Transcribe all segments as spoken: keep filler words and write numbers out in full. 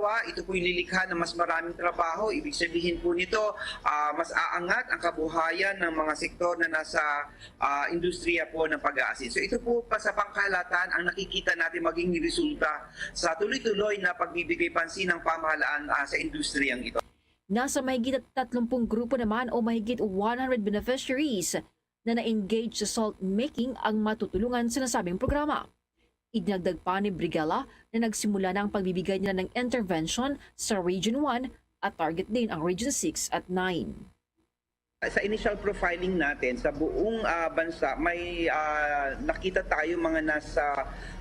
pa, ito po'y lilikha ng mas maraming trabaho. Ibig sabihin po nito, ah, mas aangat ang kabuhayan ng mga sektor na nasa, ah, industriya po ng pag-aasin. So ito po pa sa pangkalahatan ang nakikita natin maging resulta sa tuloy-tuloy na pagbibigay pansin ng pamahalaan, ah, sa industriyang ito. Nasa mahigit tatlumpung grupo naman o mahigit one hundred beneficiaries na na-engage sa salt making ang matutulungan sa nasabing programa. Idinagdag pa ni Brigella na nagsimula na ang pagbibigay nila ng intervention sa Region one at target din ang Region six at nine. Sa initial profiling natin sa buong, ah, bansa, may, ah, nakita tayo mga nasa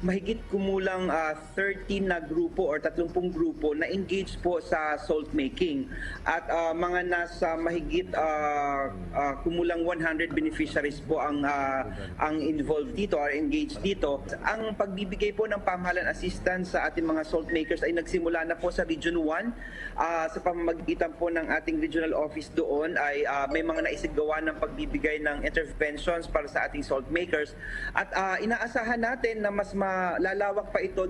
mahigit kumulang, ah, thirty na grupo or tatlumpung grupo na engaged po sa salt making. At, ah, mga nasa mahigit, ah, ah, kumulang one hundred beneficiaries po ang, ah, ang involved dito or engaged dito. Ang pagbibigay po ng pamahalan assistance sa ating mga salt makers ay nagsimula na po sa Region one. Ah, sa pamamagitan po ng ating regional office doon ay, ah, may mga naisagawa ng pagbibigay ng interventions para sa ating salt makers. At, ah, inaasahan natin na mas malalawak pa ito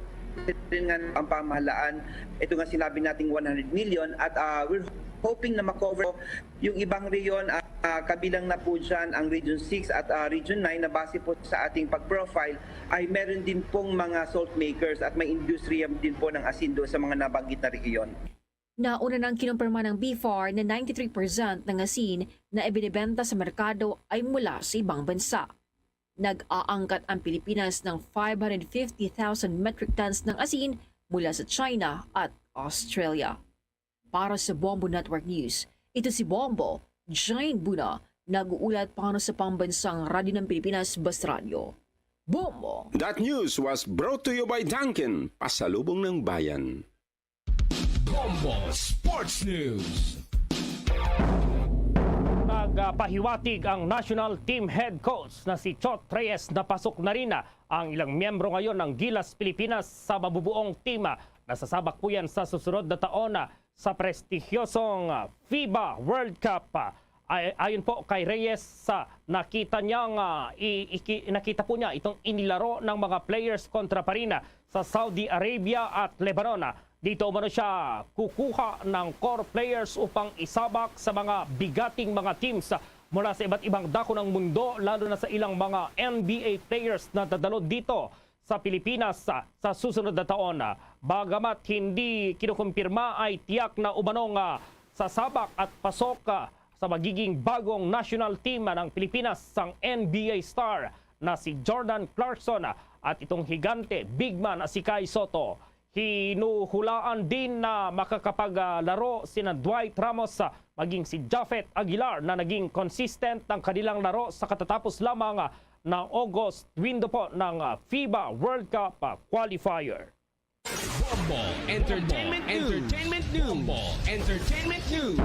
rin nga ang pamahalaan. Ito nga sinabi nating one hundred million at, ah, we're hoping na makover yung ibang reyon, ah, ah, kabilang na po dyan ang Region six at, ah, Region nine na base po sa ating pag-profile ay meron din pong mga salt makers at may industriya din po ng asin doon sa mga nabanggit na rehiyon. Nauna nang kinumpirma ng BFAR na ninety-three percent ng asin na ibinebenta sa merkado ay mula sa ibang bansa. Nag-aangkat ang Pilipinas ng five hundred fifty thousand metric tons ng asin mula sa China at Australia. Para sa Bombo Network News, ito si Bombo, Jane Buna, nag-uulat para sa pambansang Radyo ng Pilipinas, Bas Radyo. Bombo! That news was brought to you by Dunkin, pasalubong ng bayan. Bombo Sports News. Nagpahiwatig ang national team head coach na si Chot Reyes na pasok na rin ang ilang miyembro ngayon ng Gilas Pilipinas sa mabubuong team na sasabak po yan sa susunod na taon sa prestigyosong FIBA World Cup. Ay, ayon po kay Reyes, sa nakita niya nga i-, iki-, nakita po niya itong inilaro ng mga players kontra pa rin sa Saudi Arabia at Lebanon. Dito umano siya kukuha ng core players upang isabak sa mga bigating mga teams mula sa iba't ibang dako ng mundo, lalo na sa ilang mga N B A players na dadalo dito sa Pilipinas sa, sa susunod na taon. Bagamat hindi kinukumpirma, ay tiyak na umanong, ah, sasabak at pasok, ah, sa magiging bagong national team ng Pilipinas ang N B A star na si Jordan Clarkson at itong higante big man na si Kai Sotto. Hinuhulaan din na makakapaglaro sina Dwight Ramos, ah, maging si Japhet Aguilar na naging consistent ang kanilang laro sa katatapos lamang, ah, na August window po ng, ah, FIBA World Cup, ah, qualifier. Bombo Entertainment News. Entertainment News. Bombo Entertainment News.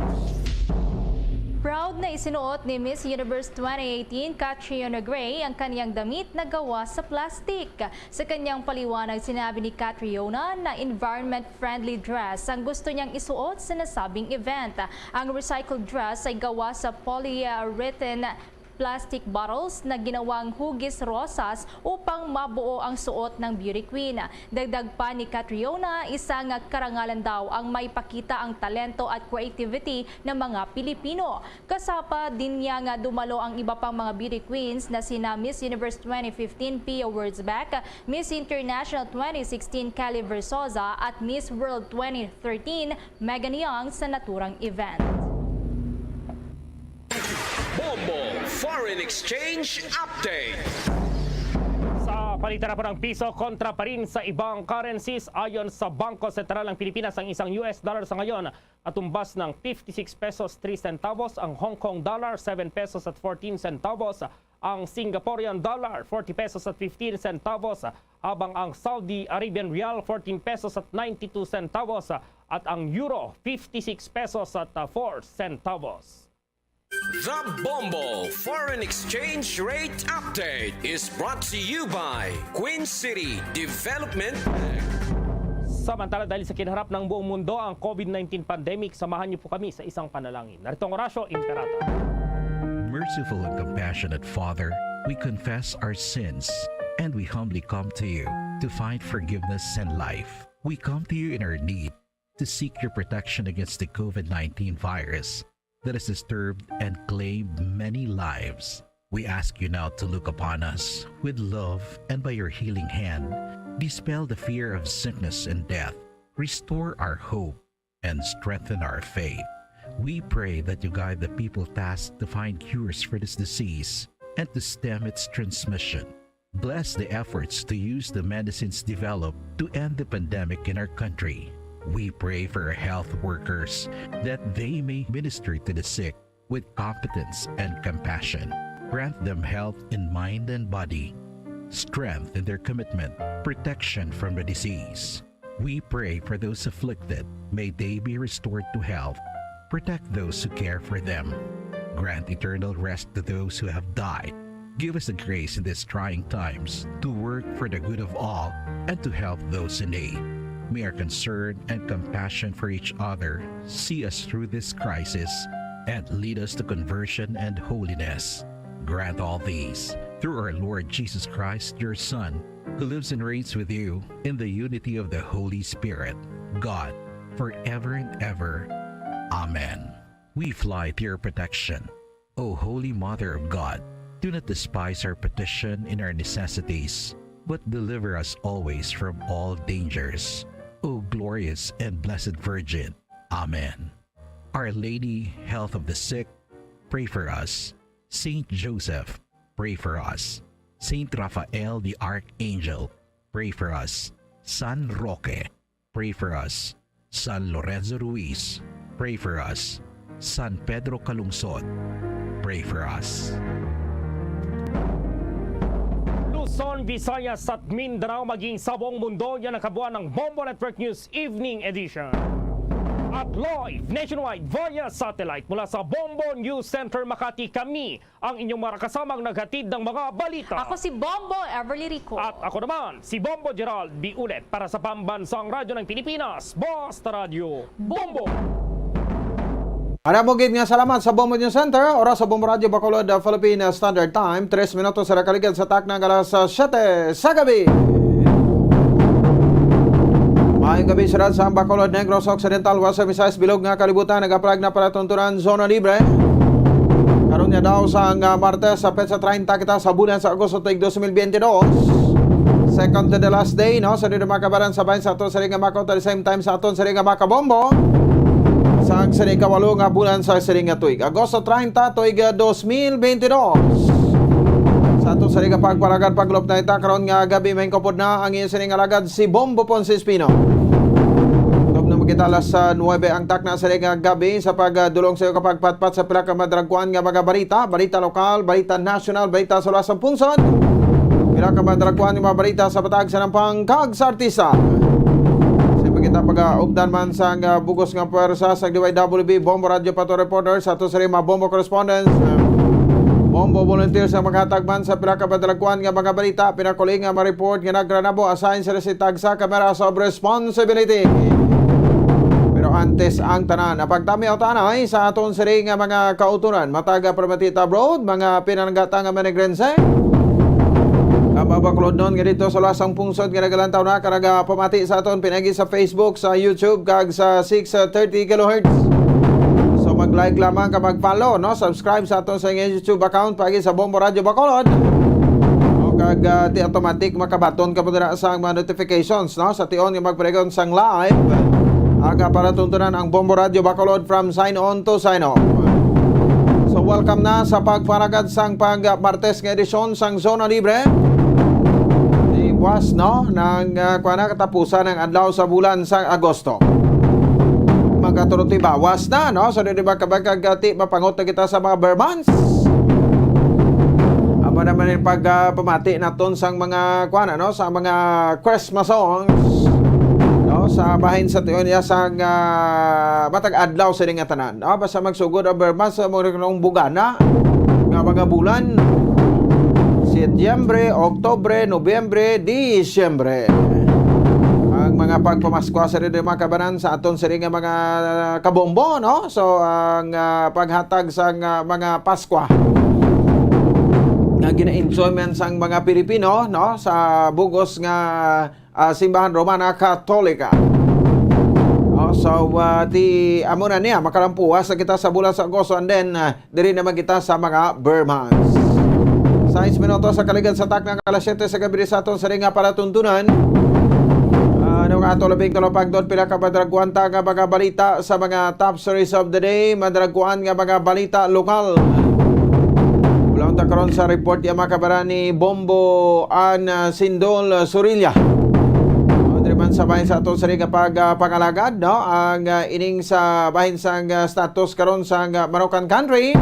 Proud na isinuot ni Miss Universe twenty eighteen, Catriona Gray, ang kaniyang damit na gawa sa plastic. Sa kanyang paliwanag, sinabi ni Catriona na environment-friendly dress ang gusto niyang isuot sa nasabing event. Ang recycled dress ay gawa sa polyurethane plastic bottles na ginawang hugis rosas upang mabuo ang suot ng beauty queen. Dagdag pa ni Catriona, isang karangalan daw ang maipakita ang talento at creativity ng mga Pilipino. Kasama din niya nga dumalo ang iba pang mga beauty queens na sina Miss Universe twenty fifteen Pia Wurtzbach, Miss International twenty sixteen Kelly Versosa, at Miss World twenty thirteen Megan Young sa naturang event. Bombo Foreign Exchange Update. Sa palitan na po ng piso kontra pa rin sa ibang currencies, ayon sa Bangko Sentral ng Pilipinas, ang isang U S dollar sa ngayon natumbas ng fifty-six pesos three centavos, ang Hong Kong dollar seven pesos at fourteen centavos, ang Singaporean dollar forty pesos at fifteen centavos, habang ang Saudi Arabian rial fourteen pesos at ninety-two centavos, at ang euro fifty-six pesos at, ah, four centavos. The Bombo Foreign Exchange Rate Update is brought to you by Queen City Development Bank. Samantala, dahil sa kinaharap ng buong mundo ang COVID nineteen pandemic, samahan niyo po kami sa isang panalangin. Narito ang Orasyo Imperata. Merciful and compassionate Father, we confess our sins and we humbly come to you to find forgiveness and life. We come to you in our need. to seek your protection against the COVID nineteen virus that has disturbed and claimed many lives. We ask you now to look upon us with love and by your healing hand, dispel the fear of sickness and death, restore our hope, and strengthen our faith. We pray that you guide the people tasked to find cures for this disease and to stem its transmission. Bless the efforts to use the medicines developed to end the pandemic in our country. We pray for our health workers that they may minister to the sick with competence and compassion. Grant them health in mind and body, strength in their commitment, protection from the disease. We pray for those afflicted. May they be restored to health. Protect those who care for them. Grant eternal rest to those who have died. Give us the grace in these trying times to work for the good of all and to help those in need. May our concern and compassion for each other see us through this crisis and lead us to conversion and holiness. Grant all these through our Lord Jesus Christ, your Son, who lives and reigns with you in the unity of the Holy Spirit, God, forever and ever. Amen. We fly to your protection, O Holy Mother of God. Do not despise our petition in our necessities, but deliver us always from all dangers, O glorious and blessed Virgin. Amen. Our Lady, Health of the Sick, pray for us. Saint Joseph, pray for us. Saint Raphael the Archangel, pray for us. San Roque, pray for us. San Lorenzo Ruiz, pray for us. San Pedro Calungsod, pray for us. Luzon, Visayas at Mindanao, maging sa buong mundo, yan ang kabuuan ng Bombo Network News Evening Edition. At live nationwide via satellite mula sa Bombo News Center Makati, kami ang inyong mga kasamang naghatid ng mga balita. Ako si Bombo Everly Rico. At ako naman, si Bombo Gerald Biulet para sa Pambansang Radyo ng Pilipinas, Basta Radyo Bombo. Ara mo gid nga salamat sa Bombo News Center. Oras sa Bombo Radyo Bacolod, uh, Philippine Standard Time, tres minutos sa nakaligad sa takna nga alas, uh, siyete sa gabi. Maayong gabi, siyudad sang Bacolod, Negros Occidental, Western Visayas, bilog nga kalibutan, nagapalag na palatuntunan, zona libre. Karon nga daw sang, ah, Martes, sa petsa treinta kita sa bulan sa Agosto, tuig dos mil biyente dos. Second to the last day, no? Sa mga kabaran sa bayan sa aton siring nga Makaut, at the same time sa aton siring nga Makabombo. Sa siring kawalo nga bulan sa siring nga tuig. Agosto treinta, tuig, ah, dos mil biyente dos. Sa aton siring nga pagpalagad, pagulop na ita, karon nga gabi, may kupod na ang iyang siring nga lagad, si Bombo Ponce Espino. Kutob na man kita alas, ah, nuebe ang takna sa nga gabi sa pagdulong sa iyo kapagpatpat sa pila ka madragkuan nga mga balita, balita lokal, balita nasyonal, balita sa luwas sang pungsod. Pila ka madragkuan nga mga balita sa patag sa nampang kag sa artista. Sa pagkita pag-augdan man sa nga bugos nga puwersa sa D Y W B Bombo Radio Pato Reporter sa ato sa mga Bombo Correspondents. Bombo volunteers ang maghatag man sa pila ka madragkuan nga mga balita, pinakuli nga ma-report nga nagranabo, assign sila si tagsa ka Matters of Responsibility. Pero antes ang tanan, napagtami o tanay sa aton siri nga mga kauturan, matag pamati ta abroad, mga pinanggata nga manigrense. Ang mabaklod nun nga dito sa lasang pungsod nga nagalantaw na, ka nagapamati sa aton pinagi sa Facebook, sa YouTube, kag sa six thirty kilohertz. So mag-like lamang ka mag-follow, no? Subscribe sa aton sa YouTube account pagi sa Bombo Radio Bacolod. O kag, ah, ti automatic makabaton ka po dira sa mga notifications, no? Sa tion nga magpadayon sang live, aga para tuntunan ang Bombo Radio Bacolod from sign on to sign off. So welcome na sa pagparagad sang pag Martes nga edisyon sang Zona Libre. Di buwas, no? Nang, ah, kuwan na, katapusan ng adlaw sa bulan sang Agosto. Magkaturuti bawas na, no? So, di ba, kabag-, kag, ah, ti mapangot na kita sa mga Burmans. Amo naman yung pag, ah, pamati naton sang mga, kuwan, ano, sa mga Christmas songs, no? Sa bahin sa tuyo niya sang, ah, matag adlaw sa nga tanan, no? Basta magsugod ang Burmans sa mga bugana nga mga bulan, Setyembre, Oktubre, Nobyembre, Disyembre. Ang mga pagpamaskwa sa rin mga kabanan sa aton siri nga mga kabombo, no? So, ang, ah, paghatag sa nga mga Paskwa nga gina-enjoy man sang mga Pilipino, no? Sa bugos nga, ah, simbahan Romana Katolika. O, So, ah, ti, amo na niya, makalampuwas na kita sa bulan sa Agosto, and then, ah, diri naman kita sa mga Ber months. Sais minutos sa kaligad sa takna nga alas siyete sa gabi sa aton sining nga palatuntunan. Ah, ano nga ato labing talupangdon, pila ka madraguan ta nga mga balita sa mga top stories of the day, madraguan nga mga balita lokal. Ulahon ta karon sa report ya, mga kabaran, ni Bombo An, ah, Sindol, ah, Surilla. O, diri man sa bahin sa aton sining nga pag, ah, pangalagad, no? Ang, ah, ining sa bahin sang, ah, status karon sang, ah, Manukan Country.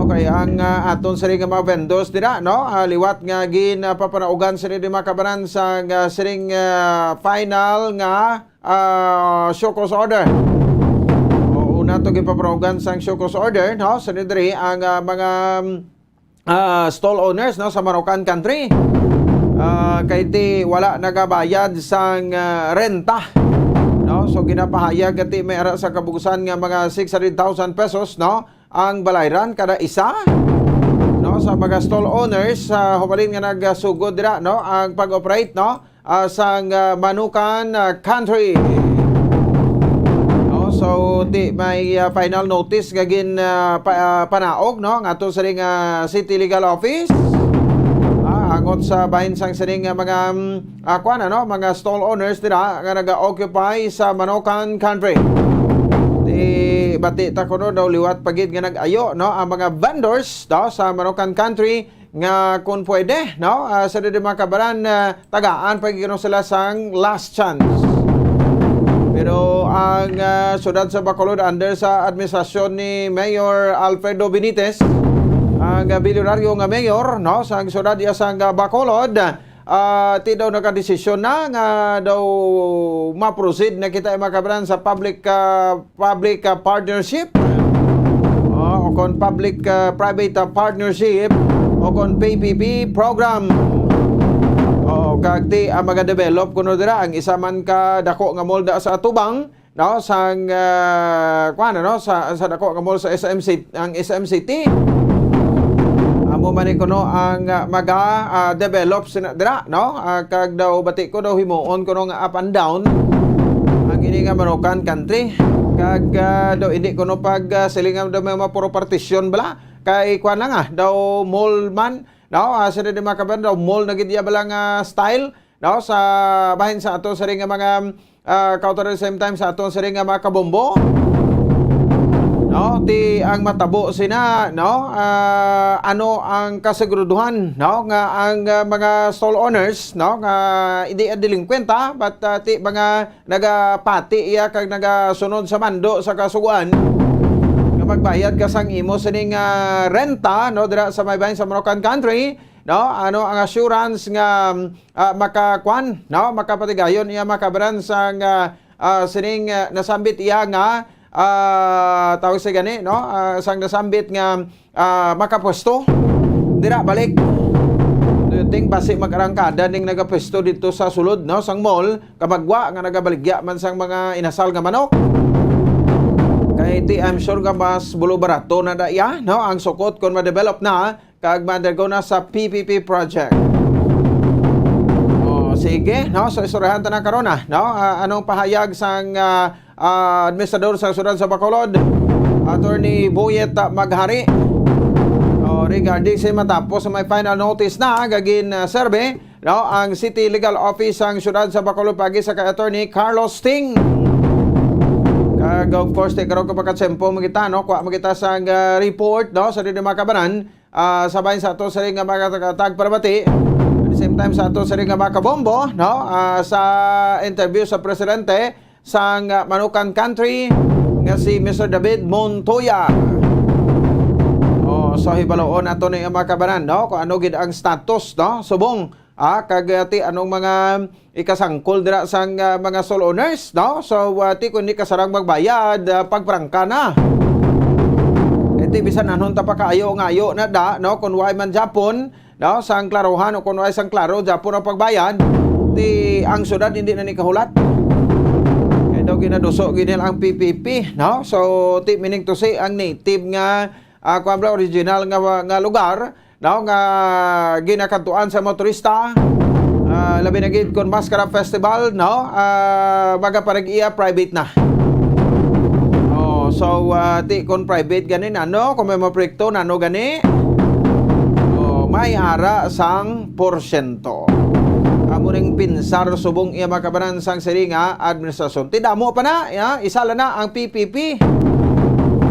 Okay, ang, ah, aton sining nga mga vendors dira, no? Ah, liwat nga gin, ah, papanaugan sini di, mga kabaran, sang, ah, sining, ah, final nga, ah, show cause order. O, una to gipapanaugan sang show cause order, no? Sini diri ang, ah, mga, mm, ah, stall owners, no, sa Manukan Country. Ah, kay ti wala nagabayad sang, ah, renta, no? So, ginapahayag nga ti may ara sa kabugusan nga mga six hundred thousand pesos, no, ang balayran kada isa, no, sa mga stall owners, ah, hubalin nga nagsugod dira, no, ang pag-operate, no, ah, sang, ah, Manukan, ah, Country. No, so, ti may, ah, final notice nga gin, ah, pa-, ah, panaog, no, nga ato sining, ah, City Legal Office. Ah, angot sa bahin sang sining, ah, mga, mm, ah, kuwan, ano, mga stall owners dira nga naga-occupy sa Manukan Country. Ti bati ta kuno daw liwat pa gid nga nag-ayo, no, ang mga vendors, no, sa Manukan Country nga kung pwede, no, ah, sa dili makabaran, ah, tagaan pa gid kuno sila sang last chance. Pero ang, ah, siyudad sa Bacolod under sa administrasyon ni Mayor Alfredo Benitez, ang, ah, bilyonaryo nga mayor, no, sang siyudad iya sang, ah, Bacolod, ah, ti daw nakadesisyon na nga daw ma-proceed na kita, mga kabaran, sa public, ah, public, ah, partnership, ah, o kon public, ah, private, ah, partnership, o kon P P P program. O, kag ti ang mga develop kuno dira, ang isa man ka dako nga mall da sa atubang, no, sang, ah, kuwan, ano, sa, sa dako nga mall sa S M C, ang S M City. Amo man ni kuno ang, ah, maga, ah, develop sina dira, no? Ah, kag daw bati ko daw himuon kuno nga up and down ang ini nga Manukan Country. Kag, ah, daw hindi kuno pag, ah, silingan daw may mga puro partition bala. Kay kuwan lang, ah, daw mall man, no? Ah, sila di makaban daw mall na gid iya bala nga style, no, sa bahin sa ato sining nga mga, ah, kautoran, same time sa aton sining nga mga kabombo, no, ti ang matabo sina, no, ah, ano ang kasiguruduhan, no, nga ang, ah, mga stall owners, no, nga hindi ang delinkwenta, but, ah, ti mga nagapati iya kag nagasunod sa mando sa kasugoan nga magbayad ka sang imo sining, ah, renta, no, dira sa may bahin sa Manukan Country, no? Ano ang assurance nga, ah, makakwan, no? Makapatigayon iya makabaran sang, ah, ah, sining, ah, nasambit iya nga, ah, tawag sa gani, no? Ah, sang nasambit nga, ah, makapwesto dira balik. Do you think basi mag-arangkada ning nagapwesto dito sa sulod, no? Sang mall, kamagwa nga nagabaligya man sang mga inasal nga manok? Kay ti, I'm sure nga mas bulo barato na da iya, no? Ang sukot kon ma-develop na, kag ma-undergo na sa P P P project. Oh, sige, no? So, istoryahan ta na karon, ah, no? Ah, anong pahayag sang, ah, ah, administrador sa siyudad sa Bacolod, Attorney Boyet, ah, Maghari? Oh, regarding sa matapos sa may final notice na gagin, ah, serve, no, ang City Legal Office sang siyudad sa Bacolod pagi sa kay Attorney Carlos Ting. Kag, of course, ti karon ko pagkatsempo, magita, no? Kuha magita sang, ah, report, no, sa dili makabanan, ah, sa bahin sa ato sining nga mga tag-, tagparamati. At the same time, sa ato sining nga mga kabombo, no? Ah, sa interview sa presidente sang, ah, Manukan Country nga si Mister David Montoya. Oh, so hibaloon nato ni mga kabanan, no? Kung ano gid ang status, no? Subong, ah, kag, ah, ti anong mga ikasangkol dira sang, ah, mga stall owners, no? So, ah, ti kun di ka sarang magbayad, ah, pagprangka na. Iti bisan anhon ta pa kaayo nga ayo na da, no? Kun way man Japon, no? Sang klaruhan o kun way sang klaro Japon ang pagbayad, ti ang syudad hindi na ni kahulat. Kay daw ginaduso gini ang P P P, no? So, ti meaning to say, ang native nga, ah, kuwan bala, original nga, nga lugar, no, nga ginakadtuan sa motorista, ah, Labi na gid kon Maskara Festival, no? Ah, magaparag-iya private na. Oh, so, ah, ti kon private gani, ano, kung may mga proyekto, nano gani? Oh, may ara sang porsyento. Amo ning pinsar subong iya makabanan sang siring nga administrasyon. Ti damo pa na, ya, isa lang na ang P P P.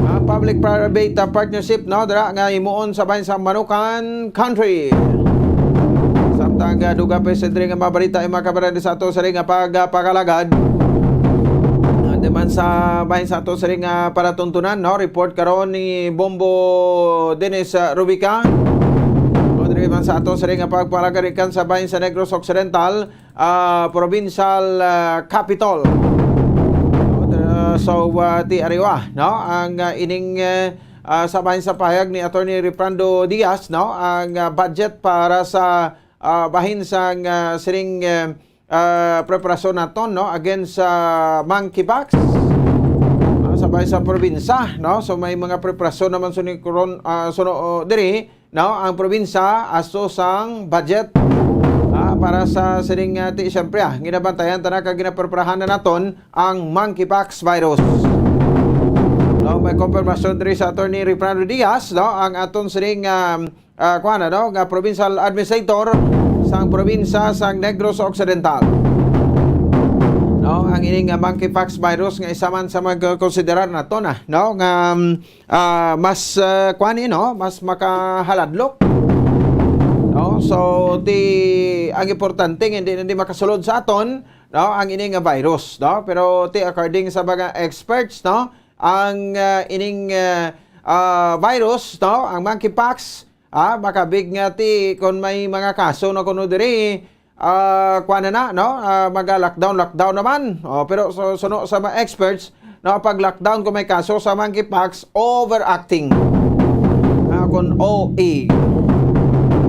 Ah, public-private, ah, partnership, no, dira nga himuon sa bahin sa Manukan Country. Samtang, ah, dugang pa sa diri nga mga balita, ay makabaran sa ato sa ring nga pagpakalagad. Ah, di man sa bahin sa ato sa ring nga palatuntunan, no, report karon ni Bombo Dennis, ah, Rubica. O, diri man sa ato sa ring nga pagpakalagad ikan sa bahin sa Negros Occidental, ah, provincial, ah, capital. Uh, so, ah, ti Ariwa, no? Ang, ah, ining, eh, ah, sa bahin sa pahayag ni Attorney Reprando Diaz, no? Ang, ah, budget para sa, ah, bahin sang, ah, siring, eh, ah, preparasyon naton, no? Against sa monkeypox, ah, sa bahin sa probinsya, no? So, may mga preparasyon naman suni karon, ah, suno, oh, diri, no, ang probinsya asto sang budget, ah, para sa sining, ah, ti, siyempre, ah, ginabantayan ta na kag ginapreparahan na naton ang monkeypox virus. No, may konfirmasyon diri sa Attorney Reprando Diaz, no, ang aton sining, um, ah, kuwan, ano, nga provincial administrator sang probinsya sang Negros Occidental. No, ang ining, ah, monkeypox virus nga isa man sa magkonsiderar nato na, no, nga, um, ah, mas, ah, kuan ni, no, mas makahaladlok. No? So, ti, ang importante nga hindi na di makasulod sa aton, no, ang ini nga virus, no? Pero ti, according sa mga experts, no, ang, ah, ining, ah, ah, virus, no, ang monkeypox, ah, makabig nga ti kung may mga kaso na kuno diri, ah, kuwan na na, no? Ah, maga-lockdown, lockdown naman. Oh, pero so, suno sa mga experts, no, pag lockdown kung may kaso sa monkeypox, overacting. Ah, kung O A.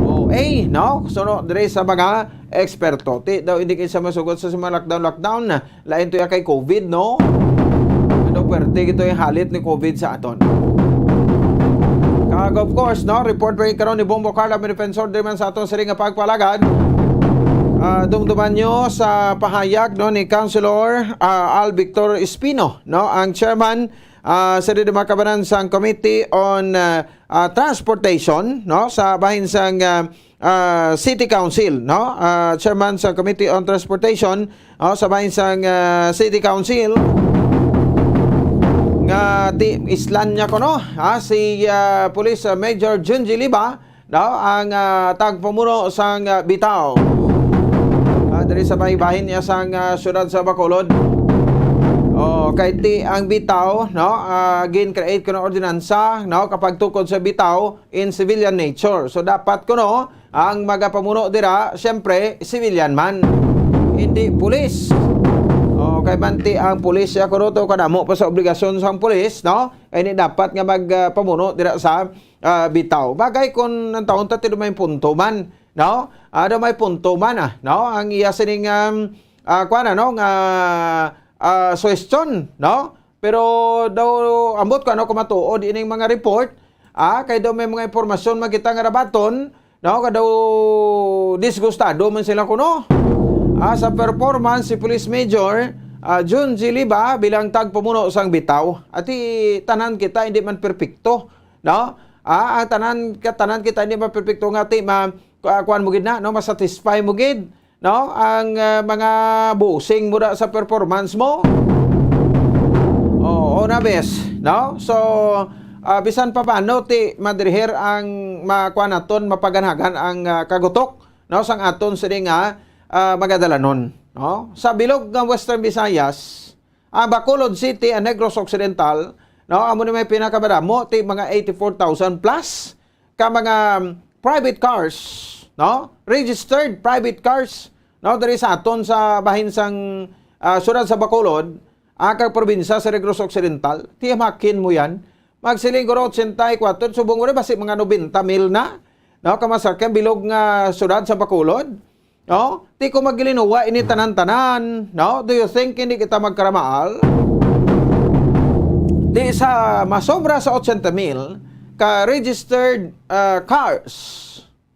O A, no? Suno diri sa mga eksperto. Ti daw, hindi kayo sa masugot sa mga lockdown, lockdown na. Lain to ya kay COVID, no? Ano, pwerte gito yung halit ni COVID sa aton. Kag, of course, no, report pa karon ni Bombo Carla Defensor, di man sa aton siring nga pagpalagad. Ah, dumduman nyo sa pahayag, no, ni Councilor, ah, Al Victor Espino, no, ang chairman, ah, sa di makabanan sang Committee on, ah, ah, Transportation, no, sa bahin sang, ah, ah, City Council, no, ah, chairman sa Committee on Transportation, no, sa bahin sang, ah, City Council, nga ti islan niya kuno, ha, si, ah, Police, ah, Major Junji Liba, no, ang, ah, tagpamuno sang, ah, Bitaw. Ah, diri sa may bahin niya sang, ah, siyudad sa Bacolod. Oh, kay ti ang Bitaw, no, ah, gin-create kuno ordinansa, no, kapag tukod sa Bitaw in civilian nature. So, dapat kuno ang magapamuno dira, siyempre, civilian man, hindi pulis. Oh, kay manti ang pulis, ya kuno to kadamo pa sa obligasyon sang pulis, no? Ay, ni dapat nga magpamuno dira sa, ah, Bitaw. Bagay kung ang taon ta, ti daw may punto man, no? Ah, daw may punto man, ah, no? Ang iya sining, um, ah, kuwan, ano, nga, ah, suwestyon, no? Pero daw, ambot ko, ano, kung matuod ining mga report, ah, kay daw may mga impormasyon makita nga rabaton, no? Ka daw disgustado man sila kuno, ah, sa performance si Police Major, ah, Jun G. Liba bilang tagpamuno sang Bitaw. Ati, tanan kita hindi man perpekto, no? Ah, ang tanan, ka-, tanan kita hindi man perpekto nga ti ma-, ku-, kuwan mo gid na, no? Masatisfy mo gid, no? Ang, ah, mga busing mo da sa performance mo. Oo, na bes, no? So, ah, bisan pa paano ti madiriher ang makuan naton, mapaganagan ang, ah, kagutok, no? Sang aton sini nga, ah, magadalanon, no? Sa bilog nga Western Visayas, ang Bacolod City and Negros Occidental, no? Amo ni may pinakamadamo, ti mga eighty-four thousand plus ka mga private cars, no? Registered private cars, no? Diri sa aton sa bahin sang, ah, siyudad sa Bacolod, ah, kag probinsya sa Negros Occidental. Ti makin mo yan. Magsiling ko ochenta y cuatro, subong ko rin, basi mga nobenta mil na, no? Kamasakyan bilog nga siyudad sa Bacolod. No? Ti ko maglinuwa ini tanan-tanan, no? Do you think hindi kita magkaramaal? Di sa masobra sa ochenta mil ka registered, ah, cars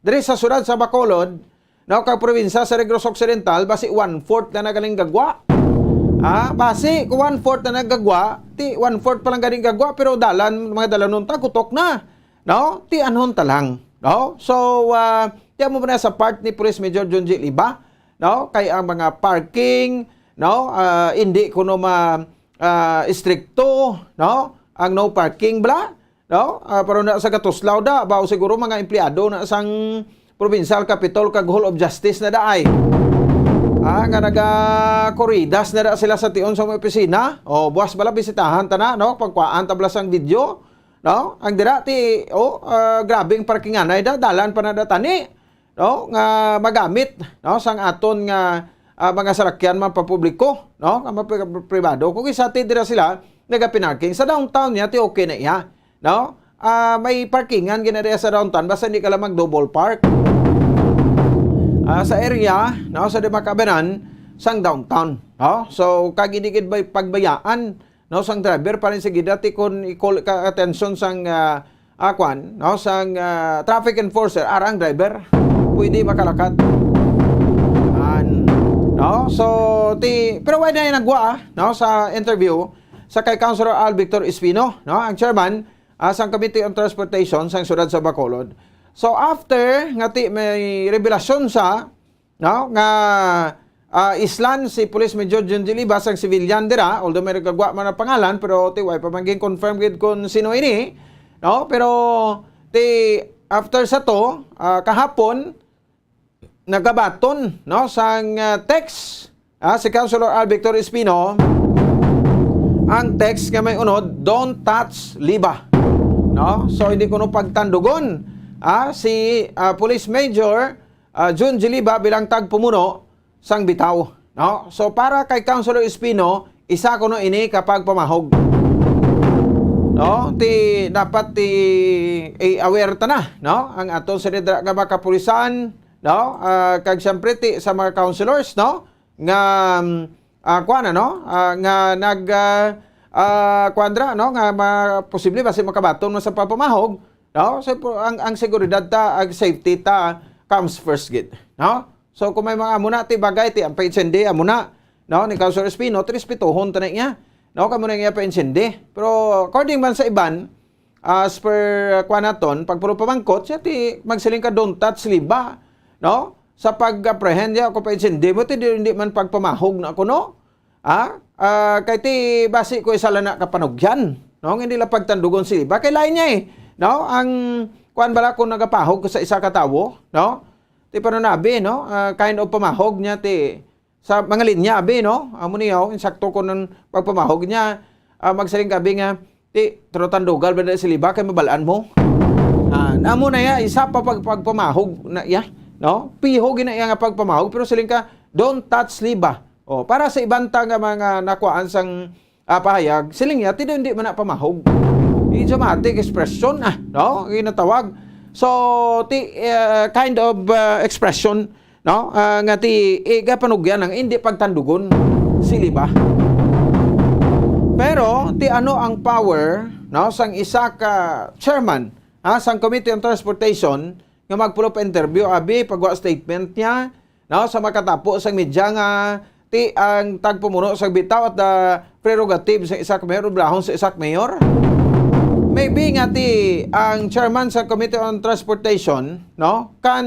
diri sa siyudad sa Bacolod, no, kag probinsya sa Negros Occidental, basi one-fourth na nagaling gagwa. Ha? Basi, kung one-fourth na nagagwa, ti one-fourth pa lang galing gagwa, pero dalan, mga dalanon ta, kutok na. No? Ti anhon ta lang. No? So, ah, ti amo na sa part ni Police Major Junji Liba, no? Kay ang mga parking, no? Ah, hindi kuno ma, ah, istrikto, no? Ang no parking bala, no? Ah, pero na sa gatuslaw da, ba, o siguro mga empleyado na sang Provincial Capitol kag Hall of Justice na daay. Ah, nga naga-koridas na da sila sa tion sa mga opisina. O, buwas bala bisitahan ta na, no? Pagkuhaan ta bala sang video, no? Ang dira ti, oh, ah, grabing parkinganay da, dalan pa na da tani, no? Nga magamit, no? Sang aton nga, ah, mga salakyan man papubliko, no? Nga mapri-, pribado. Kung isa ti dira sila nagapinarking sa downtown niya, ti okay na iya, no? Ah, may parkingan gina diya sa downtown, basta hindi ka lang mag-double park. Ah, sa area, no, sa Dimakabanan, sang downtown, no? So, kag hindi gid bay-, pagbayaan, no, sang driver, pa rin sige dati kung i-call ka attention sang, ah, ah, kwan, no, sang, ah, traffic enforcer, ara ang driver, pwede makalakat. An, no? So, ti, pero wala na yung nagwa, ah, no, sa interview sa kay Councilor Al Victor Espino, no, ang chairman, ah, sang Committee on Transportation sang Siyudad sa Bacolod. So, after nga ti may revelasyon sa, no, nga, ah, islan si Police Major John G. Libas ang civilian dira, although may nagkagwa man ang pangalan, pero ti way pa man gin-confirm gid kung sino ini, no? Pero ti after sa to, ah, kahapon, nagabaton, no, sang, ah, text, ah, si Councilor Al Victor Espino, ang text nga may unod, "Don't touch Liba." No? So, hindi kuno pagtandugon, ah, si, ah, Police Major, ah, Jun G. Liba bilang tagpumuno sang bitaw. No? So, para kay Councilor Espino, isa kuno ini ka pagpamahog. No? Ti, dapat ti, i-aware ta na, no? Ang aton sa dira nga mga kapulisan, no? Ah, kag siyempre ti sa mga councilors, no? Nga, mm, ah, kuwan, ano? Ah, nga nag, ah, ah, kuwan dira, no? Nga ma-, posible basi makabaton mo sa pagpamahog, no? So, po, ang, ang seguridad ta, ang safety ta comes first gid, no? So, kung may mga amo na, ti bagay, ti ang pa-insendi, amo na, no? Ni Councilor Espino, ti respetuhon ta na iya, no? Kamo na iya pa-insendi. Pero according man sa iban, as per, uh, kuwan naton, pag puro pamangkot, siya ti magsiling ka, "Don't touch Liba," no? Sa pag-apprehend niya, kung pa-insendi mo, ti di, hindi man pagpamahog na kuno. Ah, ah, kay ti basi ko isa lang na kapanugyan, no? Hindi lang pagtandugon si Liba. Kay lain niya eh, no? Ang kuwan bala kung nagapahog ko sa isa ka tawo, no? Ti panunabi, no? Ah, kind of pamahog niya, ti sa mga linya, abi, no? Amo niya, oh, insakto ko ng pagpamahog niya. Ah, magsiling ka, abi, nga, ti, pero tandugal ba na si Liba kay mabalaan mo? Ah, namo na ya, isa pa pag, pagpamahog na ya, no? Pihog na iya nga pagpamahog, pero siling ka, "Don't touch Liba." Oh, para sa iban ta nga mga nakuhaan sang, ah, pahayag, siling niya, "Ti, hindi man na pamahog." Idiomatic expression, ah, no? Ginatawag. So, ti, eh, kind of, ah, expression, no? Ah, nga ti, eh, gapanugyan ang hindi pagtandugon si Liba. Pero, ti ano ang power, no, sang isa ka chairman, ha, sang Committee on Transportation, nga magpulo pa interview, abi, pagwa statement niya, no, sa makatapo sang media nga ti ang tagpumuno sang bitaw at the prerogative sa isa ka mayor, obrahon sa isa ka mayor. Maybe nga ti ang chairman sa Committee on Transportation, no, kan,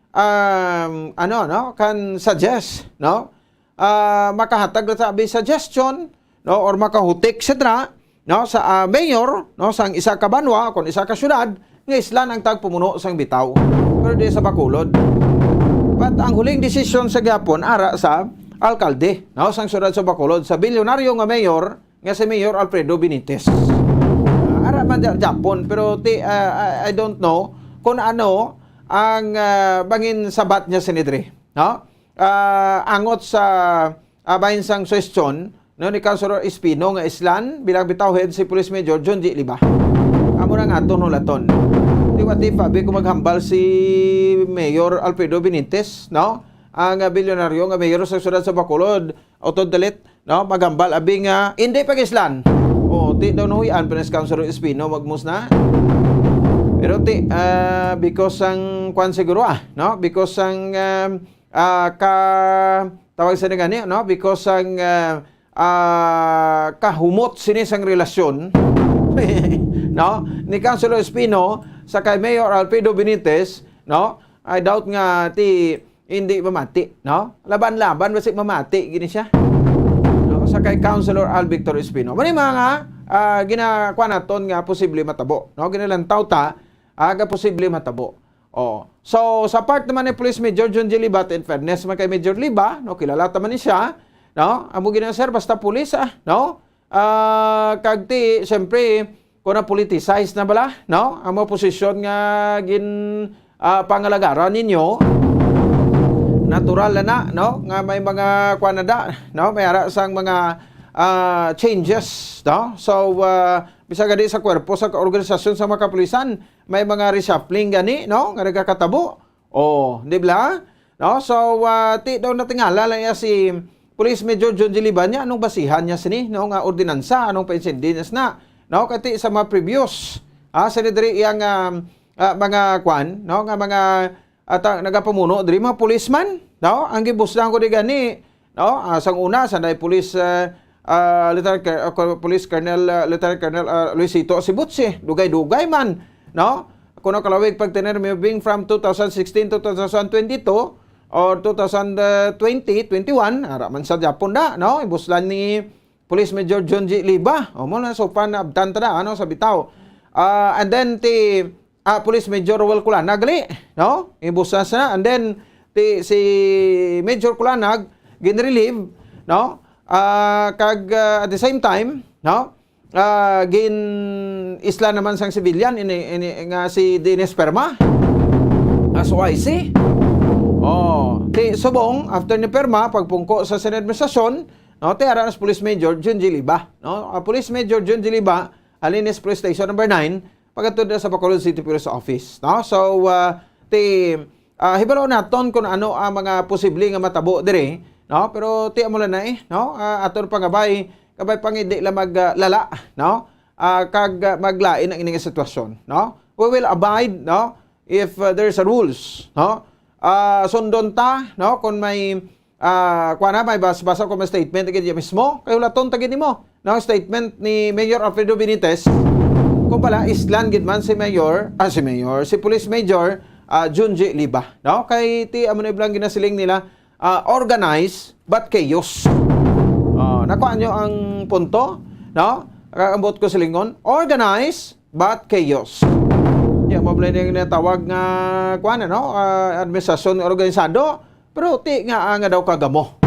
um, ano, no, kan suggest, no, ah, makahatag na tabi suggestion, no, or makahutik, et cetera, no, sa, ah, mayor, no, sang isa ka banwa, kung isa ka syudad, nga islan ang tagpumuno sang bitaw. Pero di sa Bacolod. But ang huling desisyon sa gihapon, ara sa alkalde, no, sang syudad sa Bacolod, sa bilyonaryo nga mayor, nga si Mayor Alfredo Benitez. Ah, ara man dya-, Japon, pero ti-, ah, I, I don't know kung ano ang, ah, bangin sabat niya sinidri, no? Ah, angot sa, ah, bahin sang suwestyon, no, ni Councilor Espino nga islan bilang bitaw head si Police Major John G. Liba. Amo na nga aton hulaton. Di what if, abi, kung maghambal si Mayor Alfredo Benitez, no? Ang, ah, bilyonaryo nga mayor sa syudad sa Bacolod, Otod dalit, no? Magambal, abi nga, hindi pag-islan. O, ti daw nahuyan, Prince Councilor Espino, magmus na. Pero ti, ah, because ang kwan siguro, ah, no? Because ang, um, ah, ka, tawag sa gani, no? Because ang, ah, ah, kahumot sini sang relasyon, no? Ni Councilor Espino sa kay Mayor Alfredo Benitez, no? I doubt nga ti hindi mamati, no? Laban-laban basi mamati gini siya. No? Sa kay Councilor Al Victor Espino. Mani mga, ah, ginakuha naton nga posible matabo, no? Ginalantaw ta, ah, nga posible matabo. Oh. So, sa part naman ni Police Major John G. Libat, in fairness man kay Major Liba, no, kilala ta man ni siya, no? Amo gina, sir, basta pulis, ah, no? Ah, kag ti, siyempre, kung na-politicize na bala, no? Ang mga posisyon nga gin, ah, pangalagaran ninyo, natural na na, no? Nga may mga, kuwan na da, no? May ara sang mga, ah, changes, no? So, ah, bisag gani sa kwerpo sa organisasyon sa mga kapulisan, may mga reshuffling gani, no? Nga nagakatabo. Oh, di ba? No? So, ah, ti daw natingala lang niya si Police Major John G. Liban niya, anong basihan niya sini, no? Nga ordinansa, anong painsindinas na, no? Kati sa mga previous, ah, sa diri iyang, ah, ah, mga kwan, no? Nga mga, ah, ta-, nagapamuno diri, mga policeman, no? Ang gibusdan ko di gani, no? Ah, sang una, sanday Police, ah, ah, Lieutenant Col-, ah, Col-, Police Colonel, ah, Lieutenant Colonel, ah, Luisito Sibutsi, dugay-dugay man, no? Kuno kalawig pagtener, moving from two thousand sixteen to two thousand twenty-two or two thousand twenty, twenty-one, ara man sa Japon na, no? Ibuslan ni Police Major John G. Liba. O, mo na, so, pan-, abtan ta na, ano, sa bitaw. Ah, and then, ti, ah, Police Major Roel Culana, gali, no? Ibuslan sa na. And then, ti, si Major Culana, ginrelieve, no? Ah, kag, ah, at the same time, no? Ah, gin-isla naman sang civilian ini, ini nga si Dennis Perma as O I C. Oh, ti subong after ni Perma pagpungko sa sini administrasyon, no, ti ara na si Police Major John G. Liba, no? Ah, Police Major John G. Liba, halin ni sa Police Station Number Nine, pagkatod na sa Bacolod City Police Office, no? So, ah, ti, ah, hibalo naton kung ano ang mga posible nga matabo diri, no? Pero ti amo lang na eh, no? Ah, aton pangabay, kabay pang hindi lang mag, ah, lala, no? Ah, kag, ah, maglain ang ining sitwasyon, no? We will abide, no? If, ah, there's a rules, no? Ah, sundon ta, no? Kung may, ah, kuwan na, may bas-, basa ko may statement, gid mismo, kay hulaton ta gid nimo. No, statement ni Mayor Alfredo Benitez, kung pala, islan gid man si Mayor, ah, si Mayor, si Police Major, ah, Junji Liba, no? Kay ti amo na iblang ginasiling nila, ah, organize but chaos. Oh, nakuha nyo ang punto, no? Ang buot ko silingon, organize but chaos. Di mo pala yung natawag nga, kuwan, ano, ah, administrasyon organisado, pero ti nga, ah, nga daw kagamo.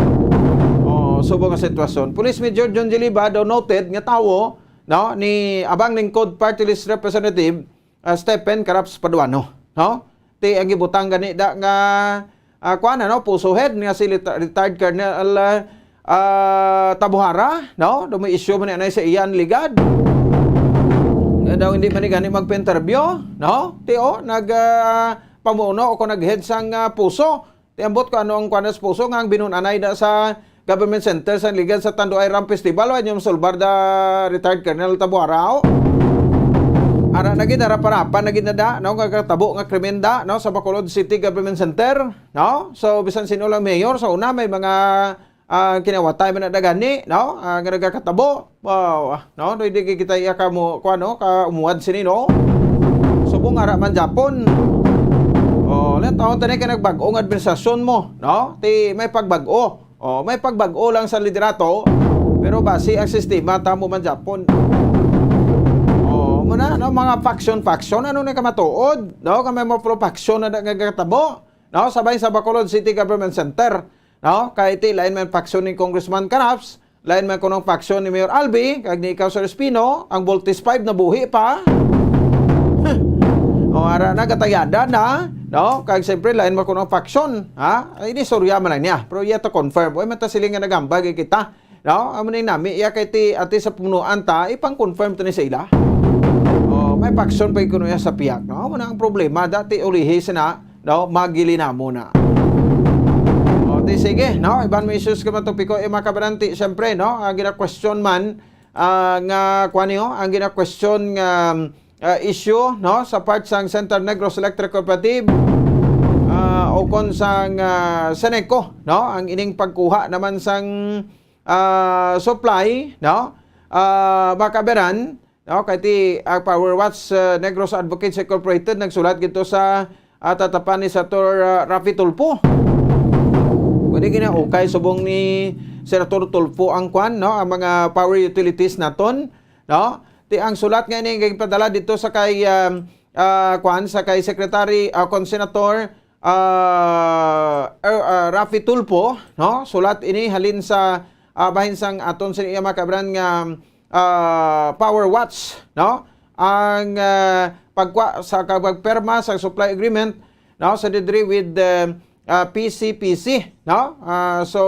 Oh, subong nga sitwasyon. Police Major John G. Liba daw noted nga tawo, no, ni Abang Lingkod Party List Representative, ah, Stephen Caraps Paduano, no? Ti ang gibutang gani da nga, ah, kuwan, ano, puso head nga si leta-, retired Colonel, ah, ah, Tabuhara, no? Daw may issue man ni anay sa iyan ligad. Nga daw hindi man ni gani magpa-interview, no? Ti, oh, nag, ah, pamuno o kung nag-head sang, ah, puso. Ti ambot ko ano ang kuwan sa puso nga ang binun-anay na sa Government Center sa ligad sa Tanduay Ram Festival, wa inyo masulbar da retired Colonel Tabuarao. Ara na gid, harap-harapan na gid na da, no, nga katabo nga krimen da, no, sa Bacolod City Government Center, no? So, bisan sino lang mayor, sa una may mga, ah, kinawatay man na da gani, no? Ah, nga nagakatabo. Wow, ah, no? No, hindi kita iya ka mo, kuwan, no? Ka umuwad sini, no? Subong ara man Japon. Oh, lang taon tani kay nagbag-o nga administrasyon mo, no? Ti may pagbag-o. Oh, may pagbag-o lang sa liderato, pero basi ang sistema tamo man Japon. Oh, mo na, no, mga faction-faction, ano na kamatuod, no? Kami mo pro faction na nagkakatabo, no? Sabay sa Bacolod City Government Center, no? Kay ti lain man faction ni Congressman Caraps, lain man kunong faction ni Mayor Albi, kag ni ikaw, Sir Espino, ang Voltes five nabuhi pa. O, ara na, gatayada na, no? Kag siyempre, lain man kunong faction, ha? Ay, ini istorya man lang niya. Pero yet to confirm. Uy, man ta siling nga nagambag kita. No? Amo na yung nami, iya kay ti, ati sa pumunuan ta, ipang-confirm to ni sa ila. Oh, may faction pa yung kuno sa piyak, no? Amo na ang problema. Dati ulihi sina, no? Magili na mo na. O, ti sige, no? Iban mo issues ka man topiko, eh, mga kabaranti, siyempre, no? Ang gina-question man, ah, nga, kuwan niyo, ang gina-question nga, ah, issue, no, sa part sang Central Negros Electric Cooperative, ah, o kon sang, ah, Seneco, no, ang ining pagkuha naman sang, ah, supply, no, ah, mga kababayan, no, kay ti, ah, Power Watch, ah, Negros Advocates Incorporated nagsulat gito sa, ah, tatapan ni Senator, ah, Raffy Tulfo. Pwede gina okay subong ni Senator Tulfo ang kwan, no, ang mga power utilities naton, no? Ti ang sulat nga ini gipadala dito sa kay, um, ah, kwan, sa kay Secretary, ah, kon Senator, ah, er, ah, Raffy Tulfo, no? Sulat ini halin sa, ah, bahin sang aton sa iya mga kababayan nga, ah, Power Watch, no? Ang, ah, pagkwa sa pagpirma sa supply agreement, no, sa didri with, ah, ah, P C P C, no? Ah, so,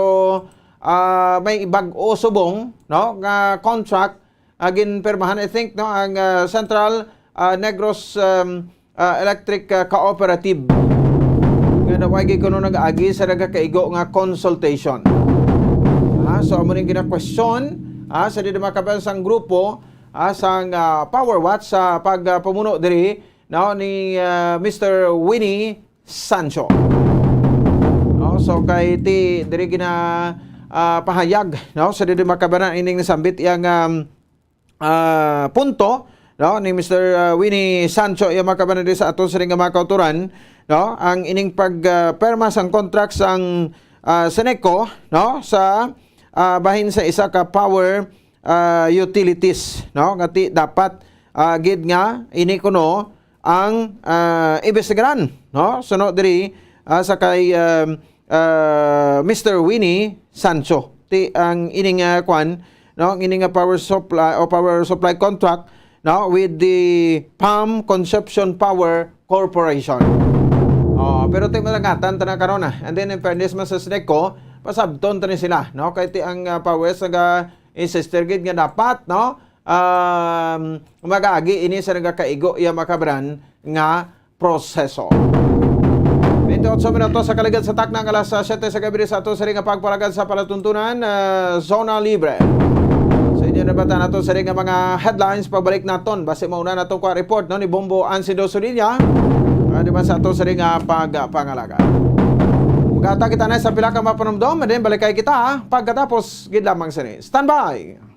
ah, may bag-o subong, no, nga contract, ah, ginpirmahan, I think, no, ang, ah, Central, ah, Negros, um, ah, Electric, ah, Cooperative. Nga na way gid kuno nag-agi sa nagakaigo nga consultation. Ah, so amo ning gina-question, ah, sa diri mga kababayan sang grupo, ah, sang, ah, Power Watch sa pagpamuno diri, no, ni, ah, Mister Winnie Sancho. No, so kay ti diri gina, ah, pahayag, no, sa diri mga kababayan ining nasambit iyang, um, ah, punto, no, ni Mister, ah, Winnie Sancho, iya mga kababayan diri sa aton sining nga mga kauturan, no, ang ining pag, ah, perma sang contract sang, ah, Seneco, no, sa, ah, bahin sa isa ka power, ah, utilities, no, nga ti dapat, ah, gid nga ini kuno ang, ah, imbestigaran, no, suno diri, ah, sa kay, um, ah, Mister Winnie Sancho. Ti ang ining, ah, kwan, no, ang ining, ah, power supply o power supply contract, no, with the Palm Concepcion Power Corporation. Oh, pero ti malangatan ta na karon, ah. And then, in fairness man sa Seneco, pasabton ta ni sila, no? Kay ti ang, ah, Power Watch naga-insistir gid nga dapat, no, um, mag-agi ini sa nagakaigo iya mga kababayan nga proseso. Twenty-eight minutos sa kaligad sa takna nga alas siyete sa gabi sa ato sa ring nga pagpalagad sa palatuntunan, ah, Zona Libre. Sa inyo nabatan nato sa ring nga mga headlines, pagbalik naton, basi mauna nato kwa report, no, ni Bombo Ansindo Solilia. Ah, di ba sa ato sa ring nga pagpangalaga? Magata kita na sa pila ka mapanumdom, and then balikay kita, ah, pagkatapos gid lamang sini. Standby!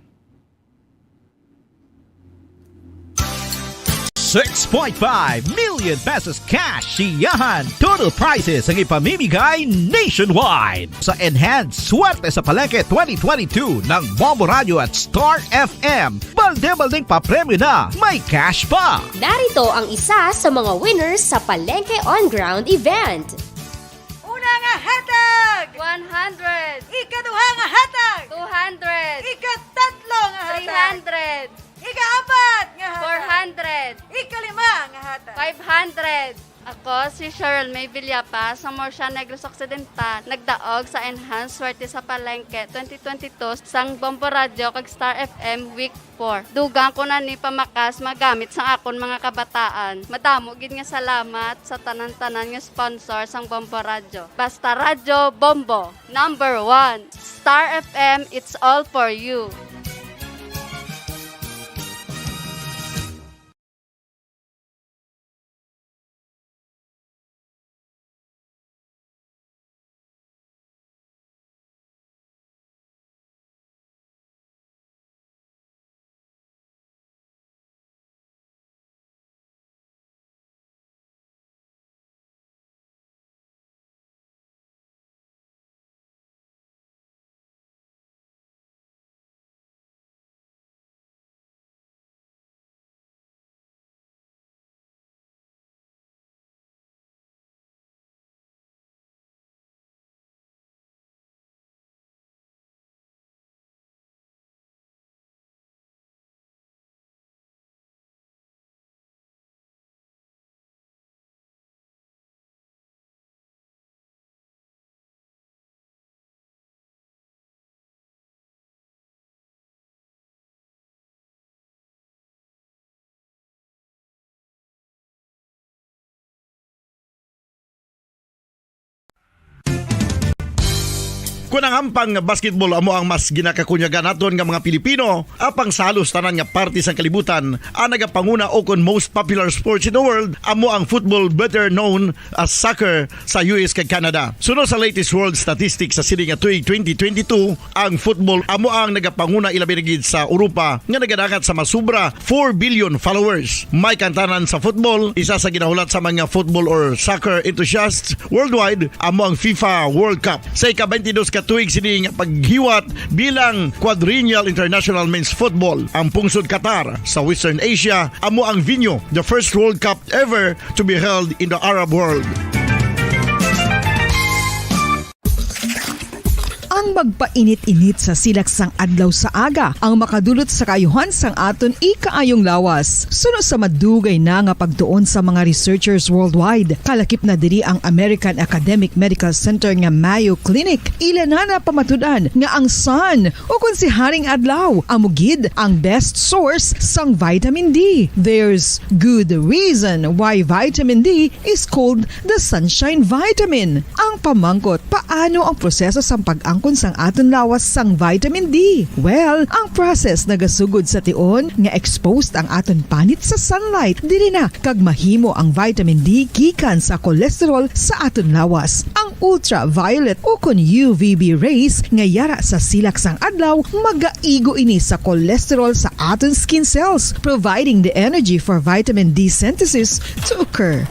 Six point five million pesos cash siyahan. Total prizes ang ipamimigay nationwide. Sa Enhanced Swerte sa Palengke twenty twenty-two ng Bombo Radio at Star F M, balde-baldeng papremyo na, may cash pa. Narito ang isa sa mga winners sa Palengke On Ground event. Una nga hatag, one hundred. Ikaduha nga hatag, two hundred. Ikatatlo nga hatag, three hundred. Ikaapat nga hatag, four hundred. Ikalima nga hatag, five hundred. Ako si Cheryl May Villapa sa Murcia, Negros Occidental, nagdaog sa Enhanced Swerte sa Palengke twenty twenty-two sang Bombo Radio kag Star F M Week four. Dugang ko na ni pamakas magamit sang akon mga kabataan. Madamo gid nga salamat sa tanan-tanan nga sponsor sang Bombo Radyo. Basta Radyo, Bombo, number one. Star F M, it's all for you. Kon ang hampang nga basketball amo ang mas ginakakunyagan naton nga mga Pilipino, apang sa halos tanan nga parte sang kalibutan, ang nagapanguna o kon most popular sports in the world amo ang football, better known as soccer, sa U S kag Canada. Suno sa latest world statistics sa sini nga tuig twenty twenty-two, ang football amo ang nagapanguna, ilabi na gid sa Europa nga nagadangat sa masubra four billion followers. May kantanan sa football, isa sa ginahulat sa mga football or soccer enthusiasts worldwide amo ang FIFA World Cup. Sa ika-twenty-dos ka tuig sini nga paghiwat bilang Quadrennial International Men's Football, ang pungsod Qatar sa Western Asia amo ang venue, the first World Cup ever to be held in the Arab world. Ang magpainit-init sa silak sang adlaw sa aga ang makadulot sa kaayuhan sang aton ikaayong lawas. Suno sa madugay na nga pagtuon sa mga researchers worldwide, kalakip na diri ang American Academic Medical Center nga Mayo Clinic. Ila na napamatud-an nga ang sun, o kon si Haring Adlaw, amo gid ang best source sang vitamin D. There's good reason why vitamin D is called the sunshine vitamin. Ang pamangkot, paano ang proseso sang pag-angkon sang aton lawas sang vitamin D? Well, ang process nagasugod sa tion nga exposed ang aton panit sa sunlight. Diri na kag mahimo ang vitamin D gikan sa cholesterol sa aton lawas. Ang ultraviolet o kon U V B rays nga yara sa silak sang adlaw magaigo ini sa cholesterol sa aton skin cells, providing the energy for vitamin D synthesis to occur.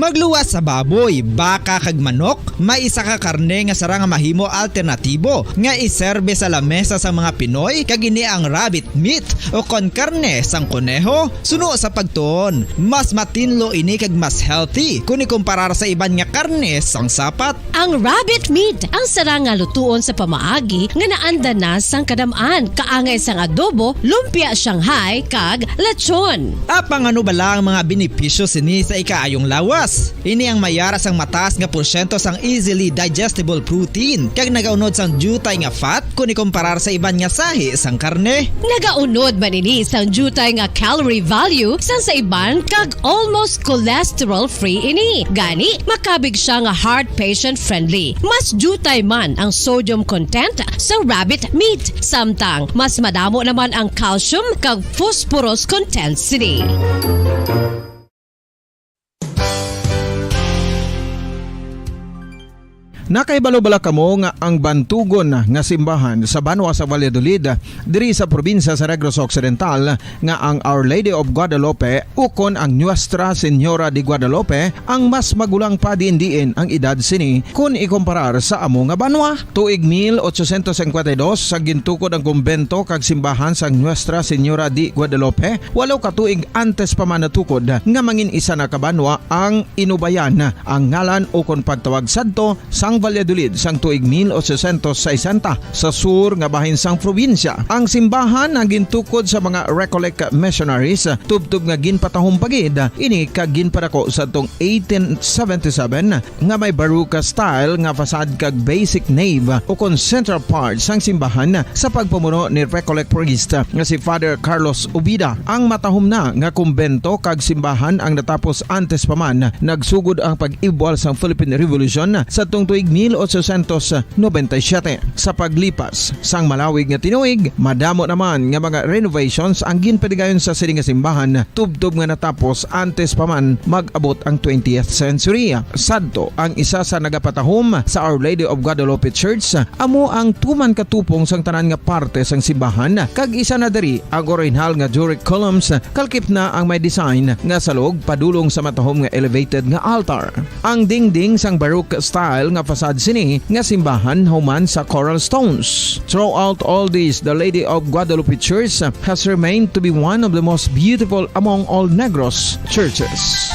Magluwas sa baboy, baka kag manok, may isa ka karne nga sarang nga mahimo alternatibo nga iserbe sa lamesa sang mga Pinoy, kag ini ang rabbit meat o kon karne sang koneho. Suno sa pagtuon, mas matinlo ini kag mas healthy kon ikumparar sa iban nga karne sang sapat. Ang rabbit meat ang sarang nga lutuon sa pamaagi nga naanda na sang kadam-an, kaangay sang adobo, lumpia Shanghai, kag lechon. Apang ano bala ang mga benepisyo sini sa ikaayong lawas? Ini ang may yara sang mataas nga porsyento sang easily digestible protein kag nagaunod sang diutay nga fat kon ikumparar sa iban nga sahi sang karne. Nagaunod man ini sang diutay nga calorie value sang sa iban kag almost cholesterol-free ini. Gani, makabig siya nga heart patient-friendly. Mas diutay man ang sodium content sa rabbit meat, samtang mas madamo naman ang calcium kag phosphorus content sini. Nakahibalo bala kamo nga ang bantugon nga simbahan sa banwa sa Valladolid, diri sa probinsya sa Negros Occidental, nga ang Our Lady of Guadalupe ukon ang Nuestra Señora de Guadalupe ang mas magulang pa diin-diin ang edad sini kon ikumparar sa amo nga banwa? Tuig mil ochocientos cincuenta y dos, sa gintukod ang kumbento kag simbahan sang Nuestra Señora de Guadalupe, walo ka tuig antes pa man natukod nga mangin isa na ka banwa ang Inubayan ang ngalan ukon pagtawag sadto sang Valladolid sang tuig mil ochocientos sesenta sa sur nga bahin sang probinsya. Ang simbahan ang gintukod sa mga Recollect missionaries, tubtob nga ginpatahom pa gid ini kag ginpadako sadtong eighteen seventy-seven nga may Baroque style nga facade kag basic nave ukon central part sang simbahan sa pagpamuno ni Recollect priest nga si Father Carlos Ubida. Ang matahom na nga kumbento kag simbahan ang natapos antes pa man nagsugod ang pag-ibwal sang Philippine Revolution sadtong tuig mil ochocientos noventa y siete. Sa paglipas sang malawig nga tinuig, madamo naman nga mga renovations ang ginpadigayon sa sini nga simbahan, tubtob nga natapos antes pa man mag-abot ang twentieth century. Sadto, ang isa sa nagapatahom sa Our Lady of Guadalupe Church amo ang tuman ka tupong sang tanan nga parte sang simbahan, kag isa na diri ang orihinal nga Doric columns, kalkip na ang may design nga salog padulong sa matahom nga elevated nga altar. Ang dingding sang Baroque style nga facade sini nga simbahan human sa coral stones. Throughout all this, the Lady of Guadalupe Church has remained to be one of the most beautiful among all Negros churches.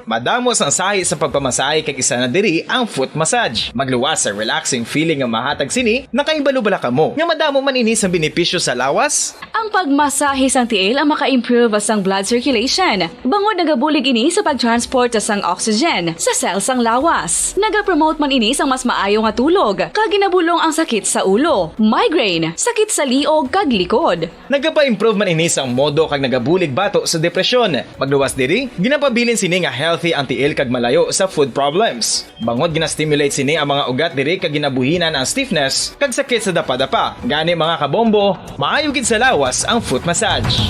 Madamo sang sahi sa pagpamasahe kag isa na diri ang foot massage. Magluwas sa relaxing feeling nga mahatag sini. Nakahibalo bala kamo nga madamo man ini sang benepisyo sa lawas? Ang pagmasahe sang tiil ang maka-improve sang blood circulation, bangod nagabulig ini sa pag-transport sang oxygen sa cell sang lawas. Nagapromote man ini sang mas maayo nga tulog, kag ginabulong ang sakit sa ulo, migraine, sakit sa liog, kag likod. Nagapa-improve man ini sang modo kag nagabulig bato sa depresyon. Magluwas diri, ginapabilin sini nga healthy ang tiil kag malayo sa foot problems. Bangod gina-stimulate sini ang mga ugat diri kag ginabuhinan ang stiffness kag sakit sa dapadapa. Gani, mga kabombo, maayo gid sa lawas ang foot massage.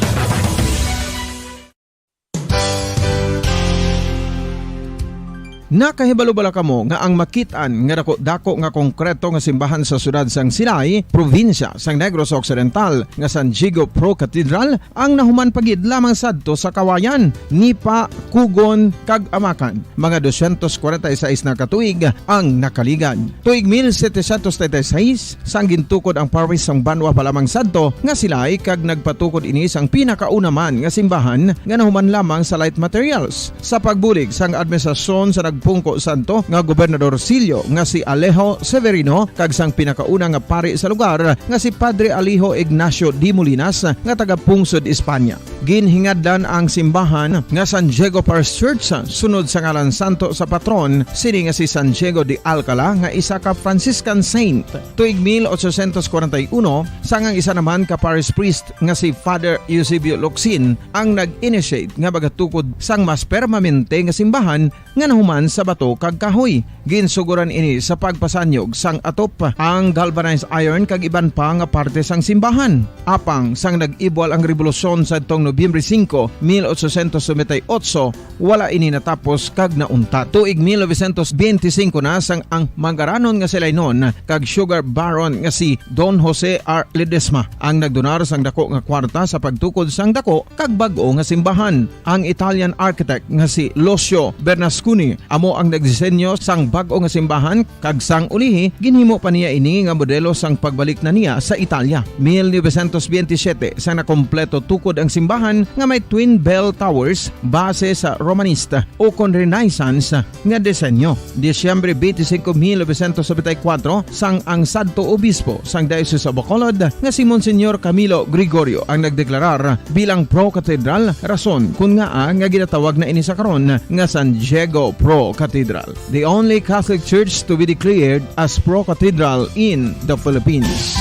Nakahibalo bala kamo nga ang makit-an nga dako-dako nga konkreto nga simbahan sa siyudad sang Silay, probinsya sang Negros Occidental, nga San Diego Pro Cathedral, ang nahuman pa gid lamang sadto sa Kawayan, Nipa, Kugon, kag Amakan? Mga dosyentos kwarenta y seis na ka tuig ang nakaligad. Tuig mil setecientos treinta y seis, sang gintukod ang parish sang banwa pa lamang sadto nga Silay, kag nagpatukod ini sang pinakauna man nga simbahan nga nahuman lamang sa light materials. Sa pagbulig sang administrasyon sa nagpungko sadto nga gobernador silyo nga si Alejo Severino kag sang pinakauna nga pari sa lugar nga si Padre Alejo Ignacio de Molinas nga taga-pungsod Espanya. Ginhingadlan ang simbahan nga San Diego Parish Church sunod sa ngalan santo sa patron sini nga si San Diego de Alcala, nga isa ka Franciscan saint. Tuig mil ochocientos kwarenta y uno, sang ang isa naman ka parish priest nga si Father Eusebio Locsin ang nag-initiate nga magatukod sang mas permanente nga simbahan nga nahuman sa bato kag kahoy. Ginsugoran ini sa pagpasanyog sang atop, ang galvanized iron kag iban pa nga parte sang simbahan. Apang sang nag-ibwal ang rebolusyon sadtong Nobyembre singko, mil ochocientos noventa y ocho, wala ini natapos kag nauntat. Tuig mil novecientos benti singko na, sang ang mangaranon nga si Lainon kag sugar baron nga si Don Jose R. Ledesma ang nagdonar sang dako nga kwarta sa pagtukod sang dako kag bag-o nga simbahan. Ang Italian architect nga si Lucio Bernasconi amo ang nagdisenyo sang bag-o nga simbahan, kag sang ulihi, ginhimo pa niya ini nga modelo sang pagbalik na niya sa Italia. Mil novecientos benti siyete, sang nakompleto tukod ang simbahan nga may twin bell towers base sa Romanista ukon Renaissance nga disenyo. Disyembre benti singko, mil novecientos nobenta y kuwatro, sang ang sadto obispo sang Diocese of Bacolod nga si Monsignor Camilo Gregorio ang nagdeklarar bilang pro-cathedral, rason kon ngaa nga ginatawag na ini sa karon nga San Diego Pro Cathedral, the only Catholic church to be declared as pro-cathedral in the Philippines.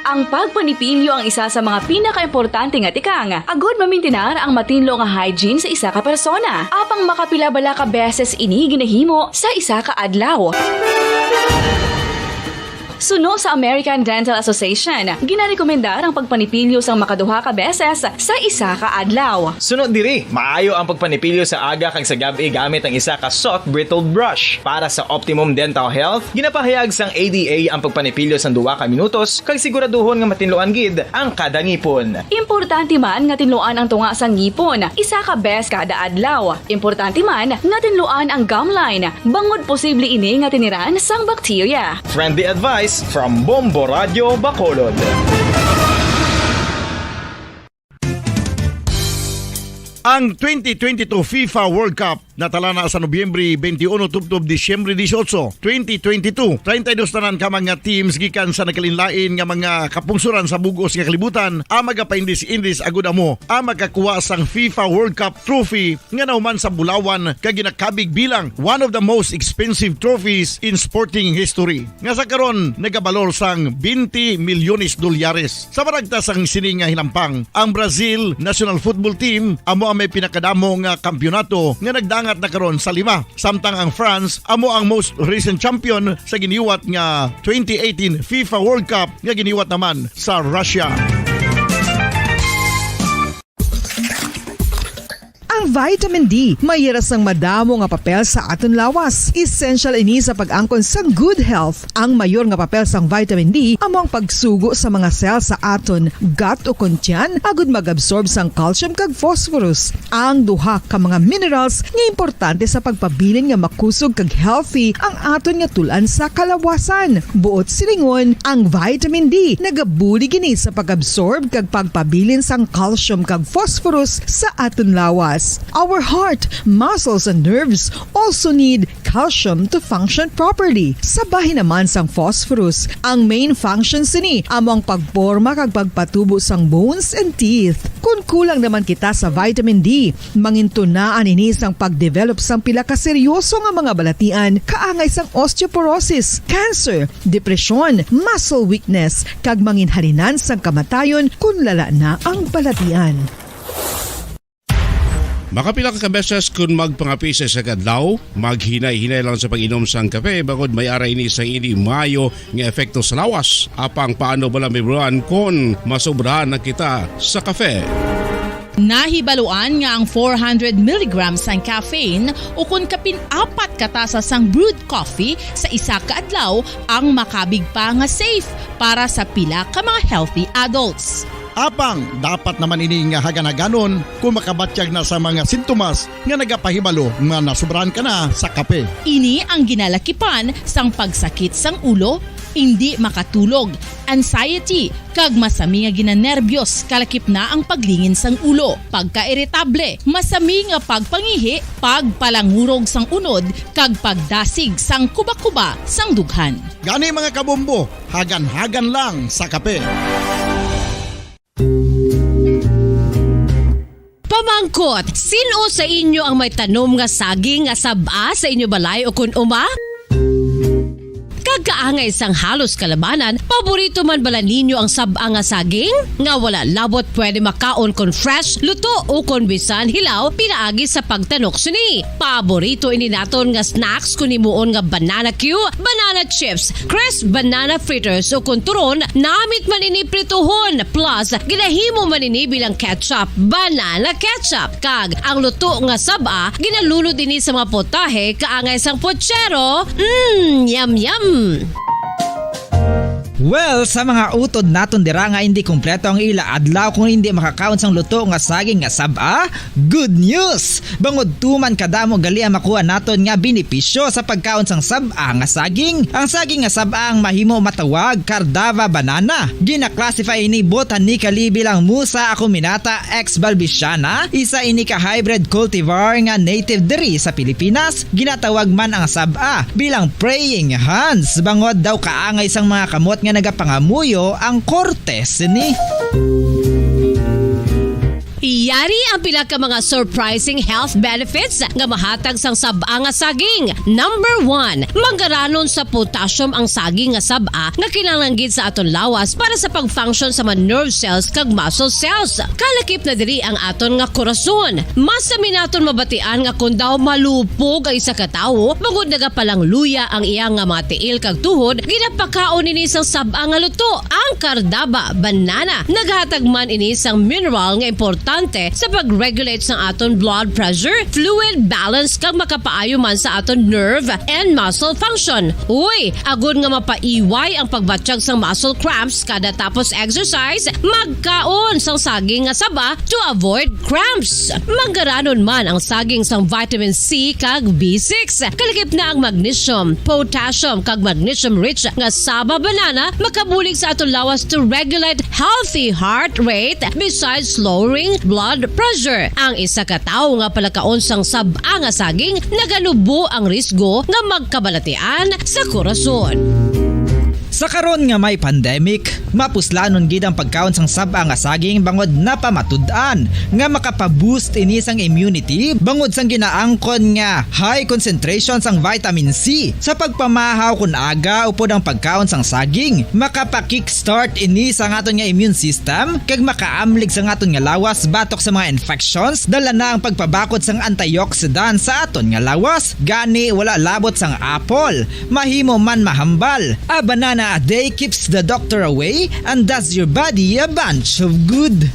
Ang pagpanipilyo ang isa sa mga pinakaimportante nga tikang agud mamintinar ang matinlo nga hygiene sa isa ka persona. Apang makapila bala ka beses ini ginahimo sa isa ka adlaw? Suno sa American Dental Association, ginarekomendar ang pagpanipilyo sang makaduha ka beses sa isa ka adlaw. Sunod diri, maayo ang pagpanipilyo sa aga kag sa gab-i gamit ang isa ka soft bristled brush. Para sa optimum dental health, ginapahayag sang A D A ang pagpanipilyo sang duha ka minutos kag siguraduhon nga matinluan gid ang kada ngipon. Importante man nga tinluan ang tunga sang ngipon isa ka bes kada adlaw. Importante man nga tinluan ang gum line, bangod posible ini nga tiniran sang bakterya. Friendly advice from Bombo Radio Bacolod. Ang twenty twenty-two FIFA World Cup natala na sa Nobyembre twenty-one tubtob Disyembre dieciocho, twenty twenty-two. Treinta y dos tanan ka mga teams gikan sa nagkalainlain nga mga kapungsoran sa bug-os nga kalibutan ang magapaindis-indis agud amo ang makakuha sang FIFA World Cup trophy nga nahuman sa bulawan kag ginakabig bilang one of the most expensive trophies in sporting history, nga sa karon nagabalor sang twenty milyones dolyares. Sa maragta sang sini nga hinampang, ang Brazil national football team amo ang may pinakadamo nga kampiyonato nga nagdangat na karon sa lima, samtang ang France amo ang most recent champion sa giniwat nga twenty eighteen FIFA World Cup nga giniwat naman sa Russia. Ang vitamin D may hira sang madamo nga papel sa aton lawas. Essential ini sa pag-angkon sang good health. Ang mayor nga papel sang vitamin D amo ang pagsugo sa mga cell sa aton gut o kon tiyan agud mag-absorb sang calcium kag phosphorus, ang duha ka mga minerals nga importante sa pagpabilin nga makusog kag healthy ang aton nga tul-an sa kalawasan. Buot silingon, ang vitamin D nagabulig ini sa pag-absorb kag pagpabilin sang calcium kag phosphorus sa aton lawas. Our heart, muscles, and nerves also need calcium to function properly. Sa bahin naman sang phosphorus, ang main function sini amo ang pagporma kag pagpatubo sang bones and teeth. Kon kulang naman kita sa vitamin D, mangintunaan ini sang pagdevelop sang pila ka seryoso nga mga balatian, kaangay sang osteoporosis, cancer, depresyon, muscle weakness, kag manginhalinan sang kamatayon kon lala na ang balatian. Makapila ka beses kon magpangapi sa isa ka adlaw, maghinay-hinay lang sa pag-inom sang kape, bangod may ara ini sang indi maayo nga epekto sa lawas. Apang paano bala, Ma'am Ron, kon masobrahan na kita sa kape? Nahibaluan nga ang four hundred milligrams sang caffeine, ukon kapin apat ka tasa sang brewed coffee sa isa ka adlaw, ang makabig pa nga safe para sa pila ka mga healthy adults. Apang dapat naman ini nga haganhaganon kon makabatyag na sa mga sintomas nga nagapahibalo nga nasobrahan ka na sa kape. Ini ang ginalakipan sang pagsakit sang ulo, indi makatulog, anxiety, kag masami nga ginanerbyos, kalakip na ang paglingin sang ulo, pagkairitable, masami nga pagpangihi, pagpalangurog sang unod, kag pagdasig sang kubakuba sang dughan. Gani, mga kabombo, haganhagan lang sa kape. Pamangkot, sin-o sa inyo ang may tanom nga saging nga sab-a sa inyo balay ukon uma? Kag kaangay sang halos kalabanan, paborito man bala ninyo ang sab-a nga saging? Nga wala labot pwede makaon kon fresh, luto, ukon bisan hilaw pinaagi sa pagtanok sini. Paborito ini naton nga snacks kon himuon nga banana cue, banana chips, crisp banana fritters, ukon turon, namit man ini prituhon, plus ginahimo man ini bilang ketchup, banana ketchup. Kag ang luto nga sab-a ginalunod ini sa mga potahe kaangay sang pochero. Mm, yum yum! Well, sa mga utod naton dira nga indi kompleto ang ila adlaw kung indi makakaon sang luto nga saging nga sab-a, good news! Bangod tuman kadamo gali ang makuha naton nga benepisyo sa pagkaon sang sab-a nga saging. Ang saging nga sab-a ang mahimo matawag Cardava banana. Gina-classify ini botanically bilang Musa acuminata ex balbisiana, isa ini ka hybrid cultivar nga native diri sa Pilipinas. Ginatawag man ang sab-a bilang praying hands, bangod daw kaangay sang mga kamot nga nagapangamuyo ang korte sini. Yari ang pila ka mga surprising health benefits nga mahatag sang sab-a nga saging. Number one, manggaranon sa potassium ang saging nga sab-a nga kinahanglan gid sa aton lawas para sa pag-function sa mga nerve cells kag muscle cells. Kalakip na diri ang aton nga korason. Masami naton mabatian nga kon daw malupog ang isa ka tawo, bangod nagapalangluya ang iya nga mga tiil kag tuhod, ginapakaon ini sang sab-a nga luto, ang Cardaba banana. Naghatag man ini sang mineral nga importante sa pag-regulate sang aton blood pressure, fluid balance, kag makapaayo man sa aton nerve and muscle function. Uy, agod nga mapaiway ang pagbatyag sang muscle cramps kada tapos exercise, magkaon sang saging nga saba to avoid cramps. Manggaranon man ang saging sang vitamin C kag B six. Kalakip na ang magnesium, potassium, kag magnesium-rich nga saba banana makabulig sa aton lawas to regulate healthy heart rate, besides lowering blood pressure. Ang isa ka tawo nga palakaon sang sab-a nga saging naganubo ang risgo nga magkabalatian sa korason. Sa karon nga may pandemic, mapuslanon gid ang pagkaon sang sab-a nga saging bangod napamatud-an nga makapa-boost ini sang immunity bangod sang ginaangkon nga high concentration sang vitamin C. Sa pagpamahaw kon aga upod ang pagkaon sang saging, makapa-kickstart ini sa aton nga immune system kag makaamlig sa aton nga lawas batok sa mga infections, dala na ang pagpabakod sang antioxidant sa aton nga lawas. Gani, wala labot sang apple, mahimo man mahambal. A banana a day keeps the doctor away and does your body a bunch of good.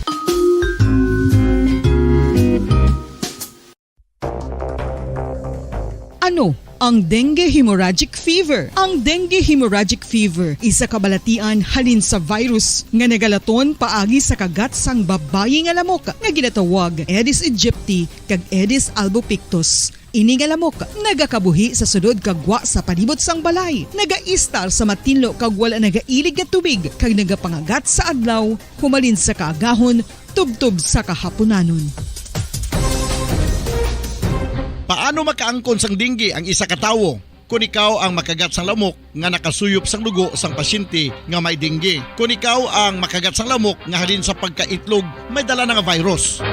Ano ang dengue hemorrhagic fever? Ang dengue hemorrhagic fever isa ka balatian halin sa virus nga nagalaton paagi sa kagat sang babayi nga lamok nga ginatawag Aedes aegypti kag Aedes albopictus. Ini nga lamok nagakabuhi sa sulod kag gwa sa palibot sang balay, nagaistar sa matinlo kag wala nagailig nga tubig, kag nagapangagat sa adlaw humalin sa kaagahon tubtob sa kahapunanon. Paano makaangkon sang dengue ang isa ka tawo? Kon ikaw ang makagat sang lamok nga nakasuyop sang dugo sang pasyente nga may dengue. Kon ikaw ang makagat sang lamok nga halin sa pagkaitlog may dala na nga virus.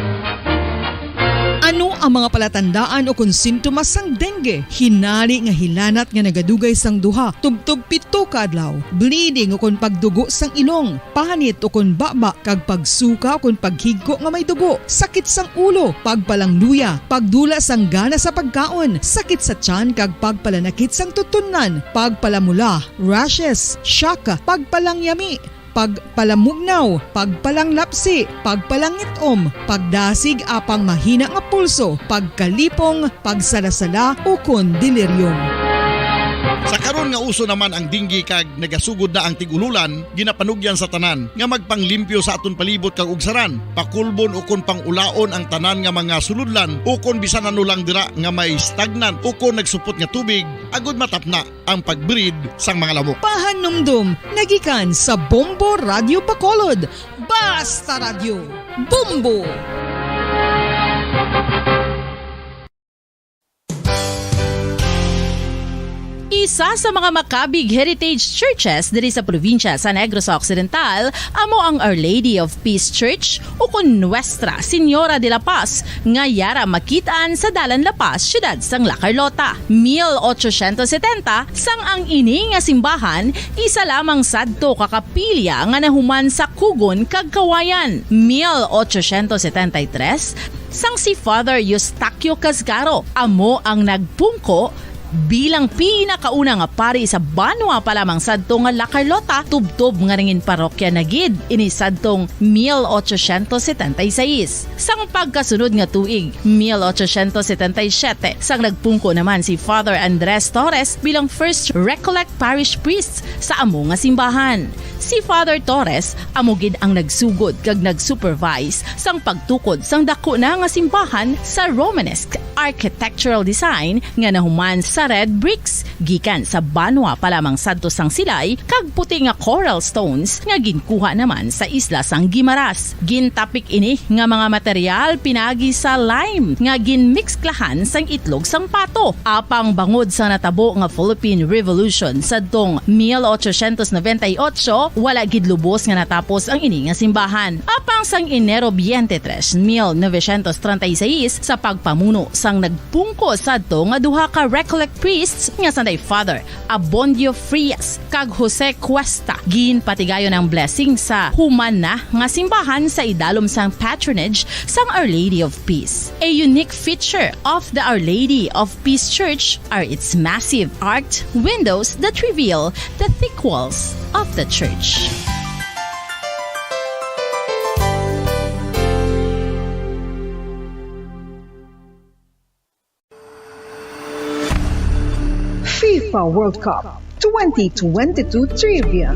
Ano ang mga palatandaan o kon sintomas sang dengue? Hinari nga hilanat nga nagadugay sang duha tubtob pito ka adlaw, bleeding o kon pagdugo sang ilong, panit o kon baba, kag pagsuka o kon paghigko nga may dugo, sakit sang ulo, pagpalangluya, pagdula sang gana sa pagkaon, sakit sa tiyan kag pagpalanakit sang tutunlan, pagpalamula, rashes, shock, pagpalangyami, pagpalamugnaw, pagpalanglapsi, pagpalangit-om, pagdasig apang mahina nga pulso, pagkalipong, pagsalasala, ukon delirium. Sa karon nga uso naman ang dengue kag nagasugod na ang tig-ululan, ginapanugyan sa tanan nga magpanglimpyo sa aton palibot kag ugsaran, pakulbon ukon pang-ulaon ang tanan nga mga sulodlan ukon bisan ano lang dira nga may stagnant ukon nagsupot nga tubig, agud matapna ang pag-breed sang mga lamok. Pahanumdom nga gikan sa Bombo Radyo Bacolod. Basta Radyo, Bombo! Isa sa mga Macabig Heritage Churches diri sa probinsya sa Negros Occidental amo ang Our Lady of Peace Church, ukon Nuestra Señora de la Paz, nga yara makit-an sa Dalan La Paz, siyudad sang La Carlota. Mil ochocientos setenta, sang ang ini nga simbahan isa lamang sadto ka kapilya nga nahuman sa kugon kag kawayan. Mil ochocientos setenta y tres, sang si Father Eustaquio Casgaro amo ang nagpungko bilang pinakauna nga pari sa banwa pa lamang sadto nga La Carlota, tubtob nga nangin parokya na gid ini sadtong mil ochocientos setenta y seis. Sang pagkasunod nga tuig, mil ochocientos setenta y siete, sang nagpungko naman si Father Andres Torres bilang first Recollect Parish Priest sa amo nga simbahan. Si Father Torres amo gid ang nagsugod kag nag-supervise sang pagtukod sang daku na nga simbahan sa Romanesque architectural design nga nahuman sa red bricks gikan sa banwa pa lamang sadto sang Silay kag puti nga coral stones nga ginkuha naman sa isla sang Guimaras. Gintapik ini nga mga material pinagi sa lime nga ginmikslahan sang itlog sang pato. Apang bangod sa natabo nga Philippine Revolution sadtong mil ochocientos noventa y ocho, wala gid lubos nga natapos ang ini nga simbahan. Apang sang Enero twenty-three, mil novecientos treinta y seis, sa pagpamuno sang nagpungko sadto nga duha ka Recollect priests nga sanday Father Abondio Frias kag Jose Cuesta, ginpatigayon ang blessing sa human na nga simbahan sa idalom sang patronage sang Our Lady of Peace. A unique feature of the Our Lady of Peace Church are its massive arched windows that reveal the thick walls of the church. FIFA World Cup twenty twenty-two Trivia.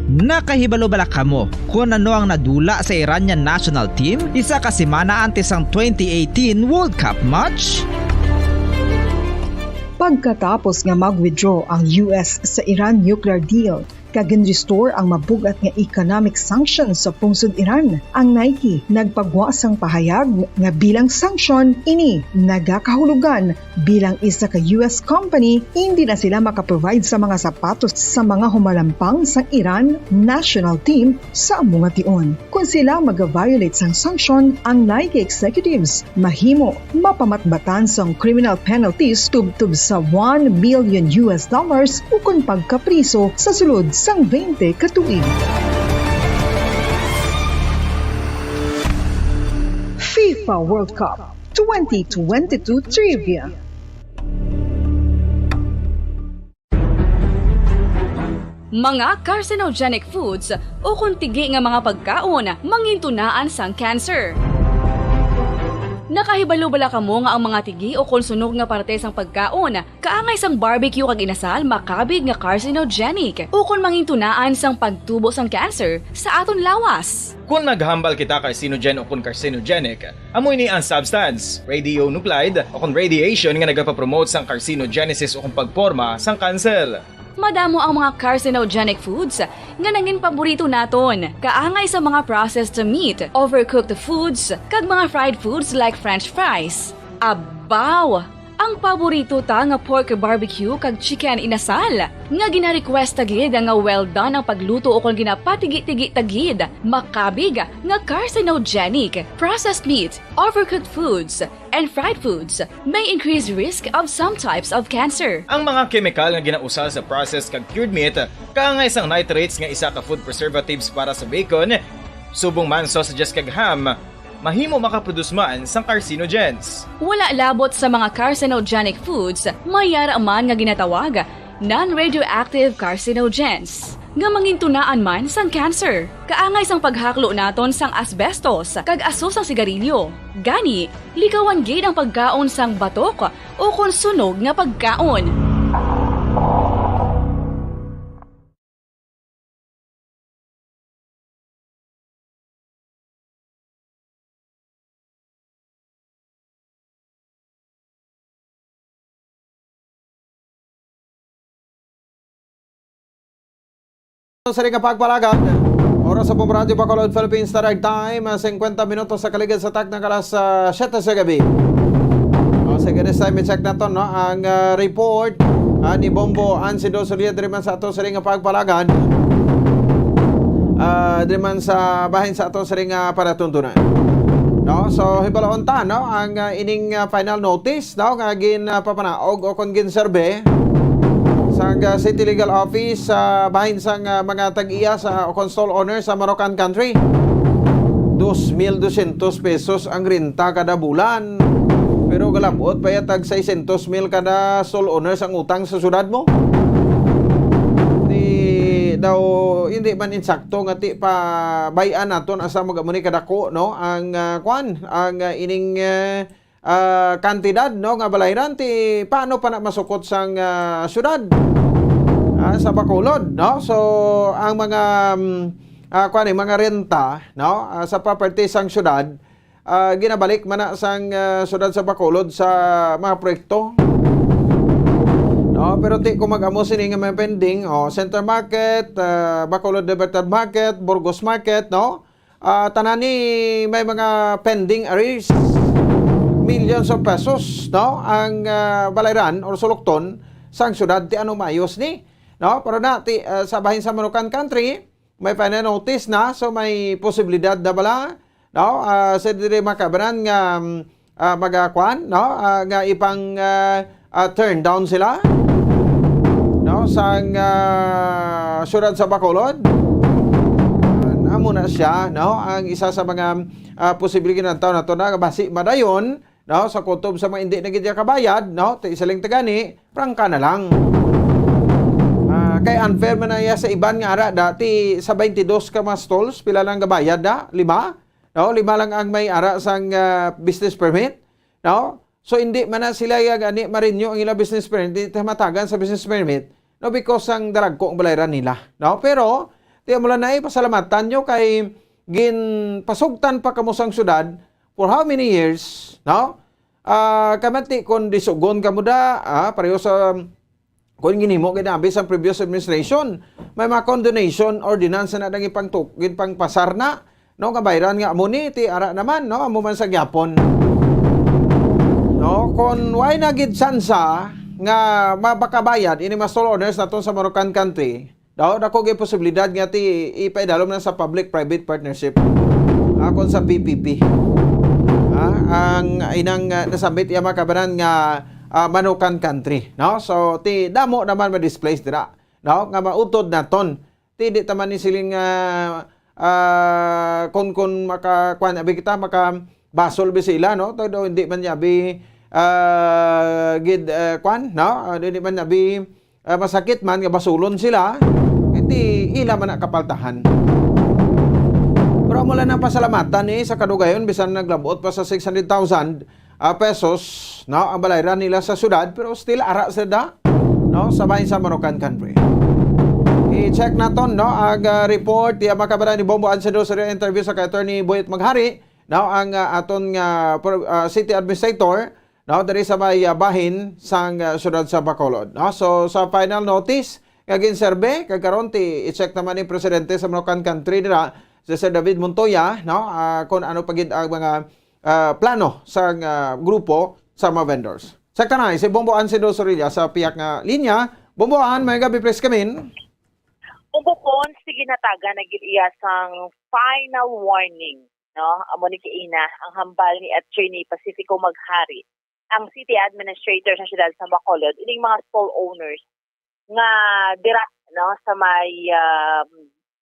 Nakahibalo bala kamo kon ano ang nadula sa Iranian national team isa ka semana antes sang twenty eighteen World Cup match? Pagkatapos nga mag-withdraw ang U S sa Iran nuclear deal, kag gin-restore ang mabug-at nga economic sanctions sa pungsod Iran. Ang Nike nagpagwa sang pahayag nga bilang sanction ini nagakahulugan bilang isa ka U S company, hindi na sila makaprovide sa mga sapatos sa mga humalampang sang Iran national team sa amo nga tion. Kon sila maga-violate sang sanction, ang Nike executives mahimo mapamatbatan sang criminal penalties tubtob sa one million U S dollars ukon pagkapriso sa sulod sang twenty ka tuig. FIFA World Cup twenty twenty-two Trivia. Mga carcinogenic foods ukon tigi nga mga pagkaon mangintunaan sang cancer. Nakahibalo bala kamo nga ang mga tigi ukon sunog nga parte sang pagkaon, kaangay sang barbecue kag inasal, makabig nga carcinogenic ukon mangintunaan sang pagtubo sang cancer sa aton lawas? Kon naghambal kita carcinogen ukon carcinogenic, amo ini ang substance, radionuclide, ukon radiation nga nagapapromote sang carcinogenesis ukon pagporma sang kanser. Madamo ang mga carcinogenic foods nga nangin paborito naton, kaangay sa mga processed meat, overcooked foods, kag mga fried foods like French fries. Abaw! Ang paborito ta nga pork barbecue kag chicken inasal, nga gina-request ta gid nga well done ang pagluto ukon ginapatigi-tigi ta gid, makabig nga carcinogenic, processed meat, overcooked foods, and fried foods may increase risk of some types of cancer. Ang mga kemikal nga ginausal sa processed kag cured meat, kaangay sang nitrates nga isa ka food preservatives para sa bacon, subong man sausages kag ham, mahimo makaproduce man sang carcinogens. Wala labot sa mga carcinogenic foods, may yara man nga ginatawag non-radioactive carcinogens, nga mangintunaan man sang cancer. Kaangay sang paghaklo naton sang asbestos kag aso sang sigarilyo. Gani, likawan gid ang pagkaon sang batok o kon sunog nga pagkaon. Sa ring nga pagpalagad, oras sa Pumradyo Bacolod, Philippines Standard Time, ah, singkwenta minutos sa kaligid sa takna nga alas, ah, siyete sa gabi. O, sige, this time, i-check naton, no, ang, ah, report, ah, ni Bombo Ansido Solia diri man sa ato sa ring nga pagpalagad. Ah, diri man sa bahin sa ato sa ring nga palatuntunan. No, so, hibaloon ta, no, ang, ah, ining, ah, final notice, no, nga gin, ah, papanaog o kon ginserbe sang, ah, City Legal Office sa bahin sang, ah, mga tag-iya sa o kon stall owner sa Marokan Country. Dos mil dosyentos pesos ang renta kada bulan. Pero galabot pa ya tag seiscientos mil kada stall owner sang utang sa syudad mo. Di daw, hindi man insakto nga ti pa bay-an naton asa magamo ni kadako, no? Ang, ah, kwan, ang, ah, ining, ah, ah, kantidad, no, nga balayran ti paano pa na masukot sang, ah, syudad, ah, sa Bacolod, no? So, ang mga, mm, ah, kuwan, eh, mga renta, no, ah, sa property sang syudad, ah, ginabalik man na sang, ah, syudad sa Bacolod sa mga proyekto. No, pero ti kung mag-amo sini nga may pending, oh, Center Market, ah, Bacolod Libertad Market, Burgos Market, no? Ah, tanan ni may mga pending arrears, millions of pesos, no? Ang, ah, balayran or sulukton sang syudad ti ano maayos ni, no? Pero na ti, ah, sa bahin sa Manukan Country, may final notice na, so may posibilidad na bala, no? Ah, sa diri makabanan nga, mm, ah, magakuan, no? Ah, nga ipang, ah, ah, turn down sila, no? Sang, ah, syudad sa Bacolod. Ah, amo na siya, no? Ang isa sa mga, ah, posible ginantaw nato na basi madayon, no? Sa kutob sa mga hindi na gid kabayad, no? Ti isa lang tagani, prangka na lang. Ah, kay unfair man na iya sa iban nga ara dati sa twenty-dos ka mga stalls, pila lang gabayad na? Lima? No? Lima lang ang may ara sang, ah, business permit. No? So, hindi man na sila ya gani ma-renew ang ila business permit, di ta matagan sa business permit, no? Because ang dalagko ang balayran nila, no? Pero, tiyan mo lang na, eh, pasalamatan nyo kay ginpasugtan pa kamo sang syudad for how many years, no? Ah, kamanti kung disugon kamo da, ah, pareho sa kung ginhimo gid abi sang previous administration, may mga condonation ordinance na nang ipangtuk-, ginpangpasar na, no, nga bayran nga amo ni, ti ara naman, no, amo man sa gyapon. No, kung why na gid sansa nga mapakabayad ini mga stall owners naton sa Marokan Country, daw, dako gid posibilidad nga ti ipaidalom na sa public-private partnership. Akon sa P P P. Ah, ang inang, ah, nasambit iya mga kabanan nga ah, Manukan Country, no? So, ti damo naman ma-displace dira, no? Nga mautod naton. Ti di ta man ni siling, ah, ah, kun, kun maka, kwan, abi kita, maka basol bi sila, no? Todo hindi man niya abi, ah, gid, ah, kwan, no? Ah, hindi man niya abi, ah, masakit man nga basulon sila, ti ila man na kapaltahan. Pero amo lang ang pasalamatan ni sa kadugayon, bisan naglabot pa sa six hundred thousand, ah, pesos, no, ang balayran nila sa syudad, pero still ara sila, no, sa bahin sa Manukan Country. I-check naton, no, ang, ah, report, iya mga kababayan, ni Bombo Ansido sa interview sa kay Attorney Boyet Maghari, no, ang, ah, aton nga pro-, ah, city administrator, no, diri sa may, ah, bahin sang, ah, syudad sa Bacolod, no. So, sa final notice nga ginserbe, kag karon ti i-check naman ni presidente sa Manukan Country dira, si Sir David Montoya, no, ah, kung ano pa gid ang mga ah, plano sang, ah, grupo sa mga vendors. Sa kanay, si Bombo Ann Sido Sorilla sa pihak nga linya. Bombo Ann, may gabi, please come in. Bombo Pons, sige natagan na gid iya sang final warning, no? Amo ni kaina ang hambal ni Attorney Pacifico Maghari, ang city administrator sa siyudad sa Bacolod, ining mga stall owners nga dira, no, sa may, um,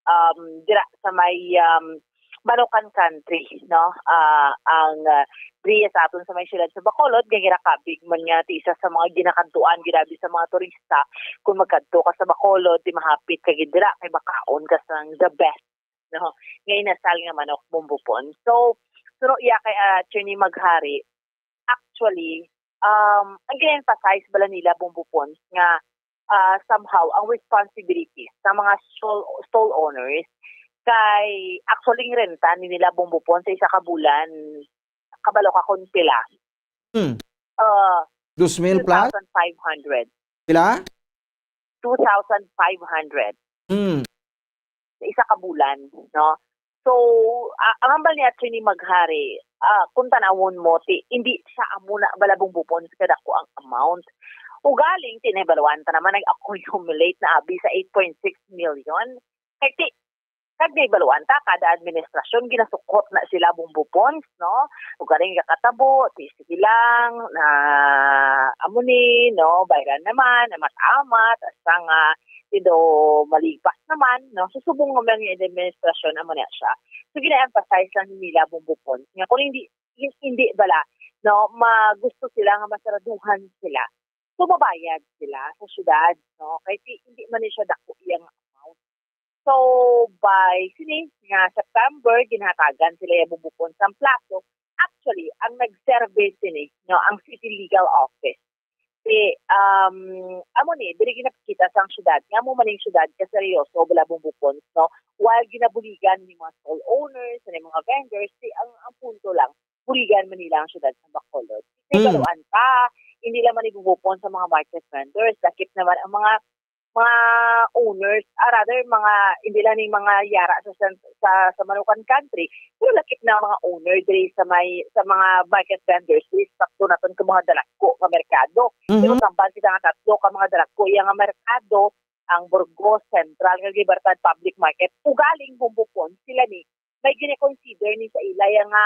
um, dira sa may, um, Manukan Country, no? Ah, ang, ah, diri sa aton sa may siyudad sa Bacolod, nga ginakabig man nga ti isa sa mga ginakadtuan ginabi sa mga turista. Kung magkadto ka sa Bacolod, ti mahapit ka gid dira kay makaon ka sang the best, no? Nga inasal nga manok, Bombo Pons. So, suno iya kay, ah, Attorney Maghari, actually, um, ang gina-emphasize bala nila, Bombo Pons, nga, ah, somehow ang responsibility sa mga stall, stall owners kay actually ang renta ni nila, Bombo Pons, sa isa ka bulan, kabalo ka kung pila? Hmm. Ah, Dos mil plus? Two thousand five hundred. Pila? Two thousand five hundred. Hmm. Sa isa ka bulan, no? So, ah, ang hambal ni Attorney Maghari, ah, kung tanawon mo, ti, hindi sa amo na bala, Bombo Pons, kadako ang amount. Ugaling, ti, nahibaluan ta naman, nag-accumulate na abi sa eight point six million. Kay, ti, kag nahibaluan ta, kada administrasyon, ginasukhot na sila, Bombo Pons, no? Ugaling kakatabo, ti, sige lang, na, amo ni, no, bayran naman, amat-amat, asa nga, ido malipas naman, no? So, subong nga man nga administrasyon, amo na siya. So, gina-emphasize lang nila, Bombo Pons, nga kung hindi, hin-, hindi bala, no, magusto sila nga masaraduhan sila. So, mabayad sila sa syudad, no? Kay ti-, hindi man ni siya dako iyang amount. So, by sini nga September, ginhatagan sila ya, Bombo Pons, sang plaso. Actually, ang nag-survey sini, no, ang City Legal Office. Si, um, amo ni, diri ginapakita sang syudad, nga amo man ning syudad kaseryoso bala, Bombo Pons, no? While ginabuligan ni mga stall owners, ni mga vendors, si, ang, ang punto lang, buligan man nila ang syudad sa Bacolod. Mm. Nahibaluan ta, hindi lang man ni, Bombo Pons, sa mga market vendors, lakip naman ang mga, mga owners, ah, rather, mga, hindi lang ni mga yara sa, sa, sa, sa Manukan Country, pero lakip na mga owner diri sa may, sa mga market vendors, diri sa sakto naton ka mga dalagko nga merkado. Mhm. Pero sampan kita nga tatlo ka mga dalagko iya nga merkado, ang Burgos, Central, kag Libertad Public Market. Ugaling, Bombo Pons, sila ni may gina-consider ni sa ila ya nga,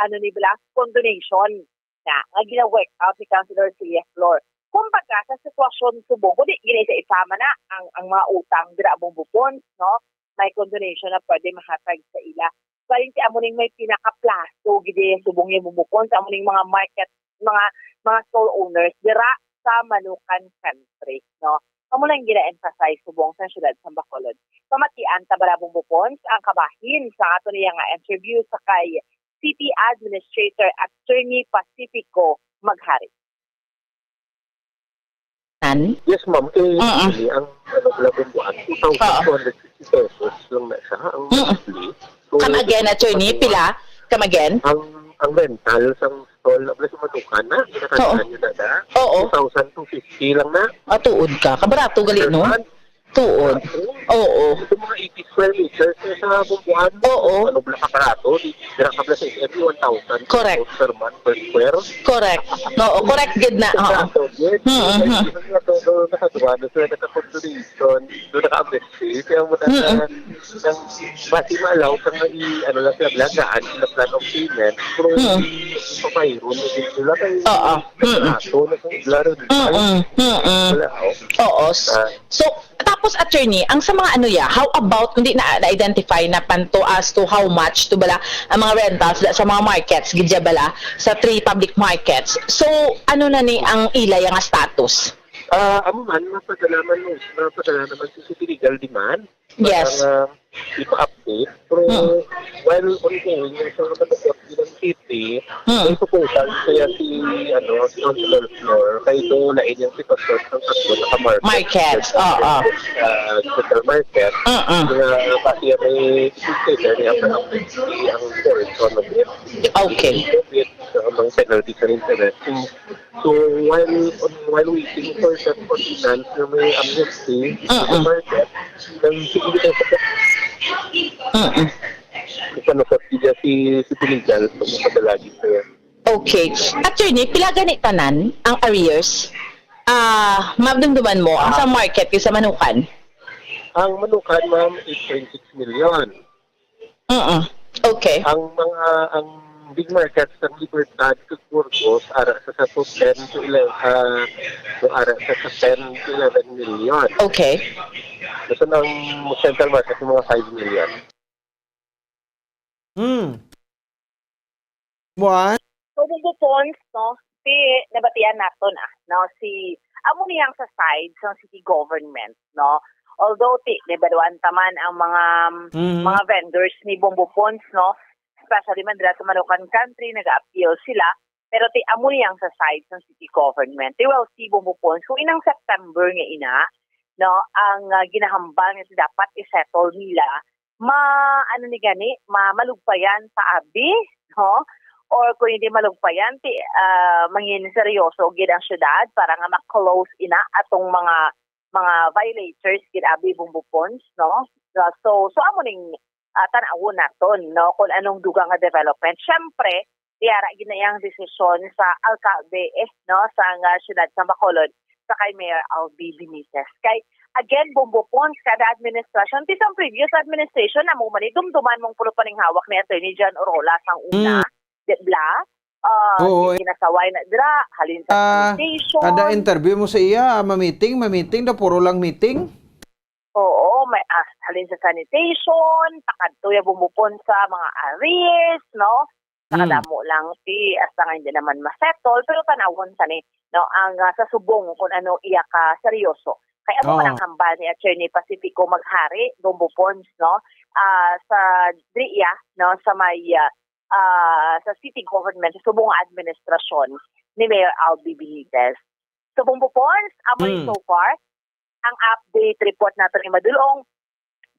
ano ni bala, condonation na nga gina-work out ni Councilor Celia Flor. Kumbaga, sa sitwasyon subong, kundi gini sa isa man na ang, ang mga utang dira, Bombo Pons, no? May condonation na pwede mahatag sa ila. Baling ti amo ning may pinakaplaso gid subong ni, Bombo Pons, sa amo ning mga market, mga, mga stall owners dira sa Manukan Country, no? Amo lang gina-emphasize subong sa siyudad sa Bacolod. Pamatian ta bala, Bombo Pons, ang kabahin sa ato niya nga interview sa kay City Administrator Attorney Pacifico Maghari. Nan? Yes, ma'am. Kay Mm. actually, ang ano pala, Bombo Pons, Oo. two thousand two hundred fifty pesos lang na siya ang Mm. monthly. So, Come again, attorney, pila? Come again? Ang, ang rental sang stall na pala sa Manukan na, Oo. ginakantahan niyo na na. Oo. Two thousand two fifty lang na. Ah, tuod ka. Kabarato gali, Per no? month. Tuod. Barato. Oo. Ito mga eighty square meters na sa Bombo Pons. Oo. Ano pala kabarato? Di, dira ka pala sa S M E, one thousand Correct. Per month, per square. Correct. Oo, correct gid na. Oo. Barato, yes. Mm, mm. Kaya, kaya, kaya, kaya, kaya, kaya, kaya, kaya, Doon, doon naka-abet siya. Kaya mo na Mm-mm. na, nang basi maalaw ka nga i-, ano lang sila, balagaan sila plan of payment. Pero Mm. hindi pa mayroon na din sila kay Oo. Mm-mm. ato na kung klaro, di ba? Mm-mm. Mm-mm. Wala, oh. Oo. S-, Ah. so, tapos, attorney, ang sa mga ano ya, how about, hindi na, na-identify na panto as to how much to bala ang mga rentals da sa mga markets, gidya bala, sa three public markets. So, ano na ni ang ila ya nga status? Ah, amo man, mapadala man mo, mapadala naman si City Legal Demand. Yes. Para nga ipa-update. Pero Hmm. while ongoing, yung sa mga manukot ilang city, Hmm. may proposal siya si, ano, si Councilor Flor, kay do lain yung sitwasyon ng tatlo na ka-market. Market, oo. Ah, central market. Mm-mm. Nga, kasi may consider niya para ang portion of it. Okay. With, uh, mga penalties and interest. So, while, while waiting for that ordinance na may amnesty, Mm-mm. sa market, nang hindi na sa Mm-mm. Ipanukot niya si, si Piligal, pag ipadalagin ko yan. Okay. Attorney, pila gani tanan ang arrears? Ah, madumduman mo, ang sa market, yung sa Manukan? Ang Manukan, ma'am, is twenty-six million. Mm. Okay. Ang mga, ang big markets, ang Libertad, kag Burgos, ara sa, sa ten to eleven, ah, so ara sa, sa ten to eleven million. Okay. Basta ang central market, yung mga five million. Hmm. Buwan? So, Bumbo Ponds, no, si, nabatian naton, ah, no, si, amo niyang sa side sang city government, no, although ti, nabaluan ta man ang mga, Mhm. mga vendors ni Bumbo Ponds, no, especially man dira sa Manukan Country, nag-appeal sila, pero ti, amo niyang sa side sang city government. Ti, well, si Bumbo Ponds, kung inang September nga ina, no, ang, ah, ginahambal nga dapat i-settle nila, ma-, ano ni gani, ma-, malugpayan sa abi, no? Or kung hindi malugpayan, ti, ah, mangin seryoso gid ang syudad para nga ma-close ina atong mga, mga violators gid abi, Bumbo Ponds, no? Ah, so, so amo ning, ah, tan-awon naton, no, kung anong dugang nga development. Siyempre, yara gid na iyang desisyon sa alkalde, eh, no, sa nga syudad sa Bacolod, sa kay Mayor Albi Benitez. Kay, again, Bumbo Ponds, kada administrasyon, ti sang previous administration, amo man ni, dumduman mong pulo paninghawak ni Attorney John Orola sang una, Mm. di bla? Ah, Oo, eh. Kinasaway na dira, halin sa Ah, sanitation. Kada interview mo sa iya, mamiting, mamiting, daw puro lang meeting. Oo, may, ah, halin sa sanitation, pakadto ya Bumbo Ponds sa mga arrears, no? Mm. Nakadamo lang si, hasta nga hindi naman masettle, pero tanawon sa ni, no, ang, ah, sa subong kung ano iya ka seryoso. Kay amo man Oo. ang hambal ni Attorney Pacifico Maghari, Bumbo Ponds, no? Ah, sa diri iya, no, sa may, ah, ah, sa city government, sa subong nga administrasyon ni Mayor Albi Benitez. So, Bumbo Ponds, amo ni Mm. so far ang update report nato ni Madulong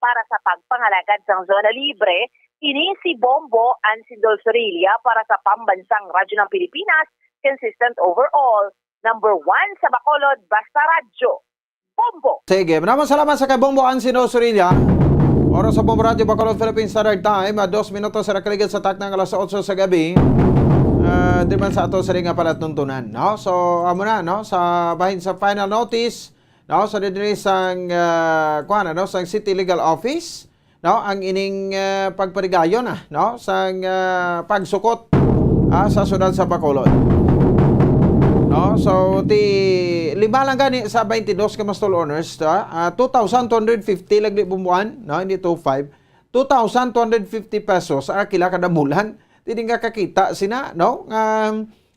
para sa pagpangalagad sang zona libre. Ini si Bombo Ansin Dolsorilla para sa Pambansang Radyo ng Pilipinas, consistent overall, number one sa Bacolod, basta radyo. Bombo! Sige, maraming salamat sa kay Bombo Ansin Dolsorilla. Oras sa Bombo Radyo Bacolod, Philippine Standard Time, ah, dos minutos sa nakaligid sa takna nga alas otso sa gabi. Ah, di man sa ato sa nga palatuntunan, no? So, amo na, no? Sa bahin sa final notice, no? Sa diri sang, ah, kuwan, ano? Sang City Legal Office, no? Ang ining, ah, pagparigayon, ah, no? Sang, ah, pagsukot, ah, sa siyudad sa Bacolod. No? So, ti, lima lang gani sa twenty-two ka mga stall owners, ah, ah, two thousand two hundred fifty lang di bumuan, no? Hindi two five. Two thousand two hundred fifty pesos ang arkila kada bulan. Ti di nga kakita sina, no? Nga,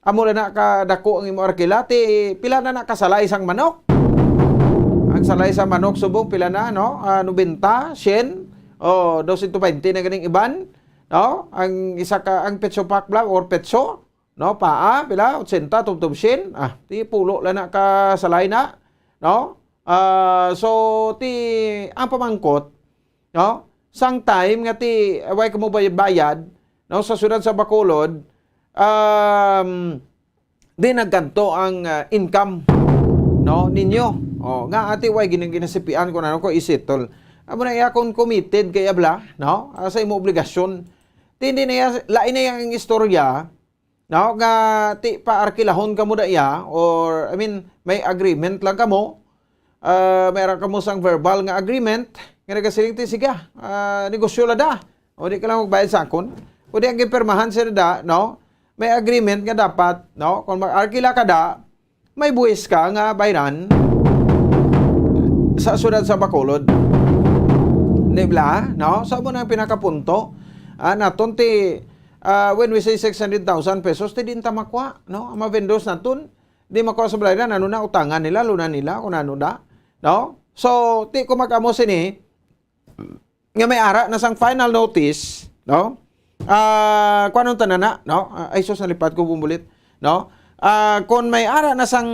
amo na na kadako ang imo arkila, ti pila na na kasalay sang manok? Ang salay sang manok subong pila na, no? Ah, nobenta, syen, o dosyentos baynte na ganing iban, no? Ang isa ka, ang petso pack bla or petso, no? Paa, pila? Otsenta, tubtob syen. Ah, ti pulo lang na kasalay na, no? Ah, so, ti, ang pamangkot, no? Sang time nga ti, way kamo bay-, bayad, no? Sa siyudad sa Bacolod, um, di nagkanto ang, ah, income, no, ninyo. O, nga ati, way gin-, ginasipian ko na, no, ko isettle. Amo na iya kung committed kay abla, no? Ah, sa imo obligasyon. Ti, hindi na iya, lain na iya ang istorya, no? Nga ti paarkilahon kamo da iya, or, I mean, may agreement lang kamo, ah, may ara kamo sang verbal nga agreement, nga nagasiling ti, sige, ah, negosyo la da. O di ka lang magbayad sa akon. O di ang gipirmahan sila da, no? May agreement nga dapat, no? Kung mag-arkila ka da, may buwis ka nga bayran sa siyudad sa Bacolod. Di bla? No? So, amo na ang pinakapunto. Ah, naton ti, ah, when we say six hundred thousand pesos, ti di ta makuha, no? Ang mga vendors naton, di makuha sa balayran, ano na, utangan nila, luna nila, kung ano da. No? So, ti, kung mag-amo sini, nga may ara na sang final notice, no? Ah, kuanon ta na na, no? Ah, ay, sus, nalipat ko bumulit, no? Ah, kung may ara na sang,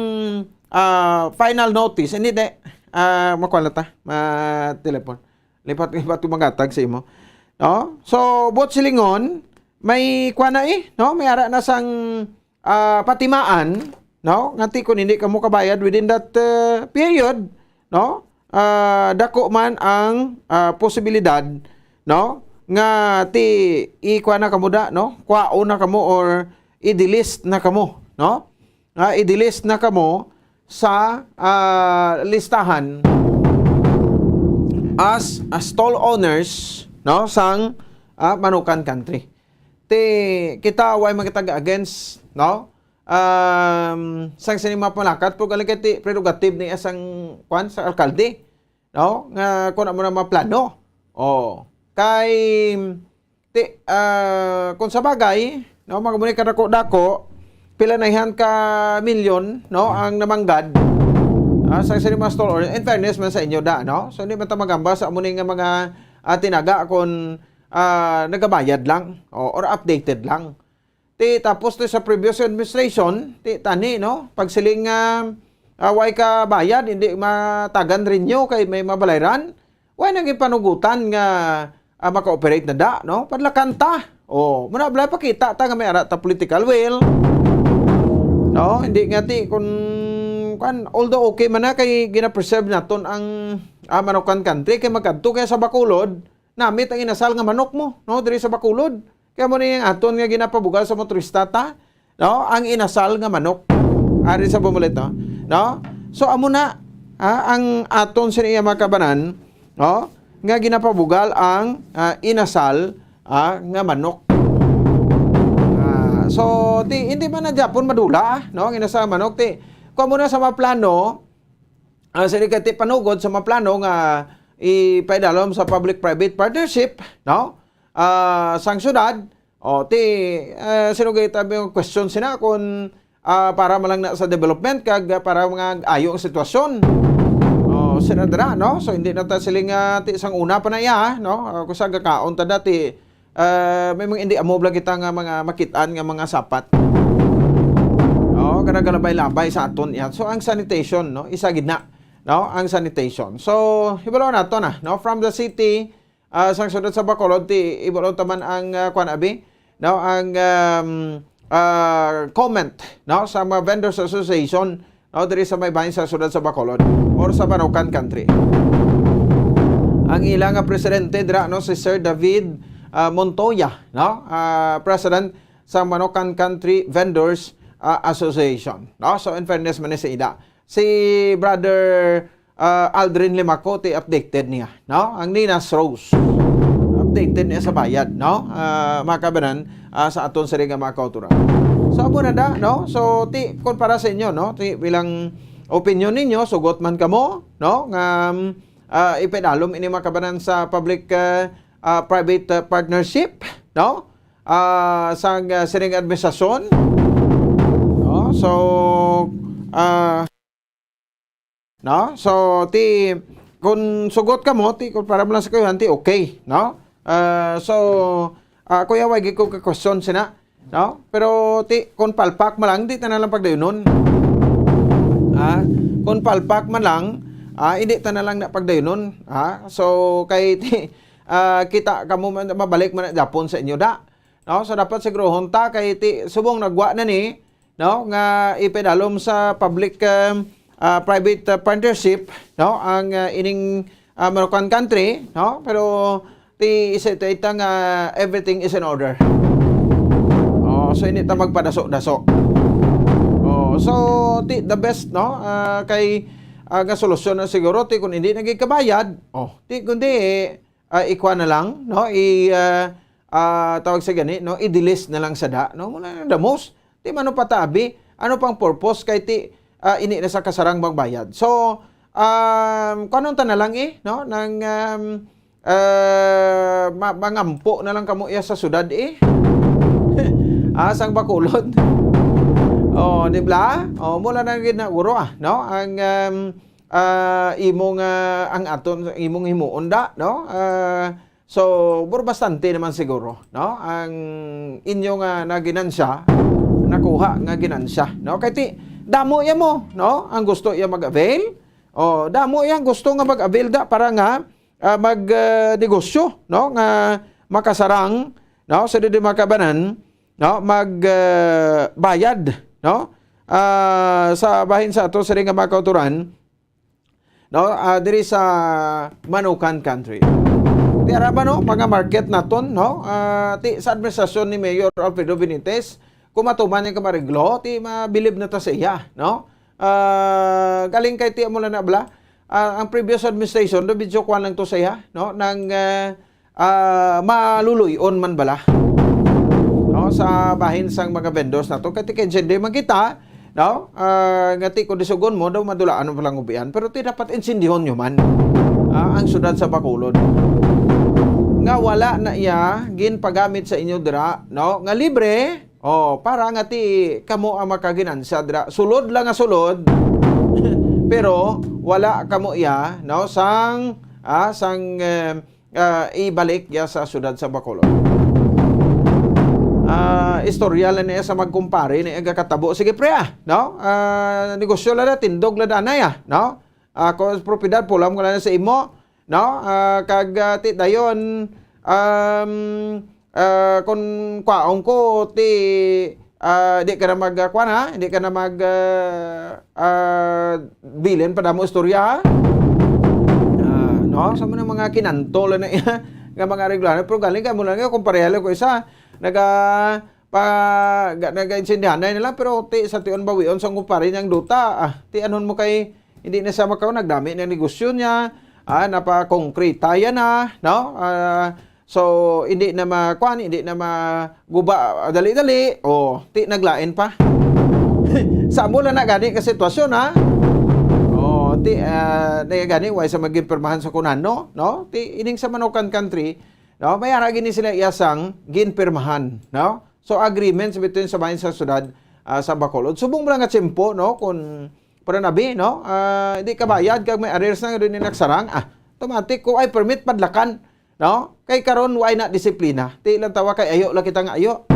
ah, final notice, hindi, di, ah, makuha na ta, ma-, telepon. Lipat, lipat ko mangatag sa imo. No? So, buot silingon, may kuha na eh, no? May ara na sang, ah, patimaan, no? Nga ti kung hindi kamo kabayad within that, ah, period, no? Ah, dako man ang, ah, posibilidad, no? Nga ti ikuha na kamo da, no? Kwaon na kamo or i-delist na kamo, no? Nga i-delist na kamo sa, ah, listahan as, as stall owners, no, sang, ah, Manukan Country. Ti kita way man kita against, no? Um, sang sini mga pamalakat, pero galing kay ti prerogative ni sang, kwan, sa alkalde, no? Nga kung ano na mga plano. Oh, kay ti, ah, kung sa bagay, no, mga muni kadako-dako, pila na yan ka milyon, no, ang namanggad, ah, sa sini mga stall owner. In fairness man sa inyo da, no? So, hindi man ta magamba sa amo ni nga mga, ah, tinaga kung, ah, nagabayad lang, o, or updated lang. Ti, tapos ti sa previous administration, ti, tani, no? Pagsiling nga, ah, way ka bayad, hindi matagan renew kay may mabalayran. Way nang ipanugutan nga, ah, maka-operate na da, no? Padlakan ta. Oh, muna bala pakita ta nga may ara ta political will. No, hindi nga ti kun kan, although okay man na kay gina-preserve naton ang, ah, Manukan Country kay magkadto kay sa Bacolod, namit ang inasal nga manok mo, no, diri sa Bacolod. Kaya mo ni ang aton nga ginapabugal sa motorista ta, no, ang inasal nga manok. Ari sa Bumulito, no? So amo na, ah, ang aton sa iya mga kabanan, no, nga ginapabugal ang, ah, inasal, ah, nga manok. Ah, so ti hindi man na gyapon madula, ah, no, ang inasal nga manok ti kung amo na sa mga plano, ah, sa ti panugod sa mga plano nga ipaidalom sa public-private partnership, no? Ah, sang syudad, o, ti, ah, sinugay tabi yung question sina kung, ah, para man lang na sa development kag, ah, para mga ayo ang sitwasyon. O, sina dira, no? So, hindi na ta siling, ah, ti sang una pa na iya, no? Ah, kung sa gakaon ta dati, ah, may mga hindi amo bala kita nga mga makitaan nga mga sapat. O, kada galabay-labay sa aton yan. So, ang sanitation, no? Isa gid na, no? Ang sanitation. So, hibalo nato na, no? From the city, ah, sang siyudad sa Bacolod, ti, hibalo ta man ang, ah, kwan, abi, no? Ang, um, ah, comment, no? Sa mga vendors association, no? Diri sa may bahin sa siyudad sa Bacolod or sa Manukan Country. Ang ila nga presidente dira, no, si Sir David, ah, Montoya, no? Ah, president sa Manukan Country Vendors, ah, Association, no? So, in fairness man ni sa ila, si Brother, ah, Aldrin Limaco, ti updated niya, no? Ang Ninas Rose. Updated niya sa bayad, no? Ah, mga kabanan, ah, sa aton sini nga mga kauturan. So, amo na da, no? So, ti, kung para sa inyo, no? Ti, bilang opinion ninyo, sugot man kamo, no? Nga, um, ah, ipinalom ini mga kabanan sa public, ah, ah, private, ah, partnership, no? Ah, sang, ah, sining administrasyon, no? So, ah, no? So, ti, kung sugot kamo, ti, kung para mo lang sa kayuhan, ti, okay, no? Ah, so, ah, kuya, wag ko ka question sina, no? Pero, ti, kung palpak mo lang, di ta na lang pagdayunon. Ah, kung palpak man lang, ah, hindi ta na lang na pagdayunon. Ah, so, kay, ti, ah, kita kamo man, mabalik man na Japon sa inyo, da. No? So, dapat sigurohon ta, kay, ti, subong nagwa na ni, no, nga ipinalom sa public, um, ah, private, ah, partnership, no, ang, ah, ining, ah, Manukan Country, no, pero ti isa ito ita nga everything is in order. Oh, so hindi ta magpadaso-daso. Oh, so ti the best, no, ah, kay, ah, nga solusyon na siguro ti kung hindi nagikabayad, oh, ti kundi, ah, ikwa na lang, no, i, ah, ah, tawag sa gani, no, i-delist na lang sa da, no, wala na damos. Ti mano patabi? Ano pang purpose kay ti, ah, ini na sa kasarang magbayad? So, um, kuanon ta na lang, eh, no? Nang, um, ah, ma-, mangampo na lang kamo iya sa syudad, eh. Ah, sang Bacolod. Oh, di ba? Oh, mula na gid na uro, ah, no? Ang, um, ah, imong, ah, ang aton, imong himuon da, no? Ah, So, pero bastante naman siguro, no? Ang inyo nga naginansya, nakuha nga ginansya, no? Kay ti, damo iya mo, no? Ang gusto iya mag-avail. O, damo iya ang gusto nga mag-avail da para nga, ah, mag, ah, negosyo, no? Nga makasarang, no? Sa didi makabanan, no? Mag, ah, bayad, no? Ah, sa bahin sa ato, sa nga mga kauturan, no, ah, diri sa Manukan Country. Ti ara ba, no, mga market naton, no? Ah, ti sa administrasyon ni Mayor Alfredo Benitez, Kung matuman niya ka mareglo, ti mabilib na ta sa iya, no? Ah, galing kay ti amo lang na bala. Ah, ang previous administration, do medyo kuwan lang to sa iya, no? Nang, ah, ah, maluluy-on man bala, no? Sa bahin sang mga vendors nato. Kay ti kay hindi man kita, no? Ah, nga ti kung disugon mo, daw madulaan mo palang ubian. Pero ti dapat insindihon nyo man, ah, ang syudad sa Bacolod. Nga wala na iya ginpagamit sa inyo dira, no? Nga libre, oh, para nga ti kamo ang makaginansya dira. Sulod lang nga sulod, pero wala kamo iya, no? Sang, ah, sang, eh, ah, ibalik ya sa syudad sa Bacolod. Ah, istorya lang niya sa magkumpare na gakatabo. Sige, pre, ah, no? Ah, negosyo lang na, tindog lang na, anay, ah, no? Ah, kung propiedad, pulam ko lang sa imo, no? Ah, kag, ah, ti dayon, um, ah, kung kwaon ko, ti, ah, di ka na mag, ah, kwan, ha? Di ka na mag, ah, ah, bilin pa damo istorya, ha? Ah, no? Sa mga, mga kinanto lang na iya, nga mga areglanan. Pero galing ka mo lang, kung pareha lang ko isa, naga, pa, ga, nagaintindihanay na lang, pero ti, sa tion bawion sa kumpare niyang duta, ah, ti, anon mo kay, hindi na siya makaw, nagdami na negosyo niya, ah, napakonkreta yan na, no? Ah, so, hindi na ma-, kwan, hindi na maguba, ah, dali-dali, oh, ti, naglain pa. Sa amo lang na gani ka sitwasyon, ha? Oh, ti, ah, na gani, why sa maging pirmahan sa kunan, no? No? Ti, ining sa Manukan Country, no? May ara gini sila iyasang ginpirmahan, no? So, agreements between sa bahin sa syudad, ah, sa Bacolod. Subong mo lang nga tiyempo, no? Kung, para nabi, no? Ah, hindi ka bayad, kag may arrears na nga doon yung nagsarang, ah, automatic, kung ay permit, padlakan, no? Kay karon, why na disiplina? Ti lang tawa kay ayo lang kita nga ayo.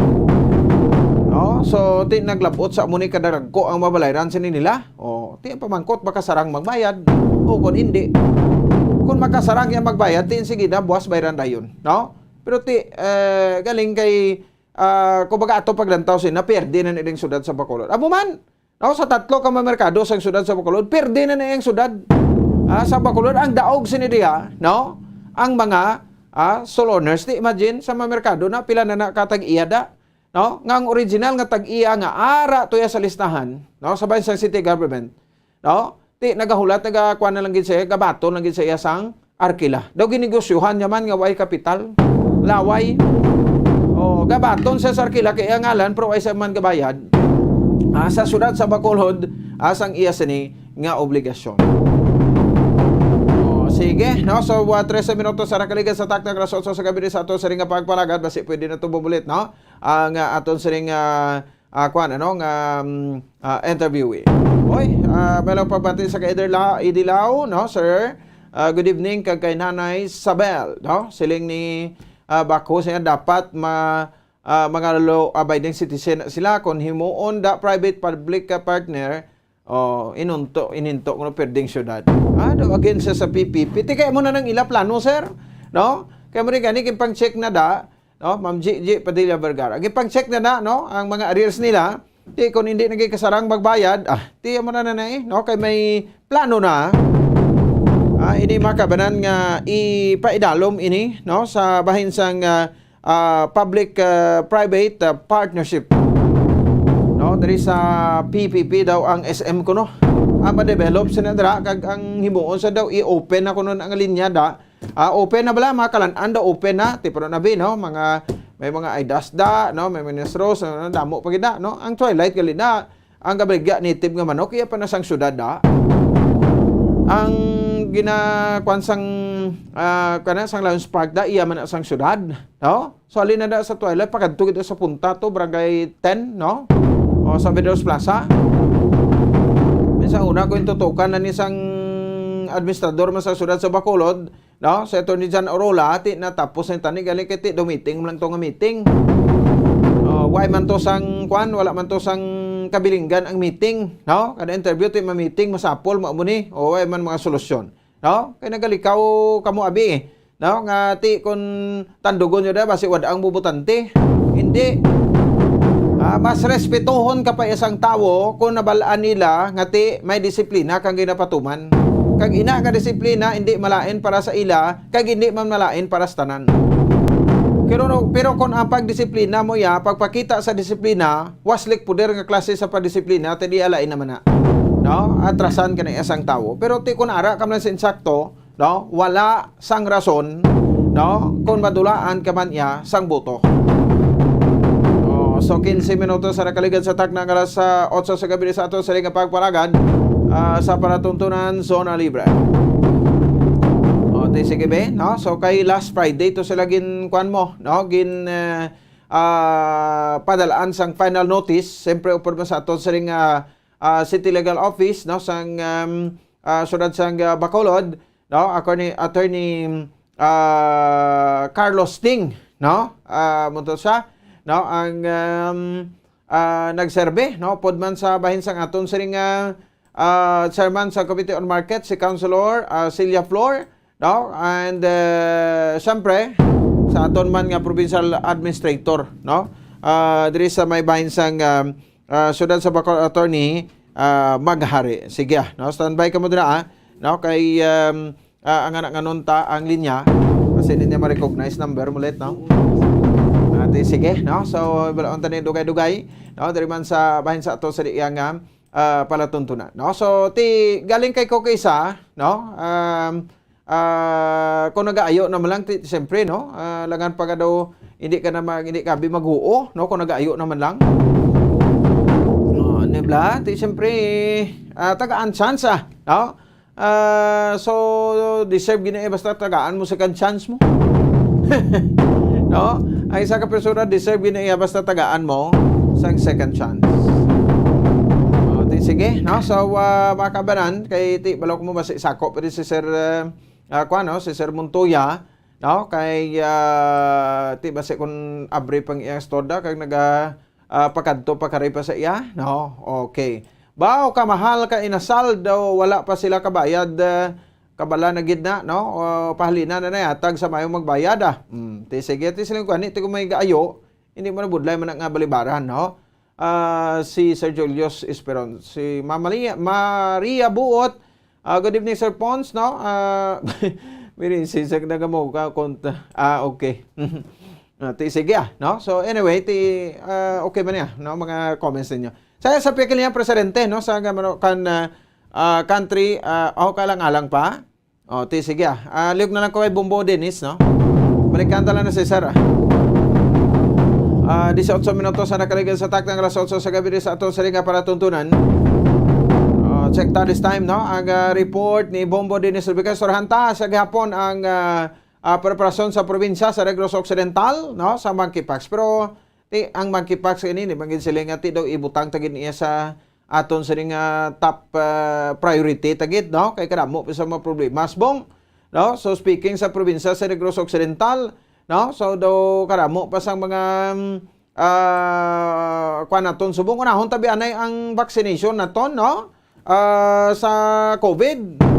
No? So, ti naglabot sa amo ni kadaragko ang mabalayran sini nila. O, ti ang pamangkot, makasarang magbayad. O, kung hindi. Kung makasarang yang magbayad, ti sige na, buwas bayran dayon. No? Pero ti, eh, galing kay, ah, kumbaga ato paglantaw sina, pierde na nilang syudad sa Bacolod. Amo man, no, sa tatlo ka mga merkado sang syudad sa Bacolod, pierde na na ang syudad. Ah, sa Bacolod, ang daog sini diha, no? Ang mga, ah, stall owners, ti imagine sa mga merkado na pila na nakatag-iya da, no? Nga ang original nga tag-iya nga ara to ya sa listahan, no, sa bahin sang city government, no? Ti nagahulat, nagakuan na lang gid siya, gabaton lang gid sa iya sang arkila. Daw ginegosyohan niya man nga way kapital. Laway. O, gabaton siya sa arkila kay iya ngalan, pero way siya man gabayad. Ah, sa syudad sa Bacolod, ah, sang iya sini nga obligasyon. O, sige, no? So, uh, trese minutos sa nakaligan sa taktak alas otso sa gabi sa ato siring nga pagpalagad, basi pwede na to bumulit, no? Ang, ah, aton siring, ah, ah, kwan, ano, nga, mm, ah, interviewee. Oy, ah, may lang pagbati sa kay Idila-, Idilao, no, sir? Ah, good evening kag kay Nanay Sabel, no? Siling ni, ah, Bako siya dapat ma-, ah, mga law-abiding citizen sila. Kung himuon da private public ka partner, oh, inunto, ininto ko no, perding syudad. Ah, do, again siya sa P P P. Ti kay mo na nang ila plano, sir? No? Kay mo rin gani, ginpang-check na da, no? Ma'am Gigi Padilla Vergara. Gipang-check na na, no? Ang mga arrears nila. Ti, kung hindi naging kasarang magbayad, ah, ti mo na na na eh, no? Kay may plano na. Ah, ini makabanan nga ipaidalom ini, no? Sa bahin sang, ah, ah, public, ah, private, ah, partnership. No? Diri sa P P P daw ang S M kuno. Ang ma-develop sila dira, kag ang himuon sa daw, i-open na kuno ang linya da. Ah, open na bala, mga kalan-an daw, open na. Ti, pero nabi, no? Mga, may mga IDAS da, no? May ministros, ano, damo pa gid da, no? Ang Twilight gali na, ang gabaligya native nga manok, iya pa na sang syudad da. Ang gina-, kwan sang, ah, kana sang Lions Park da, iya man na sang syudad, no? So, alin na da sa Twilight, pakadto gid sa punta to, Barangay ten, no? O, sa Veneros Plaza. Minsan una ko yung tutukan na ni sang administrador man sa syudad sa Bacolod, no? Si Attorney John Orola, ti natapos na yung tani, galing kay ti, do meeting lang to nga meeting. Oh, why man to sang, kwan, wala man to sang kabilinggan ang meeting, no? Kada interview, ti ma-meeting, masapol, maumuni, o why man mga solusyon, no? Kay nagalikaw kamo abi, no? Nga ti, kung tandugon nyo na, basi wad ang bubutante. Hindi. Ah, mas respetuhon ka pa isang tawo kung nabalaan nila nga ti may disiplina kang ginapatuman. Kag ina nga disiplina, hindi malain para sa ila, kag hindi man malain para sa tanan. Pero, pero kung ang pagdisiplina mo ya, pagpakita sa disiplina, waslik puder nga klase sa pagdisiplina, ti di alain naman na. No? Atrasan ka na isang tawo. Pero ti kung ara ka man sa insakto, no? Wala sang rason, no? Kung madulaan ka man iya sang buto. Oh, so, quince minutos sa nakaligad sa takna nga alas, ah, otso sa gabi sa ato sa nga pagpalagad, ah, sa palatuntunan, Zona Libre. Oh, ti sige, be, no? So, kay last Friday to sila gin, kuan mo, no? Gin, eh, ah, padalaan sang final notice, siyempre, upod man sa ato sa ring, ah, ah, City Legal Office, no? Sang, um, ah, siyudad sang, ah, Bacolod, no? Attorney, Attorney, ah, Carlos Ting, no? Ah, mo to siya, no? Ang, um, ah, nagserbi, no? Upod man sa bahin sang aton siring, ah, ah, chairman sa Committee on Market, si Councilor, ah, Celia Flor, no? And, eh, siyempre, sa aton man nga provincial administrator, no? Ah, diri sa may bahin sang, um, ah, siyudad sa Bacolod, Attorney, ah, Maghari. Sige, ah, no? Standby ka mo dira, ah, no? Kay, um, ah, ang anak nga nunta ang linya, kasi hindi niya ma-recognize number mo ulit, no? Ati, sige, no? So, balaon tani dugay-dugay, no? Diri man sa bahin sa ato sa di iya nga, ah, palatuntunan, no? So, ti, galing kay ko kay isa, no? Um, ah, kung nagaayo naman lang, ti, siyempre, no? Ah, langan pa ka daw, hindi ka na mag-, hindi ka bi maghuo, no? Kung nagaayo naman lang. Oh, nibla, ti, siyempre, ah, tagaan chance, ah, no? Ah, so, deserve gina iya basta tagaan mo second chance mo. No? Ang isa ka persona deserve gina iya basta tagaan mo sang second chance. Oh, ti, sige, no? So, ah, mga kabanan, kay ti, balaw ko mo ba si Sako, pero si Sir, ah, ah, kuwan, no? Si Sir Montoya, no? Kay, ah, ti, basi kung abri pang iyang stoda, kag naga, ah, pakadto pa kari pa sa iya, no? Okay. Bao ka mahal ka inasal daw wala pa sila kabayad, ah, kabala na gid na, no? O, pahalina na nayatag sa mayong magbayad, ah. Hmm, ti sige, ti siling ko, ani, ti kung may gaayo, hindi mo na budlay man na nga balibaran, no? Ah, si Sir Julius Esperon, si Mama Maria, Maria Buot, ah, good evening, Sir Pons, no? Ah, Miri, si Sir Nagamo, ka, konta. Ah, okay. Ah, ti, sige, ah, no? So, anyway, ti, ah, okay man niya, no? Mga comments ninyo. Sa, sa Pilipinas, presidente, no? Sa, ano, kan, ah, ah, country, ah, oh, kalang-alang pa. Oh, ti, sige, ah. Ah, liog na lang ko kay Bombo Dennis, no? Balikan ta lang na si Sir, ah. Ah, dieciocho minutos sa nakaligid sa takna nga alas otso sa gabi sa ato sa nga palatuntunan. Oh, check ta this time, no? Ang, ah, report ni Bombo Dennis Rubica. Istoryahan ta sa gihapon ang, ah, ah, preparasyon sa probinsya sa Negros Occidental, no, sa monkeypox. Pero, ti, ang monkeypox ini, ni bangin sila nga ti daw ibutang ta gid niya sa aton sini nga top, ah, priority ta gid, no? Kay kadamo pa sa mga problema. Asbong, no? So, speaking sa probinsya sa Negros Occidental, no? So, daw kadamo pa sang mga, mm, ah, kuan naton subong. Unahon tabi anay ang vaccination naton, no? Ah, sa COVID.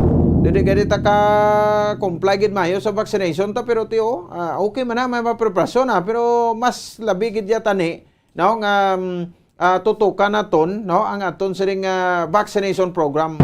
Dili gani ta ka comply gid maayo sa vaccination ta, pero ti, oh, ah, okay man na, may mga preparasyon na, pero mas labi gid yata ni, no, nga, mm, ah, tutukan naton, no, ang aton sining, ah, vaccination program.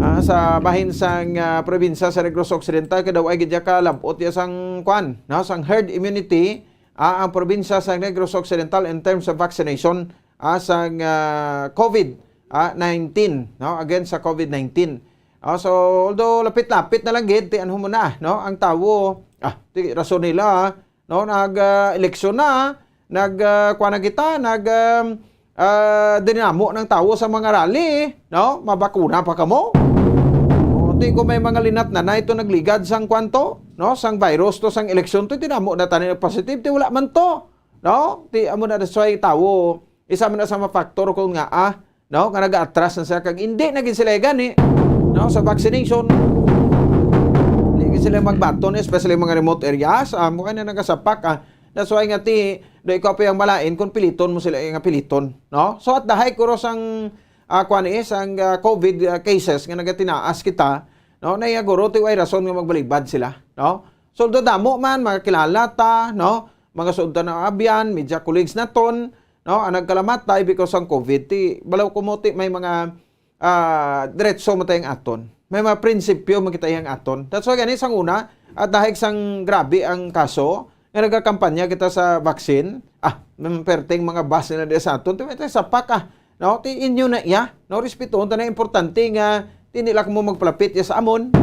Ah, sa bahin sang, ah, probinsya sa Negros Occidental, kay daw ay gid ya ka lab-ot ya sang, kuan, no, sang herd immunity, ah, ang probinsya sa Negros Occidental in terms of vaccination, ah, sang, ah, COVID, ah, nineteen, no, against sa COVID nineteen. Ah, so, although lapit-lapit na lang gid, ti, ano mo na, no, ang tawo, ah, ti, rason nila, ah, no, nag, ah, eleksyon na, nag, ah, kuwan na kita, nag, um, ah, dinamo ng tawo sa mga rally, no? Mabakuna pa kamo? O, ti, kung may mga linat na na ito nagligad sang kwan to, no? Sang virus to, sang eleksyon to, dinamo na tayo ng positive, ti, wala man to, no? Ti, amo na, that's why tawo, isa man na sa mga factor kung nga, ah, no, nga nag-atras na sila kag hindi na gid sila gani, no, sa vaccination. Hindi gid sila magbaton, especially mga remote areas. Ah, mukha na nagasapak, ah. That's why nga ti, do ikaw pa yung malain kung piliton mo sila nga piliton, no? So at dahay kuros ang, ah, kuan is ang, ah, COVID, ah, cases nga nagatinaas kita, no? Na iya guro ti way rason nga magbalibad sila, no? So do damo man, mga kilala ta, no? Mga sugdan na abyan, media colleagues naton, no? Ang nagkalamatay because sang COVID, ti, balaw ko mo, ti, may mga, ah, diretso mo tayong aton. May mga prinsipyo mo kita yang aton. That's why gani sang una, At dahil sang grabe ang kaso, nga nagakampanya kita sa vaccine, ah, nang perting mga bus nila di sa aton, tuwing tayo sa pak, ah, no? Ti inyo na iya, no? Respetoon ta na importante nga, ti hindi lang mo magpalapit ya sa amon.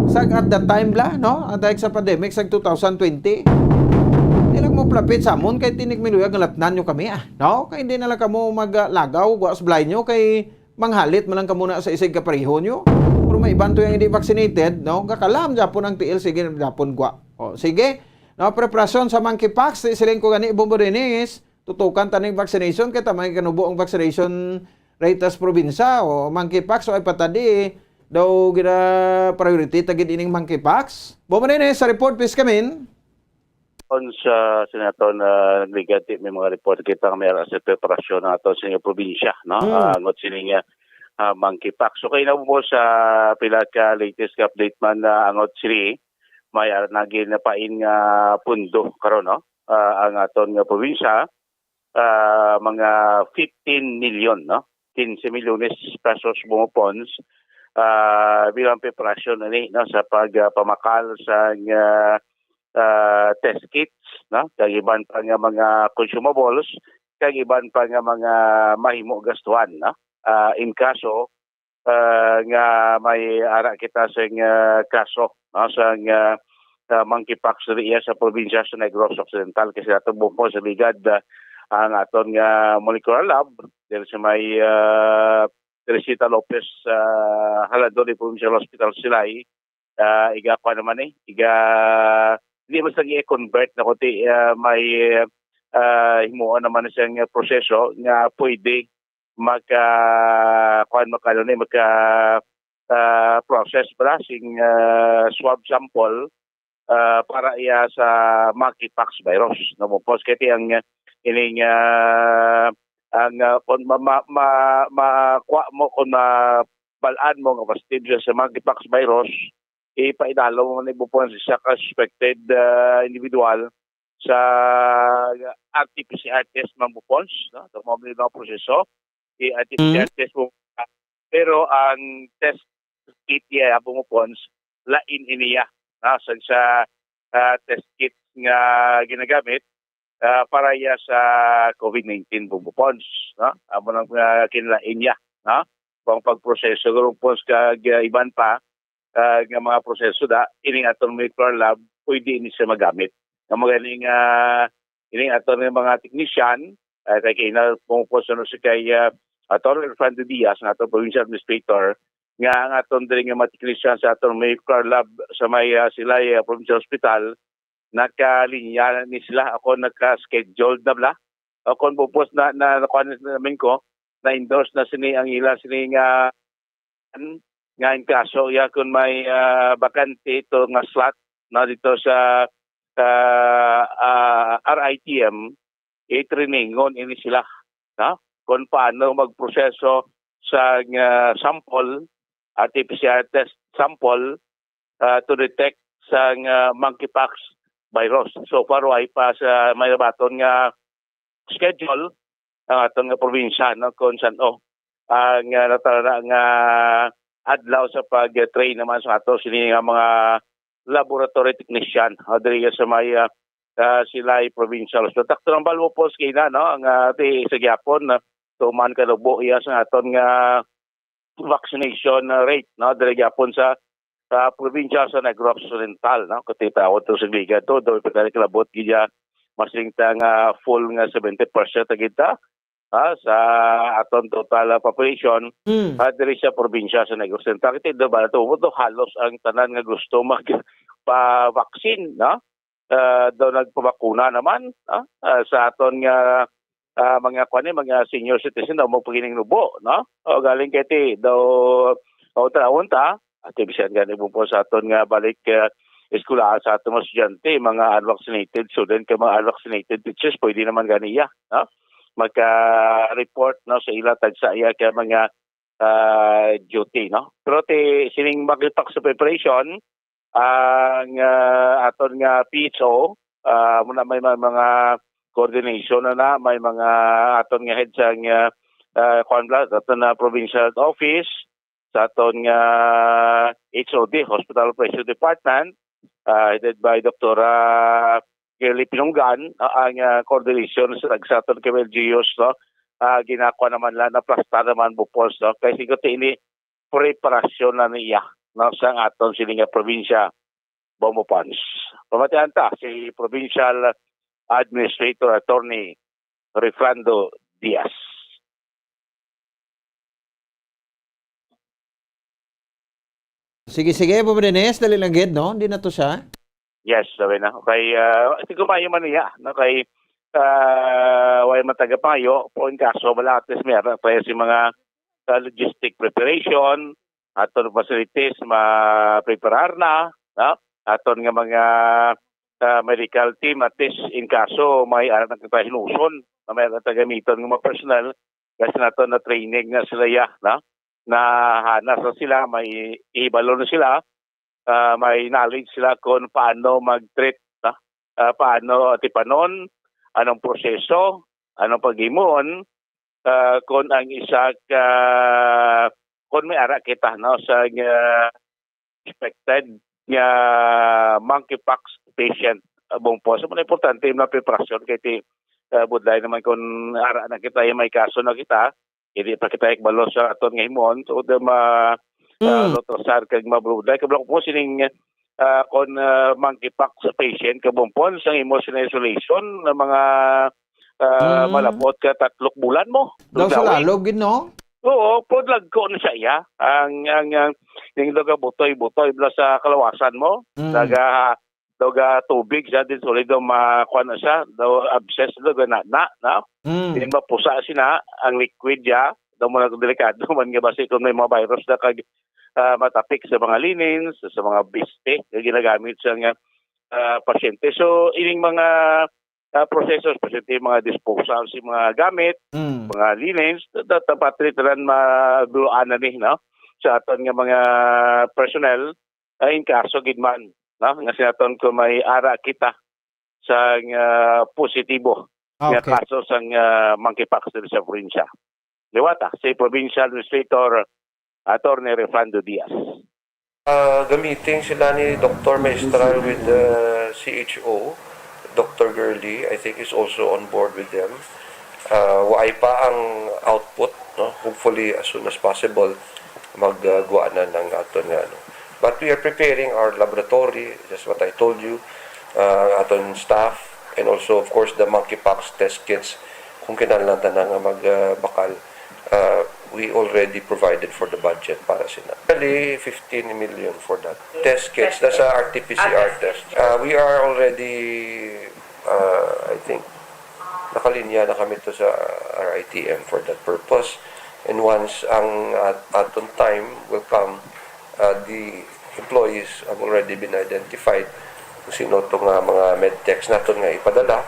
Sa at that time la, no? Ang dahil sa pandemic sa two thousand twenty, hindi lang mo palapit sa amon kay tinik minuyag nga latnan nyo kami, ah, no? Kay hindi na lang kamo maglagaw, wa sa balay nyo, kay manghalit man lang kamo na sa isig kapareho nyo. Pero may iban to yung hindi vaccinated, no? Gakalam gyapon ang tiil, sige gyapon gwa. O, sige. No, preparasyon sa monkeypox, siling ko gani, Bombo Dennis, tutukan taning vaccination, kay tamay kanubo ang vaccination rate sa probinsya. O, monkeypox, o ay patadi, daw gina priority ta gid ining monkeypox. Bombo Dennis, sa report, please come in. On sa Senator na nagligad, may mga report kita nga may ara sa preparasyon ng ato sa inyong probinsya, no? Mm. Ah, angot sini nga ah, monkeypox. So, kay na po sa pila ka latest nga update man na angot sini, may ara na ginapain nga pundo karon, no? Ah, ang aton nga probinsya, ah, mga fifteen million, no? Quince milyones pesos, Bombo Pons, ah, bilang preparasyon ani, no, sa pagpamakal sa nga ah, test kits, no? Kag iban pa nga mga consumables, kag iban pa nga mga mahimo gastuhan, no? Ah, in kaso ah, nga may ara kita sa nga kaso, no? Sa nga ah, monkeypox diri iya sa probinsya sa Negros Occidental, kasi ato buko sa ligad ah, ang aton nga molecular lab diri sa may ah, Teresita Lopez ah, Haladon Provincial Hospital, Silay. Ah, iga pa naman eh, iga hindi man sa i-convert na, kundi ah, may ah, himuon naman siyang proseso nga pwede maka kuan, maka ano ni, maka ah, process pala sing ah, swab sample ah, para iya sa monkeypox virus. No, Bombo Pons, kay ang ah, ining ah, ang ah, kung ma, ma, ma, makuha mo, kung mabal-an mo nga positive siya sa monkeypox virus, ipaidalo mo ni, Bombo Pons, sa isa ka suspected ah, individual sa R T P C R test, Bombo Pons, no? Ito mo mga proseso, i-R T P C R test mo. Pero ang test kit niya, Bombo Pons, lain iniya, no? Sa, sa ah, test kit nga ginagamit ah, para iya sa COVID nineteen, Bombo Pons, no? Amo nang ah, kinalain niya, no? Kung pagproseso, Bombo Pons, kag ah, iban pa ah, nga mga proseso da, ining aton molecular lab, pwede ini siya magamit. Nga magaling ah, ining aton nga mga technician, ah, kay kay na pumupos ano si kay ah, Attorney Fernando Diaz, nga aton provincial administrator, nga ang aton diri nga mga technician sa aton molecular lab sa may ah, Silay ah, Provincial Hospital, nakalinya ni sila, ako naka-scheduled na bala. Ako, Bombo Pons, na na nakuha na namin ko, na-endorse na sini ang ila sini nga nga in kaso ya kung may ah, bakante ito nga slot na dito sa ah, ah, R I T M, i-trainingon ini sila, no? Kung paano magproseso sa nga sample, R T P C R test sample, ah, to detect sa nga monkeypox virus. So far, way pa sa may nabaton nga schedule ang aton nga probinsya, no, kung san-o ang ah, natala nga adlaw sa pag-train naman sa ato sini nga mga laboratory technician, ah, diri sa may ah, ah, Silay Provincial Hospital. Takto ng balbo po sa kina, no, ang ah, ti sa gyapon na tuman kalubo iya sa aton nga vaccination ah, rate, no, diri gyapon sa sa probinsya sa Negros Oriental, no? Kung titawag to sa liga to, daw ipagkalikalabot gid ya, mas ringta nga full nga seventy percent na kita, ha, sa aton total ah, population, Mm. ah, diri sa probinsya sa Negros Oriental. Kita daw ba to, to halos ang tanan nga gusto mag pa-vaccine, no? Ah, daw nagpabakuna naman, no? Ah, sa aton nga ah, mga kuan ni, mga senior citizen daw mo pagining nubo, no? O galing kay ti daw o tawon ta, at bisan gani mo po sa aton nga balik ah, eskwelahan sa aton mga estudyante, mga unvaccinated student kay mga unvaccinated teachers, pwede naman gani iya, no? Magka-report, no, sa ila tagsa iya kay mga ah, duty, no? Pero ti sining monkeypox preparation, ang ah, aton nga P H O, ah, muna may mga, mga coordination na na, may mga aton nga head sa nga ah, kuan bala, aton na provincial office, sa aton nga H O D, Hospital Operation Department, ah, headed by Doktora Girly Pinunggan, ah, ang, ah, coordination sa nagsaton kay L G Us, no? Ah, ginakwa naman lang, naplastar naman bupos, no? Kay siguro ini preparasyon na niya, no, sa aton sini nga probinsya, Bombo Ponce. Pamatian ta si Provincial Administrator Attorney Refrando Diaz. Sige, sige, Bombo Dennis, dali lang gid, no? Hindi na to siya. Yes, sabi na. Kay, ah, siguro maayo man niya, no? Kay, ah, way man taga pangayo, po in kaso, wala at least may ara tayo si mga, ah, logistic preparation, aton facilities ma-preparar na, no? Aton nga mga, ah, medical team, at least in kaso may ara na kita hinuson, na may ara taga gamiton nga mga personnel, kasi nato na training na sila ya, no? Na hanas na sila, may ihibalo na sila, ah, may knowledge sila kung paano mag-treat, no? Ah, paano atipanon, anong proseso, anong paghimuon, ah, kung ang isa ka, kung may ara kita, no, sa, ah, expected nga monkeypox patient, ah, Bombo Ponce. Sa mga importante yung mga preparasyon kay ti, ah, budlay naman kung ara na kita, yung may kaso na kita, hindi pa kita ikbalo sa aton nga himon. So, the ma, ah, Mm. Lotosar kag mabudlay. Kabalo ko po sining, ah, kung, ah, monkeypox patient ka, Bombo Ponce, ang imo sa isolation na mga, ah, Mm. malabot ka tatlok bulan mo. Daw sa Daw, eh. Lalog, gid, no? Oo, pud lagko na sa iya. Ang, ang, ang, yung daw ka butoy-butoy, bala sa kalawasan mo. Mm. Naga, daw ka tubig siya, din solid daw makuha na siya, daw abscess daw ka na, na, na. Mm. Din mapusa sina, ang liquid ya, daw mo na delikado man nga basi kung may mga virus na kag, ah, matapik sa mga linens, sa mga biste nga ginagamit sa nga, ah, pasyente. So, ining mga, ah, prosesos, pasyente, mga disposal sa mga gamit, Mm. mga linens, da-, da-, dapat rin tanan mabuluan na ni, no? Sa aton nga mga personnel, ah, in kaso gid man, no? Nga sinaton ko may ara kita sa nga positibo nga Okay. kaso sa nga monkeypox diri sa probinsya. Liwata, si Provincial Administrator Attorney Refrando Diaz. Ah, gamitin sila ni Doctor Maestral with the C H O, Doctor Gurley, I think, is also on board with them. Ah, waay pa ang output, no? Hopefully, as soon as possible, magwa na ng aton nga, ano. But we are preparing our laboratory, just what I told you, ah, aton staff, and also, of course, the monkeypox test kits, kung kinahanglan ta na nga magbakal. Ah, we already provided for the budget para sina. Actually, fifteen million for that. Test kits, nasa R T P C R test. Ah, we are already, ah, I think, nakalinya na kami to sa R I T M for that purpose. And once ang at-, aton time will come, ah, the employees have already been identified kung sino to nga mga medtechs naton nga ipadala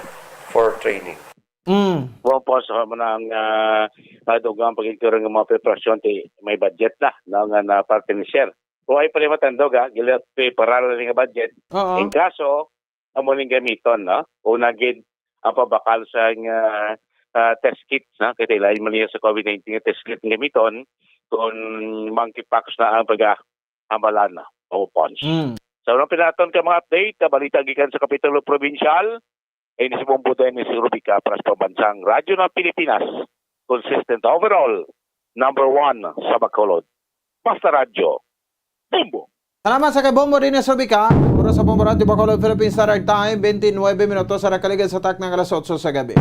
for training. Mm. Wa pa sa mo na ang, ah, ah, dugang pagigkaroon ng mga preparasyon, ti may budget na, no, nga na parte ni Sir. Kung ay pala matandog, ha, gila, preparar na nga budget. Oo. In kaso, amo ning gamiton, no? Una gid ang pabakal sa nga, ah, test kits, no? Kay ilain man niya sa COVID nineteen nga test kit ang gamiton kung monkeypox na ang pag-ahambalan, o pons. Mm. Sa unang pinaton ka mga update, ah, balita gikan sa Kapitulo Provincial, ini si Bombo Dennis Rubica para sa Pambansang Radyo ng Pilipinas. Consistent overall, number one sa Bacolod. Basta Radyo, Bombo! Salamat sa kay Bombo Dennis Rubica. Oras sa Bombo Radyo Bacolod, Philippine Standard Time, twenty-nine minutos sa nakaligad sa takna nga alas otso sa gabi.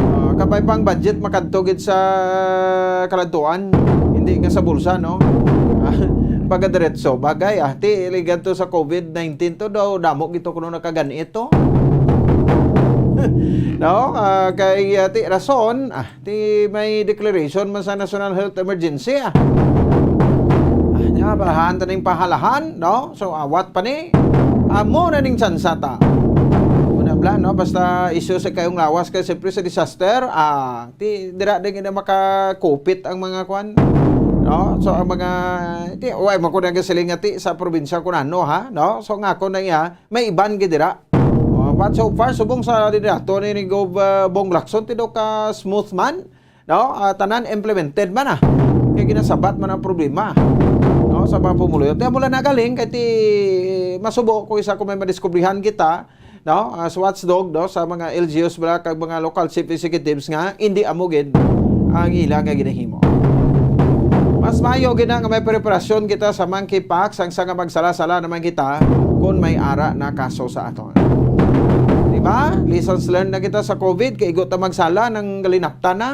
Ah, kabay pang budget makadto gid sa kaladtuan, hindi nga sa bulsa, no? Ah, pagadiretso, bagay, ah, ti, ligan to sa COVID nineteen to daw, damo gito kuno nakaganit to. No? Ah, kay, ah, ti, rason, ah, ti may declaration man sa National Health Emergency, ah. Ah, nya, balahan ta ning pahalahan, no? So, awat pa ni. Amo na ning tsansa ta. Una bala, no? Basta isyu sa kayong lawas kay siyempre sa disaster, ah, ti, dira din gina makakupit ang mga kwan. No? So, ang mga, ti, way man ko nagasiling nga ti sa probinsya ko na, no, ha? No? So, nga ko na iya, may iban gid dira. Oh, but so far, subong sa liderato ni, ni Gov, ah, Bong Lacson, ti daw ka smooth man, no? Ah, tanan implemented man, ah. Kay ginasabat man ang problema, no? sa mga pumuluyo. Kaya mula nagaling, kay ti masubo ko isa kung may madiskubrihan kita, no? As watchdog, no? Sa mga L G Us bala, kag mga local chief executives nga, hindi amo gid ang ila nga ginahimo. Mas maayo gid na nga may preparasyon kita sa monkeypox, ang sa nga magsala-sala naman kita kung may ara na kaso sa aton. Di ba? Lessons learned na kita sa COVID, kay igo ta magsala nang galinaptan na.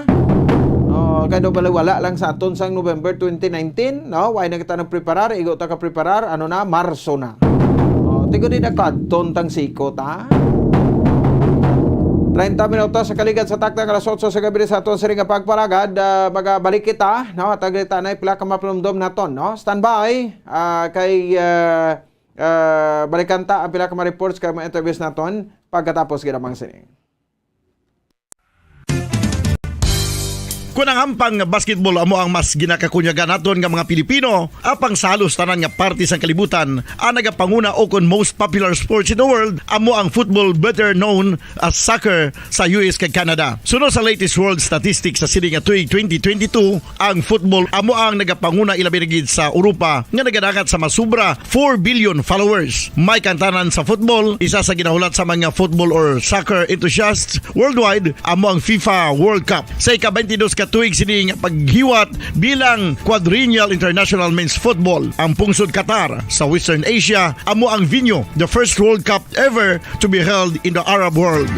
Oh, kay daw baliwala lang sa aton sang November twenty nineteen, no? Why na kita nagpreparar? Igo ta ka preparar, ano na, Marso na. Oh, tigo di na kadton tang sikot, ha? Treinta minutos sa kaligad sa takna nga alas otso sa gabi sa aton sini nga pagpalagad. Ah, magabalik kita, no? At agritanay pila ka mapalumdom naton, no? Standby, ah, kay, ah, ah, balikan ta ang pila ka mga reports kag mga interviews naton pagkatapos ginamang sini. Kun ang ampang basketball amo ang mas ginakakunyagan naton nga mga Pilipino, apang sa halos tanan nga parte sang kalibutan, ang nagapanguna o kon most popular sports in the world amo ang football, better known as soccer, sa U S kag Canada. Suno sa latest world statistics sa sini nga tuig twenty twenty-two, ang football amo ang nagapanguna, ilabi na gid sa Europa nga nagadangat sa masubra four billion followers. May kantanan sa football, isa sa ginahulat sa mga football or soccer enthusiasts worldwide, amo ang FIFA World Cup. Sa ika-twenty-dos ka tuig sini nga paghiwat bilang quadrennial international men's football, ang pungsod Qatar sa Western Asia amo ang venue, the first World Cup ever to be held in the Arab world.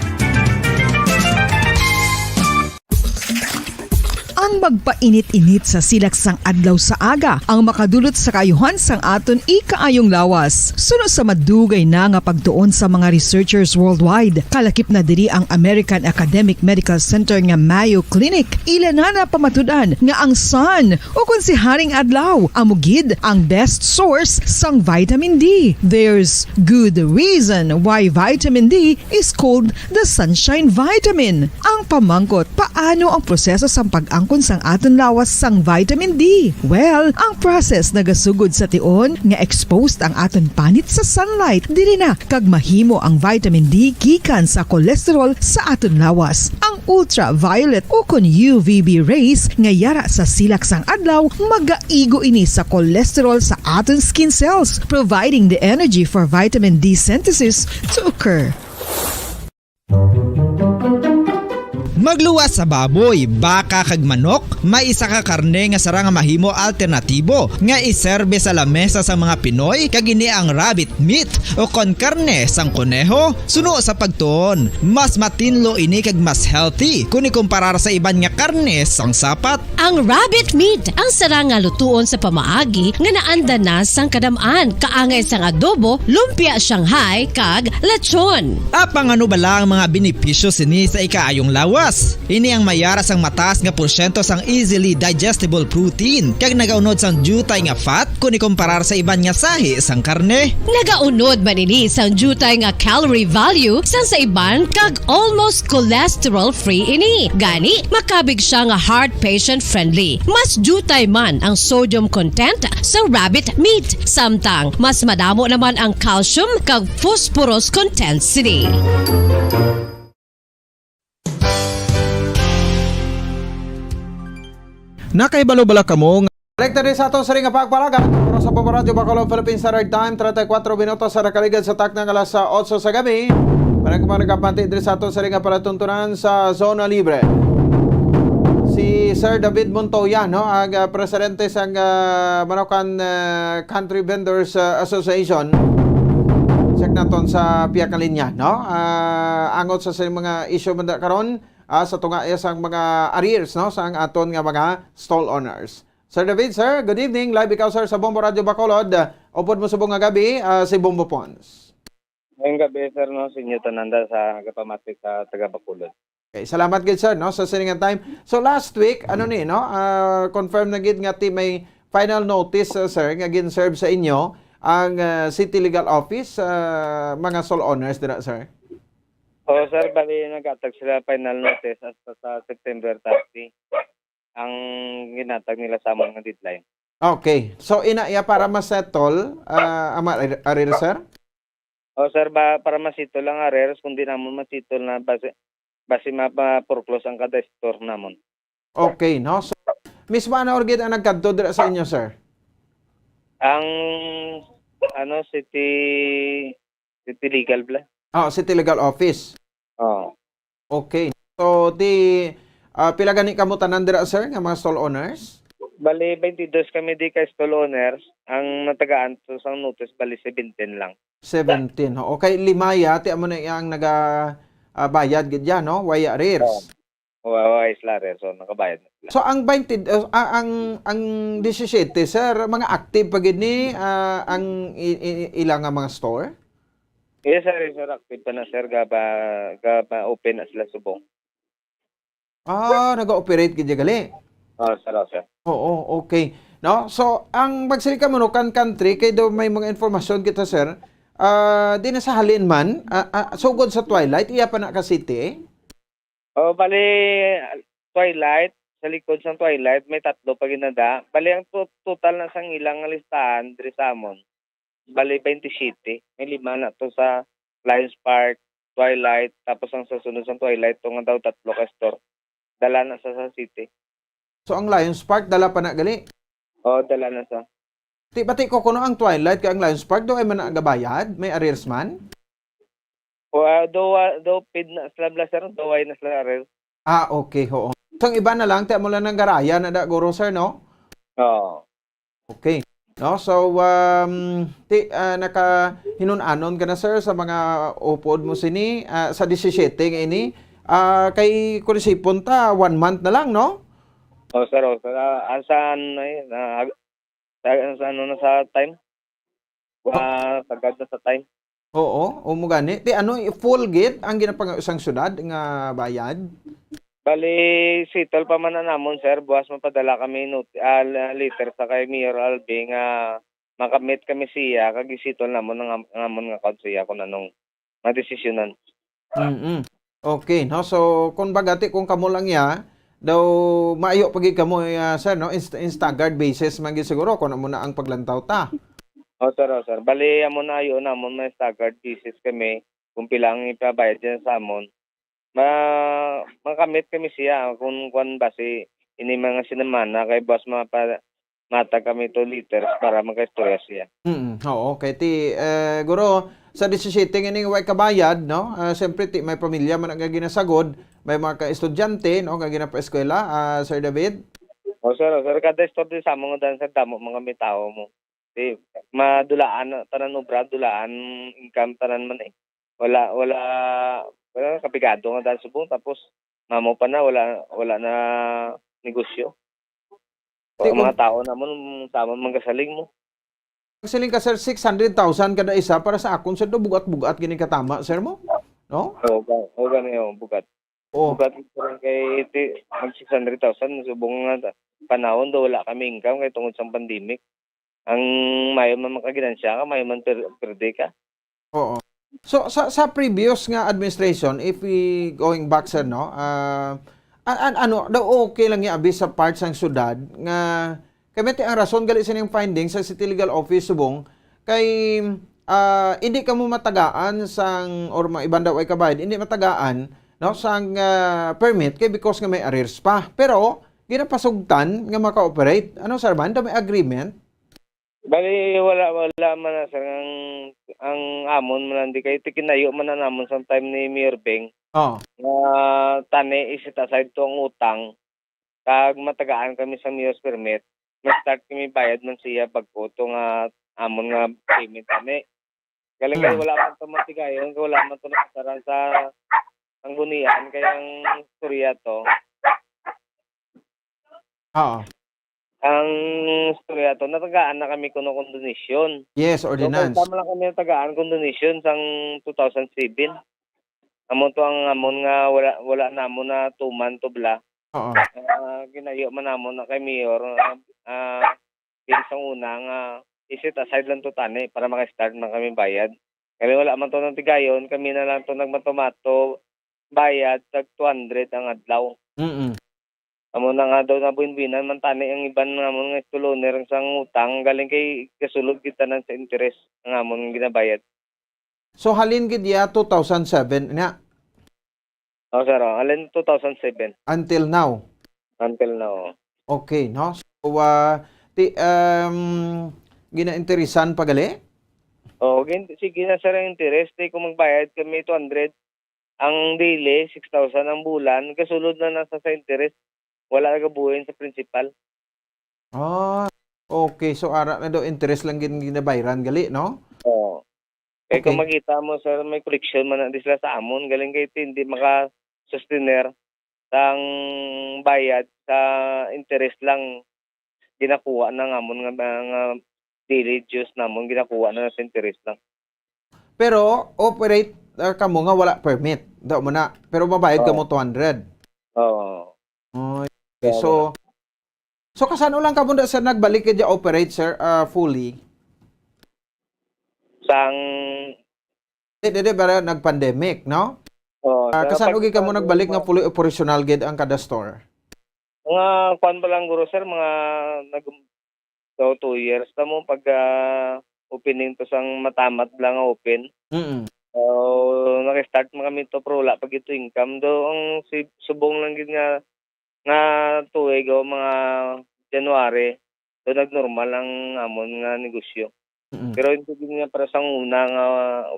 Ang magpainit-init sa silak sang adlaw sa aga ang makadulot sa kaayuhan sang aton ikaayong lawas. Suno sa madugay na nga pagtuon sa mga researchers worldwide, kalakip na diri ang American Academic Medical Center nga Mayo Clinic. Ila na napamatud-an nga ang sun, o kon si Haring Adlaw, amo gid ang best source sang vitamin D. There's good reason why vitamin D is called the sunshine vitamin. Ang pamangkot, paano ang proseso sang pag-angkon sang aton lawas sang vitamin D? Well, ang process nagasugod sa tion nga exposed ang aton panit sa sunlight. Diri na kag mahimo ang vitamin D gikan sa cholesterol sa aton lawas. Ang ultraviolet o kon U V B rays nga yara sa silak sang adlaw, magaigo ini sa cholesterol sa aton skin cells, providing the energy for vitamin D synthesis to occur. Magluwas sa baboy, baka kag manok, may isa ka karne nga sara nga mahimo alternatibo nga iserbe sa lamesa sang mga Pinoy, kag ini ang rabbit meat o kon karne sang koneho. Suno sa pagtuon, mas matinlo ini kag mas healthy kon ikumparar sa iban nga karne sang sapat. Ang rabbit meat ang sara nga lutuon sa pamaagi nga naanda na sang kadam-an, kaangay sang adobo, lumpia Shanghai, kag lechon. Apang ano bala ang mga benepisyo sini sa ikaayong lawas? Ini ang mayara sang mataas nga porsyento sang easily digestible protein, kag nagaunod sang diutay nga fat kon ikumparar sa iban nga sahi sang karne. Nagaunod man ini sang diutay nga calorie value sang sa iban, kag almost cholesterol-free ini. Gani, makabig siya nga heart patient-friendly. Mas diutay man ang sodium content sa rabbit meat, samtang mas madamo naman ang calcium kag phosphorus content sini. Nakahibalo bala kamo nga Balik ta diri sa aton sini nga pagpalagad. Oras sa Bombo Radyo Bacolod, Philippine Standard Time, treinta y cuatro minutos sa nakaligad sa takna nga alas otso sa gabi. Para ko mga nagapati diri sa aton sini nga palatuntunan sa Zona Libre. Si Sir David Montoya, no, ang, ah, presidente sang, ah, Manukan, ah, Country Vendors, ah, Association. Check naton sa pihak nga linya, no? Ah, angot sa, sa mga issue man da karon, ah, sa tunga iya sang mga arrears, no, sa ang aton nga mga stall owners. Sir David, sir, good evening. Live ikaw, sir, sa Bombo Radyo Bacolod. Upod mo subong nga gabi, ah, si Bombo Pons. Ngayong gabi, sir, no, sa inyo tanan da sa nagapamati sa taga Bacolod. Okay, salamat gid, sir, no, sa sining nga time. So, last week, ano ni, no, ah, confirm na gid nga ti may final notice, ah, sir, nga gin-serve sa inyo ang, ah, City Legal Office, ah, mga stall owners dira, sir? Oo, sir, bali naghatag sila final notice hasta sa September thirty ang ginhatag nila sa amon nga deadline. Okay. So, ina iya para ma-settle, ah, ang mga arrear, arrear, sir? O, sir, ba, para ma-settle ang arrears, kung di namon ma-settle na base, base ma-, ma-foreclose ang kada store namon. Okay, no? So, mismo ano gid ang nagkadto dira sa inyo, sir? Ang, ano, city, city legal bala. Ah, city legal office. Oo. Okay. So, di, ah, pila gani kamo tanan dira, sir, nga mga stall owners? Bali, twenty-two kami di kay stall owners. Ang natagaan to sang notice, bali, seventeen lang. Seventeen. Oo. Kay lima ya, ti amo na ang naga, ah, bayad gid ya, no? Waya arrears. Oo. Wa-, wa-, wala sila arrears, so nakabayad na sila. So, ang twenty, uh, ah, ang, ang disisiyete, sir, mga active pa gid ni, ah, ang i-, i-, ila nga mga store? Yes, sir, yes, sir, active pa na, sir. Gaba-, gaba-open na sila subong. Ah, naga-operate gid ya gali? Oh, sir, oh, sir. Oo, okay. No? So, ang magsiling kamo, no, kan country, kay daw may mga informasyon kita, sir. Ah, di na sa halin man, ah, ah, sugod sa Twilight, iya pa na ka city, eh? Oh, bali, Twilight, sa likod sang Twilight, may tatlo pa ginada. Bali, ang to-, total na sang ilang listahan diri sa amon, bali, twenty-seven. May lima na to sa Lions Park, Twilight, tapos ang sa sunod sang Twilight, to nga daw tatlo ka store. Dala na sa, sa city. So, ang Lions Park, dala pa na gali? Oo, dala na sa. Ti, bati ko kuno ang Twilight kay ang Lions Park, daw ay man nagabayad? May arrears man? Wa-, do, wa-, do paid na sila bala, sir. Do, wala na sila arrears. Ah, okay, oo. So, ang iba na lang, ti, amo lang nang garaya na da, guro, sir, no? Oo. Okay. No? So, um, ti, ah, nakahinun-anon ka na, sir, sa mga upod mo sini, ah, sa disisiyete nga ini. Ah, kay kung isipon ta, one month na lang, no? Oh, sir, oh, sir. Ah, ang saan na yun? Ah, sa, sa ano na sa time? Ah, sagad na sa time. Oo, o mo gani. Ti ano, full gid ang ginapang-, sang syudad nga bayad? Bali, settle pa man na namon, sir. Buwas mapadala kami not-, ah, la-, letter sa kay Mayor Albi nga makamit kami siya, kag i-settle namon ang am-, ang amon nga account siya kung anong madesisyonan. Mm-mm. Okay, no? So, kung bagati, kung kamo lang ya, daw maayo pa gid kamo, ah, sir, no? Inst-, in staggered basis man gid siguro kung amo na ang paglantaw ta. Oh, sir, oh, sir. Bali, amo na ayo namon may staggered basis kami kung pila ang ipabayad dyan sa amon. Ma-, makamit kami siya kung kwan ba si ini mga sinamana kay boss mapa-, matag kami two liters para makaistorya siya. Mm, oo, kay ti, eh, guro, sa disisiyete nga ining way kabayad, no? Ah, siyempre, ti, may pamilya man nga ginasagod, may mga ka-estudyante, no, nga ginapaeskwela, ah, Sir David? O, sir, o, sir, kada istorya sa among udan, sir, damo mga may tao mo. Di, madulaan, tanan obra, dulaan, income, tanan man eh. Wala, wala, wala, kapigado nga daan subong, tapos mamo pa na, wala, wala na negosyo. Ti, ang mga kung tao namon, sama man gasalig mo. Siling ka, sir, six hundred thousand kada isa para sa akon, sir, do bugat-bugat gini katama, sir mo? No? Oo, ga-, oo, gani, oo, bugat. Oh. Bugat, sir, kay iti, mag six hundred thousand, subong nga ta-, panahon do wala kami income kay tungod sa pandemic. Ang mayo man makaginansya ka, mayo man per-, perde ka. Oo. So, sa, sa previous nga administration, if we going back, sir, no, ah, an-, an-, ano, daw okay lang ya abi sa part sang syudad nga, kay may ti ang rason gali sining finding sa City Legal Office subong kay, ah, hindi kamo matagaan sang, or mga iban daw ay kabayad, hindi matagaan, no, sang, ah, permit kay because nga may arrears pa. Pero ginapasugtan nga maka-operate. Ano, sir, man? Daw may agreement? Bali, wala, wala man na, sir. Ang, ang amon man lang di kay tikinayo man na namon sa time ni Mayor Beng. Oh. Nga tani, i-set aside to ang utang. Kag matagaan kami sa Mayor's permit. Ma-start kami bayad man siya pag uto nga amon nga payment tani. Galing kay Hmm. wala man to matigayon, kay wala man to nakasaran sa sanggunian, kay ang istorya to. Oo. Ang istorya to, natagaan na kami kuno condonation. Yes, So, kay ordinance. Tama lang kami natagaan condonation sang two thousand seven. Amo to ang amon nga wala, wala namon na tuman to bala. Oo. Ah, ginayo man namon na kay Mayor, ah, ah, bilang sang una nga i-set aside lang to tani para maka-start man kami bayad. Kami wala man to nang tigayon, kami na lang to nagmato-mato bayad tag two hundred ang adlaw. Mm-mm. Amo na nga daw nabuinbinan man tani ang iban namon nga stall owner sang utang, galing kay gasulod gid tanan sa interes ang amon nga ginabayad. So, halin gid iya two thousand seven na? Oh, sir, oh. Halin two thousand seven. Until now? Until now. Okay, no? So, ah, ti-, um, Ginainteresan pa gali? Oo, gin-, sige na, sir, ang interest. Eh, kung magbayad kami two hundred, ang daily, six thousand ang bulan, kasulod na nasa sa interest. Wala na gabuhin sa principal. Ah, okay. So, ara na daw, interest lang gin-, ginabayran gali, no? Oo. Kay kung Okay. makita mo, sir, may koleksyon man na di sila sa amon, galing kay ti-, hindi maka-sustainer sang bayad sa interest lang ginakuha na nga amon nga, nga daily dues namon, ginakuha na sa interest lang. Pero operate, ah, kamo nga wala permit, daw mo na. Pero mabayad Oo. kamo two hundred. Oo. Oh, okay. Kaya So, wala. so kasano lang kamo na, sir, nagbalik ka dya operate, sir, ah, fully? Sang Di, di, di, para nag-pandemic, no? Oo, Ah, sa kasano pag-, gid kamo pag-, nagbalik nga fully operational gid ang kada store? Mga kwan pa lang, guro, sir, mga nag-, so, two years na mo pag, ah, opening to sang matamat lang nga open. Mm. So, nag-start man kami to, pero wala pa gid to income. Do, ang si-, subong lang gid nga, nga tuig o mga January, do nagnormal ang amon nga negosyo. Mm. Pero hindi gid nga para sang una nga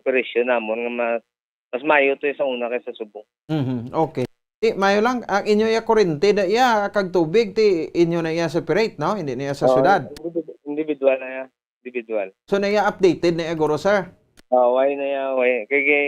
operasyon namon nga mas, mas maayo to sa una kaysa subong. Mhm, okay. Ti, maayo lang, ang inyo iya kurente na iya, kag tubig, ti inyo na iya separate, no? Hindi na iya sa Oo, syudad. Individ-, individual na iya. Individual. So, na iya updated na iya, guro, sir? Oo, way na iya, way. Kay, kay,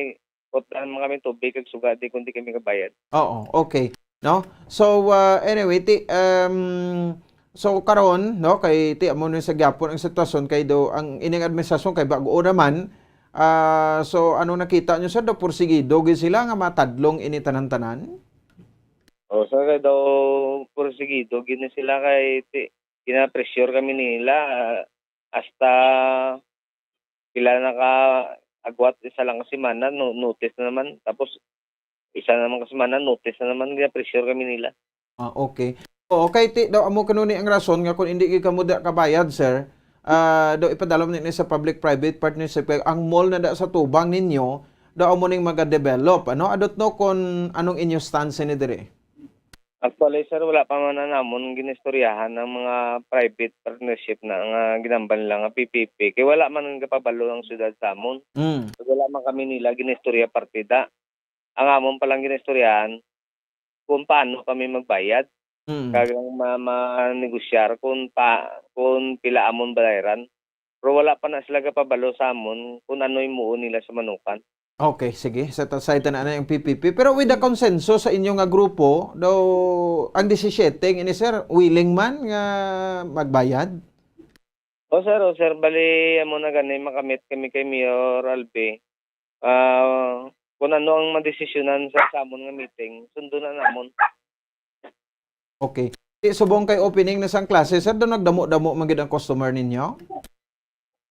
putlan man kami tubig kag suga, di kundi kami kabayad. Oo, okay. No? So, ah, anyway, ti, um, so, karon, no, kay ti amo ni sa gyapon ang sitwasyon kay do, ang ining administrasyon kay bag-o naman. Ah, so, ano nakita nyo, sir? Do porsigido gid sila nga matadlong ini tanan-tanan? O, sir, kay daw porsigido gid ni sila kay ti-, gina-pressure kami nila, ah, hasta pila na ka agwat, isa lang ka semana, no-, notice na naman. Tapos, isa na naman ka semana, notice na naman, gina-pressure kami nila. Ah, okay. Oo, kay ti-, daw amo kanuni ang rason nga kung hindi gid kamo da kabayad, sir, ah, daw ipadala mo ni sa public-private partnership, kay ang mall na da sa tubang ninyo, daw amo ning maga-develop, ano? Adot no kung anong inyo stance ni diri? Actually, sir, wala pa man na namon ginistoryahan ang mga private partnership na nga ginambal nila nga P P P, kay wala man gapabalo ang syudad sa amon. Mm. Wala man kami nila ginistorya partida. Ang amon pa lang ginistoryahan kung paano kami magbayad, Mm. kag ang ma-, manegosyar kung pa-, kung pila amon bayaran. Pero wala pa na sila gapabalo sa amon kung ano himuon nila sa Manukan. Okay, sige. Sa ta-, sa ita na ang P P P. Pero with the consensus sa inyo nga grupo, daw ang disisiete ini, sir, willing man nga magbayad? O, sir, o, sir, bali, amo na gani, makamit kami kay Mayor Albi. Ah, kung ano ang madesisyonan sa, sa amon nga meeting, sundo na namon. Okay. Di, subong kay opening na sang klase, sir, daw nagdamo-damo man gid ang customer ninyo?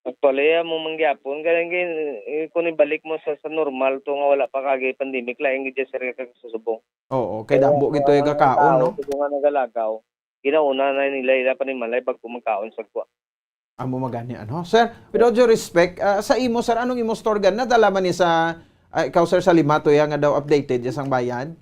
Actually, amo man gyapon. Kaya, eh, kung ibalik mo sa, sa normal to nga wala pa kagay pandemic, lain gid siya, sir, kag sa subong. Oo, kay Kaya damo ang gid to mga gakaon, tao, no? Subong nga nagalagaw, ginauna na nila ila panimalay bago magkaon sa gwa. Amo magani, ano? Sir, with all due respect, ah, sa imo, sir, anong imo store gan? Nadala man ni sa, ah, ikaw, sir, sa lima to ya nga daw updated ya sang bayad?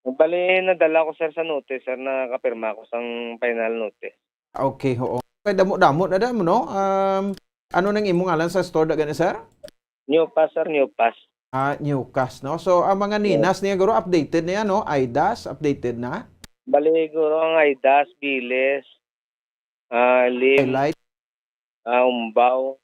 Bali, nadala ko, sir, sa notice, sir, nakapirma ko sang final notice. Okay, oo. Kay damo-damo na da mo, no? Um, ano nang imo ngalan sa store da gani, sir? New Pass, sir, New Pass. Ah, New Pass, no? So, ang mga Yes. ninas niya, guro, updated na yan, no? IDAS, updated na? Bali, guro, ang IDAS, bilis, ah, lim, Highlight? ah, umbaw,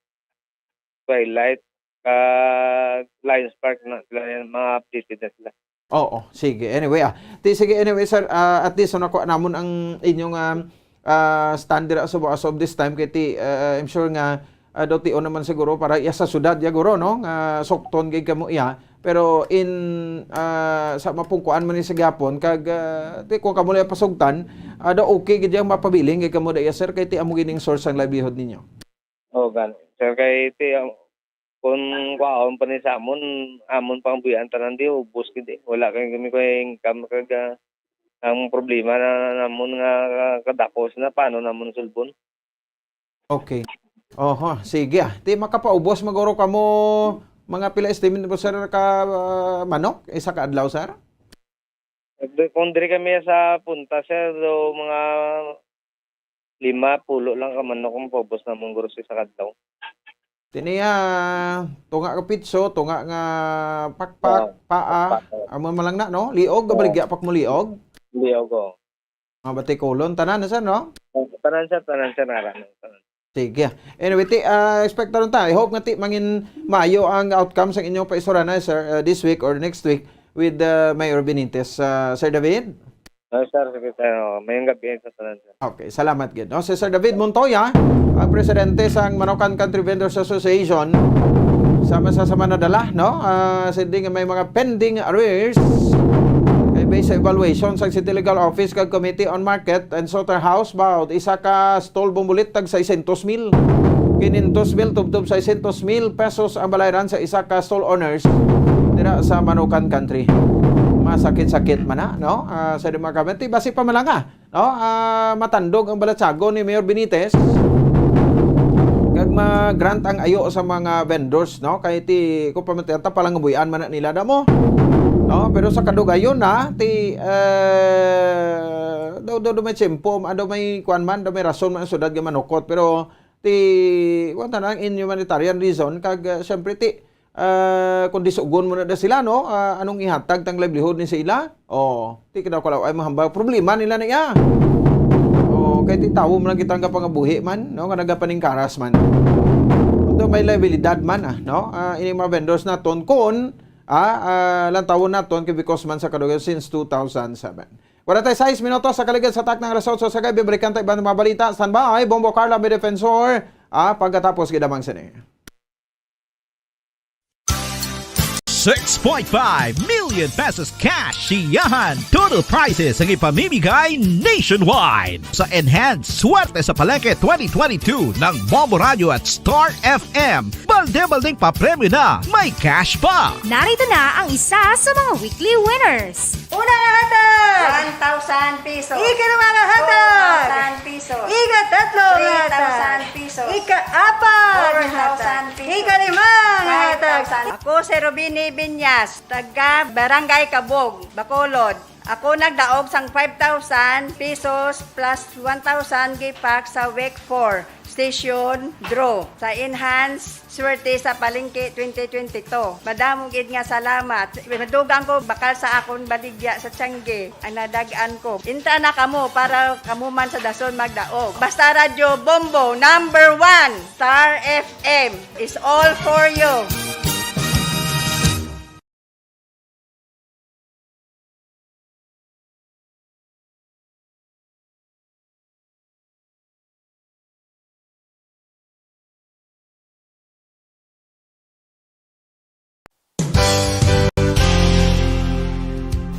Twilight, kag Lion Spark na sila yan, mga updated na sila. Oo, sige. Anyway, ah, ti-, sige, anyway, sir, ah, at least, so, nakuha namon ang inyong, ah, ah, stand dira as of, as of this time, kay ti-, ah, I'm sure nga, ah, daw tion naman siguro para iya sa syudad, ya, guro, no? Nga sukton gid kamo iya. Pero in, ah, sa mapungkuan man ni sa gyapon, kag, ah, ti, kung kamo lang pasugtan, ah, daw okay gid yang mapabiling gid kamo da iya, sir, kay ti amo gid ning source ang livelihood ninyo. Oh, gani. Sir, kay ti, ah, kung kwaon pa ni sa amon, amon pang buhian tanan di, ubos gid eh. Wala kay kami kay income kag, ah, ang problema na namon nga kadakos na, paano namon sulbon? Okay. Oho, sige, ah. Ti makapaubos maguro kamo mga pila estimate mo, sir, ka, ah, manok? Isa ka adlaw, sir? Kung diri kami sa punta, sir, do mga Lima, pulo lang ka manok ang paubos namong grocery sa kadlaw. Tiniya, tunga ka pitso, tunga nga pakpak, Oo, paa, pakpak, oo. Amo man lang na, no? Liog, Oo. Kabaligya pa mo liog? Liog, oo. Mga batikulon, tanan na, sir, no? Tanan, sir, tanan, sir, ara, no? Tanan. Sige. Anyway, ti, ah, expect na rin ta. I hope nga, ti, mangin mayo ang outcome sa inyong paistorana, sir, ah, this week or next week with, ah, Mayor Benitez. Ah, Sir David? Ah, sir, sige, sir. Oh, mayong gabi sa tanan, sir. Okay, salamat gid, no? Si Sir David Montoya, ang presidente sang Manukan Country Vendors Association, sama sa, sa manadala, no? Ah, sindi nga may mga pending arrears kay based sa evaluation sa City Legal Office kag Committee on Market and Slaughterhouse, about isa ka stall bumulit tag seiscientos mil. Quinientos mil tubtob seiscientos mil pesos ang balayran sa isa ka stall owners dira sa Manukan Country. Masakit-sakit man na, no? Ah, sa di mga kabati, basi pa man lang, ah, no? Ah, matandog ang balatyagon ni Mayor Benitez. Kag ma-grant ang ayo sa mga vendors, no? Kay ti, kung pamatian ta, palangabuyan man na nila damo. No? Pero sa kadugayon na, ti, eh, daw, daw, daw may tiyempo, ah, daw may kuwan man, daw may rason man ang syudad nga manukot. Pero ti, kuwan ta na, ang inhumanitarian reason, kag, ah, siyempre, ti, ah, kung disugon mo na da sila, no? Ah, anong ihatag tang livelihood ni sa ila? Oh, ti kadaw kalaw ay mahambal problema nila na iya. Oh, kay ti tawo man lang kita nga pangabuhi man, no? Nga nagapaningkaras man. Ito may liabilidad man, ah, no? Ah, ini mga vendors naton kun, ah, ah, lantawon naton kay because man sa kadugayon since two thousand seven. Wala tayo sais minutos sa kaligid sa tak ng alas otso sa gabi. Balikan tayo iban mga balita. Standby, Bombo Carla, may defensor. Ah, pagkatapos, gidamang sini. Six point five million pesos cash siyahan. Total prizes ang ipamimigay nationwide. Sa Enhanced Swerte sa Palengke twenty twenty-two ng Bombo Radio at Star F M, balde-baldeng papremyo na, may cash pa. Narito na ang isa sa mga weekly winners. Una nga hatag! One thousand pesos. Ikaduha nga hatag! Two thousand pesos. Ikatatlo nga hatag! Three thousand pesos. Ikaapat nga hatag! Four thousand pesos. Ikalima nga hatag! Five thousand. Ako si Robini Binyas, taga Barangay Kabog, Bacolod. Ako nagdaog sang five thousand pesos plus one thousand gipak sa week four station draw sa Enhanced Swerte sa Palengke twenty twenty-two. Madamo gid nga salamat. Madugang ko bakal sa akon baligya sa tiyangge ang nadag-an ko. Inta na kamo para kamo man sa dason magdaog. Basta Radyo Bombo, number one, Star F M is all for you.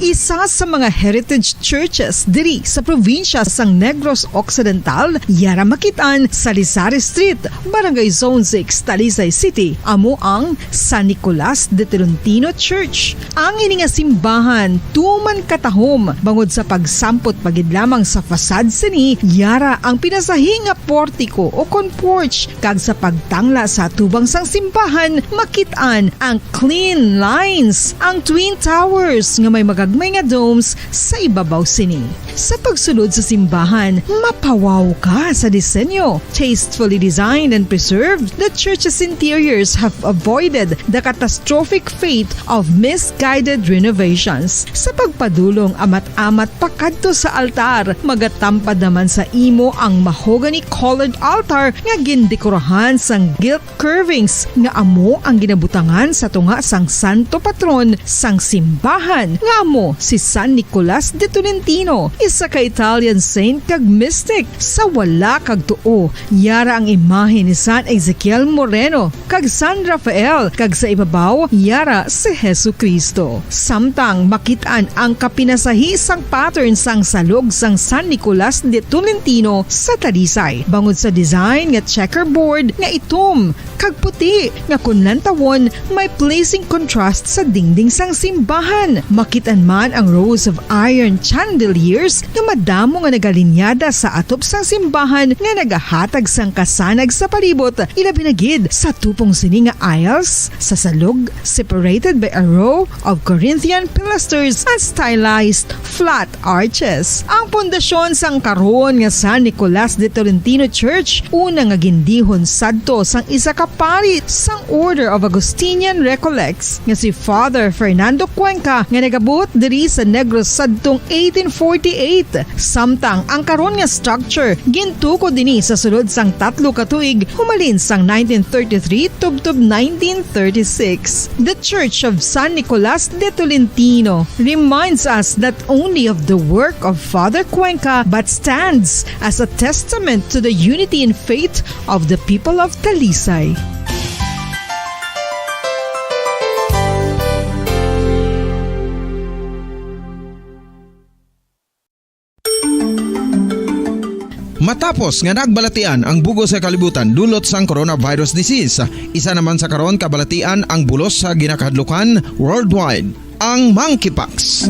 Isa sa mga heritage churches diri sa probinsya sang Negros Occidental, yara makit-an sa Lisari Street, Barangay Zone six, Talisay City, amo ang San Nicolas de Tolentino Church. Ang ini nga simbahan tuman katahom bangod sa pagsampot pa gid lamang sa facade sini, yara ang pinasahi nga portiko o kon porch, kag sa pagtangla sa atubang sang simbahan, makit-an ang clean lines, ang twin towers nga may magagmay nga domes sa ibabaw sini. Sa pagsulod sa simbahan, mapawaw ka sa disenyo. Tastefully designed and preserved, the church's interiors have avoided the catastrophic fate of misguided renovations. Sa pagpadulong amat-amat pakadto sa altar, magatampad naman sa imo ang mahogany-colored altar nga gindekorahan sang gilt curvings nga amo ang ginabutangan sa tunga sang santo patron sang simbahan, nga amo si San Nicolas de Tolentino, isa ka Italian saint kag mystic. Sa wala kag tuo, yara ang imahe ni San Ezekiel Moreno kag San Rafael, kag sa ibabaw, yara si Jesu-Cristo. Samtang makit-an ang kapinasahi sang pattern sang salog sang San Nicolas de Tolentino sa Talisay, bangod sa design nga checkerboard nga itom kag puti nga kon lantawon may pleasing contrast sa dingding sang simbahan. Makit-an man ang rows of iron chandeliers nga madamo nga nagalinyada sa atop sang simbahan nga nagahatag sang kasanag sa palibot, ilabi na gid sa tupong sini nga aisles sa salog, separated by a row of Corinthian pilasters and stylized flat arches. Ang pundasyon sang karon nga San Nicolas de Tolentino Church, una nga gindihon sadto sang isa ka pari sang Order of Augustinian Recollects nga si Father Fernando Cuenca, nga nagabuot diri sa Negros sadtong eighteen forty-eight. Samtang ang karon nga structure gintukod dinhi sa sulod sang tatlo ka tuig, humalin sang nineteen thirty-three tubtob nineteen thirty-six. The Church of San Nicolas de Tolentino reminds us not only of the work of Father Cuenca, but stands as a testament to the unity in faith of the people of Talisay. Matapos nga nagbalatian ang bug-os nga kalibutan dulot sang coronavirus disease, isa naman sa karon kabalatian ang bulos sa ginakahadlukan worldwide, ang monkeypox.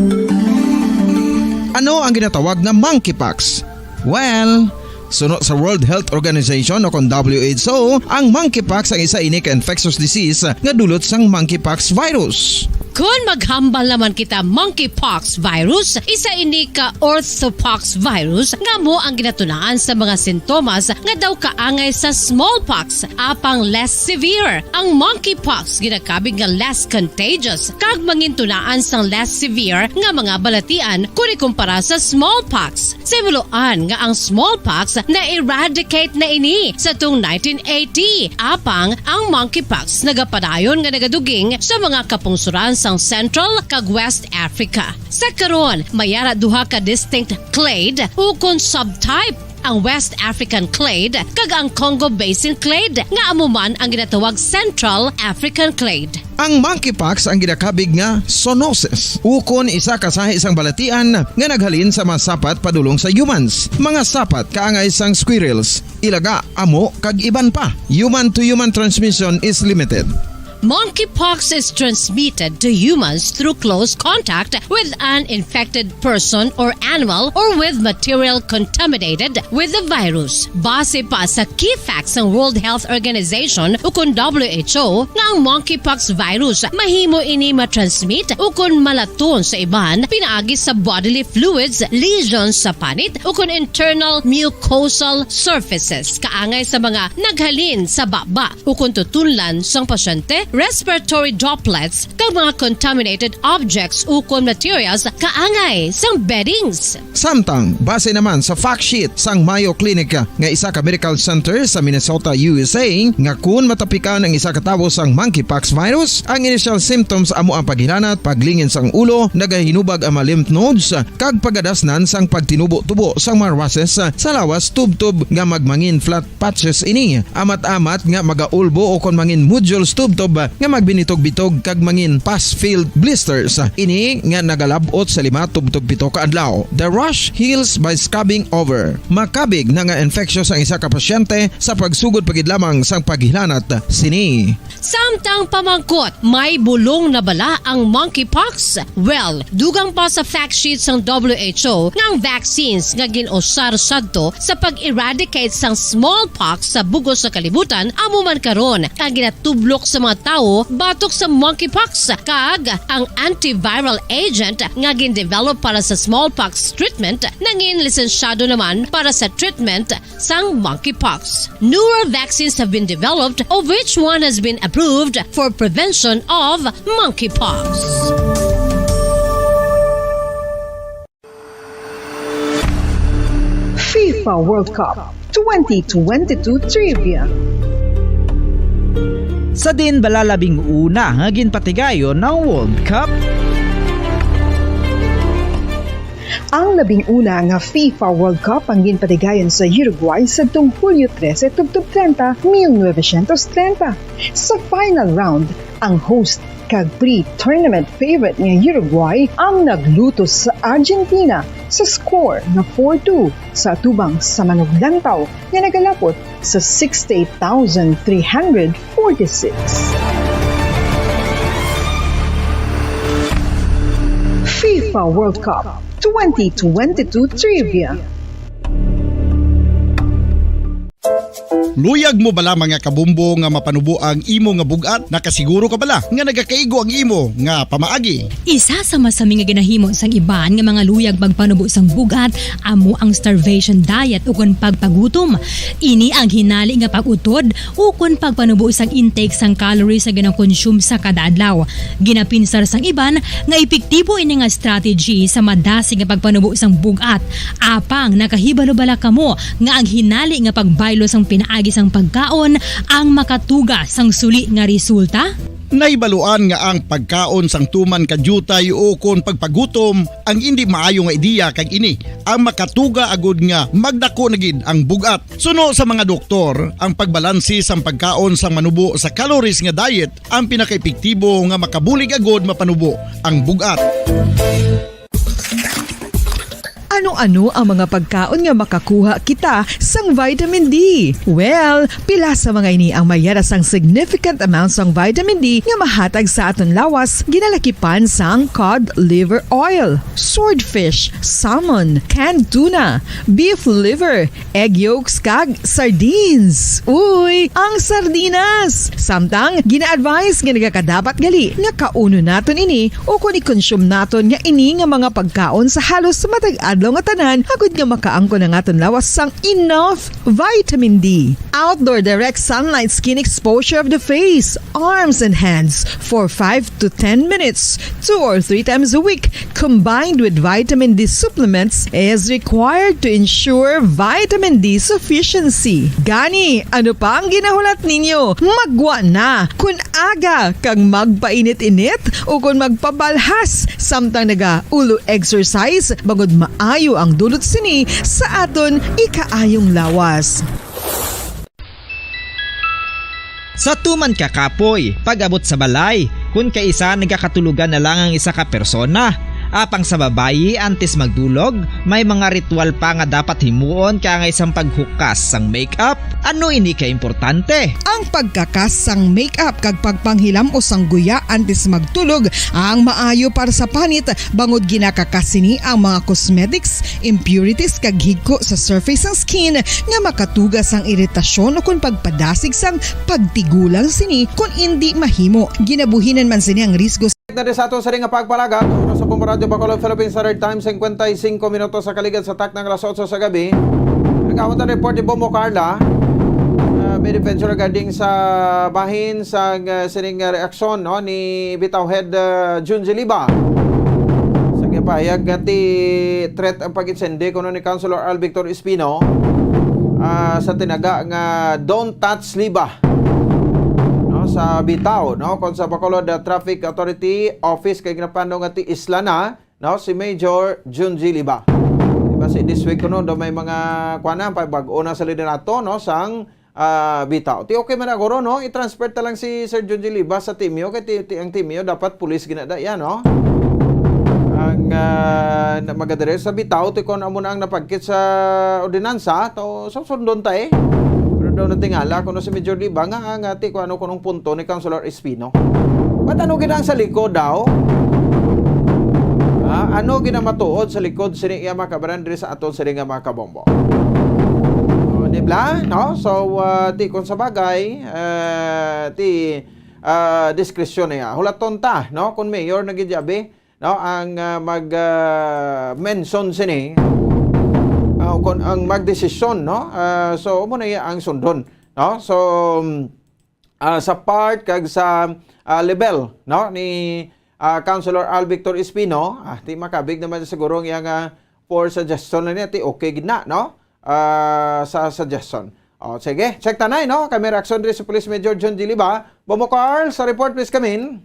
Ano ang ginatawag nga monkeypox? Well, suno sa World Health Organization o kon W H O, ang monkeypox ang isa ini ka infectious disease nga dulot sang monkeypox virus. Kon maghambal naman kita, monkeypox virus, isa ini ka orthopox virus nga amo ang ginatunaan sa mga sintomas nga daw kaangay sa smallpox, apang less severe. Ang monkeypox ginakabig nga less contagious kag mangintunaan sang less severe nga mga balatian kon ikumpara sa smallpox. Sa himuloan nga ang smallpox na-eradicate na ini sa tung nineteen eighty, apang ang monkeypox nagapadayon nga nagaduging sa mga kapungsoran sang Central kag West Africa. Sa karon, may ara duha ka distinct clade ukon subtype, ang West African clade kag ang Congo Basin clade, nga amo man ang ginatawag Central African clade. Ang monkeypox ang ginakabig nga zoonosis, ukon isa ka sahi sang balatian nga naghalin sa mga sapat padulong sa humans. Mga sapat kaangay sang squirrels, ilaga, amo, kag iban pa. Human-to-human transmission is limited. Monkeypox is transmitted to humans through close contact with an infected person or animal or with material contaminated with the virus. Base pa sa key facts sang World Health Organization ukon W H O nga ang monkeypox virus mahimo ini matransmit ukon malaton sa iban pinaagi sa bodily fluids, lesions sa panit ukon internal mucosal surfaces kaangay sa mga naghalin sa baba ukon tutunlan sang pasyente, respiratory droplets, kag mga contaminated objects ukon materials kaangay sang beddings. Samtang, base naman sa fact sheet sang Mayo Clinic nga isa ka medical center sa Minnesota, U S A, nga kun matapikan ang isa ka tawo sang monkeypox virus, ang initial symptoms amo ang paghilanat, paglingin sang ulo, nagahinubag ang mga lymph nodes, kag pagadasnan sang pagtinubo-tubo sang mga rushes sa lawas tubtob nga magmangin flat patches ini, amat-amat nga magaulbo ukon mangin nodules tubtob nga magbinitog-bitog kag mangin pus-filled blisters. Ini nga nagalab-ot sa lima tubtob pito ka adlaw. The rash heals by scabbing over. Makabig na nga infectious ang isa ka pasyente sa pagsugod pa gid lamang sang paghilanat sini. Samtang pamangkot, may bulong na bala ang monkeypox? Well, dugang pa sa fact sheet sang W H O nga ang vaccines nga gin-usar sadto sa pag-eradicate sang smallpox sa bug-os nga kalibutan amo man karon ang ginatublok sa mga tawo batok sa monkeypox, kag ang antiviral agent nga gin-develop para sa smallpox treatment nangin lisensyado naman para sa treatment sang monkeypox. Newer vaccines have been developed, of which one has been approved for prevention of monkeypox. FIFA World Cup twenty twenty-two Trivia. Sa diin bala labing una nga ginpatigayon ang World Cup? Ang labing una nga FIFA World Cup ang ginpatigayon sa Uruguay sadtong Hulyo trese tubtob treinta, mil novecientos treinta. Sa final round, ang host kag pre-tournament favorite nga Uruguay ang naglutos sa Argentina sa score nga four two sa atubang sa manuglantaw nga nagalapot sa sixty-eight thousand three hundred forty-six. FIFA World Cup twenty twenty-two Trivia. Luyag mo bala, mga kabombo, nga mapanubo ang imo nga bug-at? Nakasiguro ka bala nga nagakaigo ang imo nga pamaagi? Isa sa masami nga ginahimo sang iban nga mga luyag magpanubo sang bug-at amo ang starvation diet ukon pagpagutom. Ini ang hinali nga pag-utod ukon pagpanubo sang intake sang calories nga ginakonsume sa kada adlaw. Ginapinsar sang iban nga epektibo ini nga strategy sa madasig nga pagpanubo sang bug-at. Apang nakahibalo bala kamo nga ang hinali nga pagbaylo sang pinaagi sang pagkaon ang makatuga sang suli nga resulta? Nahibaluan nga ang pagkaon sang tuman ka diutay ukon pagpagutom ang indi maayo nga ideya, kag ini ang makatuga agud nga magdako na gid ang bug-at. Suno sa mga doktor, ang pagbalanse sang pagkaon sang manubo sa calories nga diet ang pinakaepektibo nga makabulig agud mapanubo ang bug-at. Ano-ano ang mga pagkaon nga makakuha kita sang vitamin D? Well, pila sa mga ini ang mayara sang significant amount sang vitamin D nga mahatag sa aton lawas, ginalakipan sang cod liver oil, swordfish, salmon, canned tuna, beef liver, egg yolks, kag sardines. Uy, ang sardinas! Samtang gina-advise nga nagakadapat gali nga kaunon naton ini ukon i-consume naton nga ini nga mga pagkaon sa halos matag adlaw nga tanan, agud nga makaangkon ang aton lawas sang enough vitamin D. Outdoor direct sunlight skin exposure of the face, arms, and hands for five to ten minutes, two or three times a week, combined with vitamin D supplements, is required to ensure vitamin D sufficiency. Gani, ano pa ang ginahulat ninyo? Maggwa na! Kun aga kag magpainit-init ukon magpabalhas samtang naga-ulo exercise, bangod maayo ang dulot sini sa aton ikaayong lawas. Sa tuman ka kapoy, pag-abot sa balay, kun kaisa nagakatulogan na lang ang isa ka persona. Apang sa babayi, antes magdulog, may mga ritual pa nga dapat himuon kaangay sang paghukas sang makeup. Ano ini ka importante? Ang pagkakas sang makeup kag pagpanghilam-os sang guya antes magtulog ang maayo para sa panit, bangod ginakakas sini ang mga cosmetics, impurities kag higko sa surface sang skin nga makatuga sang iritasyon ukon pagpadasig sang pagtigulang sini kon indi mahimo. Ginabuhinan man sini ang risgo. Na di sa aton sini nga pagpalagak, oras sa Bombo Radyo Bacolod, Philippine Standard Time, cincuenta y cinco minutos sa kaligad sa takna nga alas otso sa gabi. Ang awat report ni Bombo Carla, uh, may defensor regarding sa bahin sa, uh, sining, uh, reaksyon, no, ni Bitaw Head, uh, Junji Liba. Sa gipahayag nga ti threat ang pag-insende kuno ni Councilor Al Victor Espino, ah, sa tinaga nga Don't Touch Liba, no, sa Bitaw, no, kon sa Bacolod, ah, Traffic Authority Office kay ginapano nga ti isla na, no, si Major Junji Liba. Diba, si this week kuno do may mga kuana pa bag-o na sa liderato, no, sang, ah, Bitaw. Ti okay man na guro, no, i-transfer ta lang si Sir Junji Liba sa Timio kay ti, ti, ang Timio dapat pulis ginada iya, no. Ang, ah, na-, magadire sa Bitaw, ti kon amo na ang napagkit sa ordinansa, to, so sundon ta, eh. Pero daw natingala kuno si Major Liba nga, nga ti kung ano kunong punto ni Councilor Espino. Ba't ano gid ang sa likod daw? Ah, ano gid ang matuod sa likod sini iya mga kabaran diri sa aton sini nga mga kabombo? Oh, di ba? No? So, ah, ti kung sa bagay, ah, ti, ah, diskresyon niya. Hulaton ta, no? Kung mayor na gid yabi, no, ang, ah, mag, ah, mention sini, ah, kung ang magdesisyon, no? Ah, so, mo na iya ang sundon, no? So, um, ah, sa part kag sa, ah, level, no, ni, ah, Councilor Al Victor Espino, ah, ti makabig naman siguro ang iyang, ah, for suggestion na niya, ti okay gid na, no? Ah, sa suggestion. O, sige, check tanay, no? Kami reaksyon diri sa Police Major John G. Liba. Bombo Carl, sa report, please come in.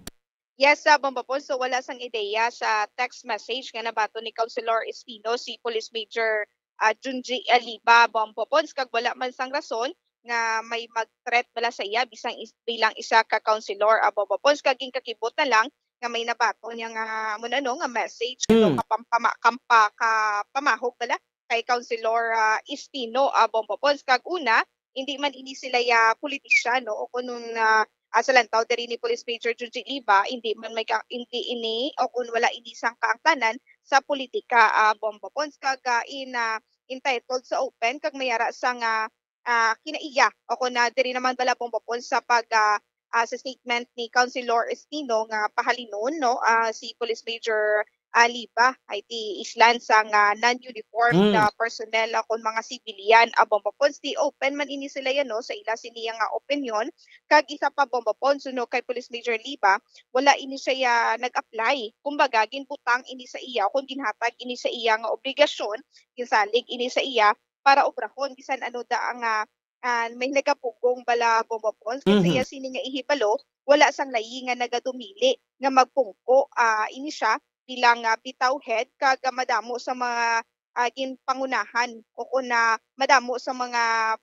Yes, sa Bombo Pons, so wala sang ideya sa text message nga nabaton ni Councilor Espino si Police Major, ah, Junji Aliba, Bombo Pons, kag wala man sang rason nga may mag-threat bala sa iya bisan is-, bilang isa ka councilor, ah, Bombo Pons, kag ginkakibot na lang nga may nabaton niya nga, amo na, no, nga message, no, Hmm. kapampama-, kampa-, kapamahog bala kay Councilor, ah, Istino, ah, Bombo Pons. Kag una, hindi man ini sila ya politisyan, no, o kunong, ah, Ah, sa lantaw diri ni Police Major Junji Liba, hindi man may ka, hindi ini o kung wala ini sang kaangtanan sa politika, ah, Bomba Pons, kag, ah, in, ah, entitled sa open kag may ara sang, ah, ah, kinaiya o kung na diri naman bala Bomba Pons sa pag, ah, ah, sa statement ni Councilor Espino nga pahalinon, no, ah, si Police Major, ah, Liba ay ti islan sang, ah, non-uniformed, Mm. ah, personnel, ah, kon mga civilian, ah, Bomba Pons, ti open man ini sila yan, no, sa ila siniya nga opinion. Kag isa pa, Bomba Pons, suno kay Police Major Liba, wala ini siya nag-apply. Kumbaga, ginbutang ini sa iya, kung ginhatag ini sa iya nga obligasyon, ginsalig ini sa iya para obrahon bisan ano da ang, ah, ah, may nagapugong bala Bomba Pons. Kay sa Mhm. iya sini nga ihibalo, wala sang layi nga nagadumili nga magpungko, ah, ini siya bilang, ah, bitaw head kag, ah, madamo sa mga, ah, ginpangunahan o kon, ah, madamo sa mga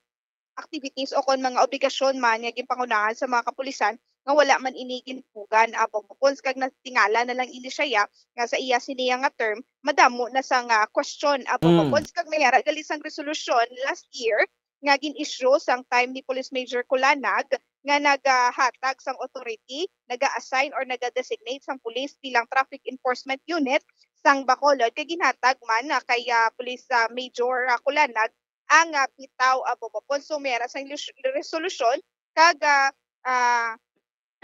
activities o kon mga obligasyon man nga ginpangunahan sa mga kapulisan nga wala man ini gintugan, ah, Bomba Pons, kag natingala na lang ini siya ya nga sa iya siniya nga term madamo na sang, ah, question, ah, Bomba Mm. Pons, kag may ara gali sang resolusyon last year nga gin-issue sang time ni Police Major Kulanag nga nagahatag sang authority, naga-assign or naga-designate sang police bilang traffic enforcement unit sang Bacolod, kay ginhatag man, ah, kay, ah, Police, ah, Major, ah, Kulanag ang, ah, bitaw, ah, Bomba Pons. So, may ara sang lus-, resolusyon kag, ah, ah,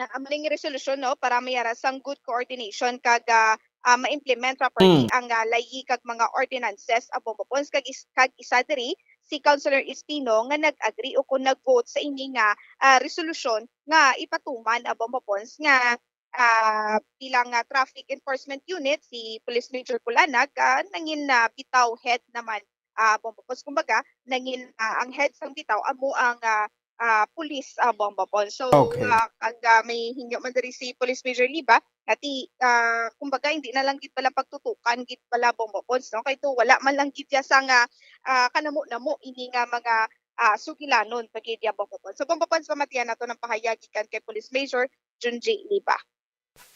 ah, amo ning resolusyon, no, para may ara sang good coordination kag, ah, ah, ma-implement properly Mm. ang, ah, layi kag mga ordinances, ah, Bomba Pons, kag is-, kag isa diri si Councilor Espino nga nag-agree o kung nag-vote sa ini nga, ah, resolusyon nga ipatuman, ah, Bomba Pons, nga, ah, bilang, ah, traffic enforcement unit si Police Major Kulanag, ah, nangin, ah, bitaw head naman, ah, Bomba Pons. Kumbaga, nangin, ah, ang head sang bitaw amo ang, ah, ah, police, ah, Bomba Pons. So, Okay. ah, kag, ah, may hingyo man diri si Police Major Liba, nga ti, ah, kumbaga, hindi na lang gid pala pagtutukan gid pala Bomba Pons, no? Kay to, wala man lang gid ya sang, ah, ah, kanamo-namo ini nga mga, ah, sugilanon pa gid ya Bomba Pons. So, Bomba Pons, pamatian nato ng pahayag gikan kay Police Major Junji Liba.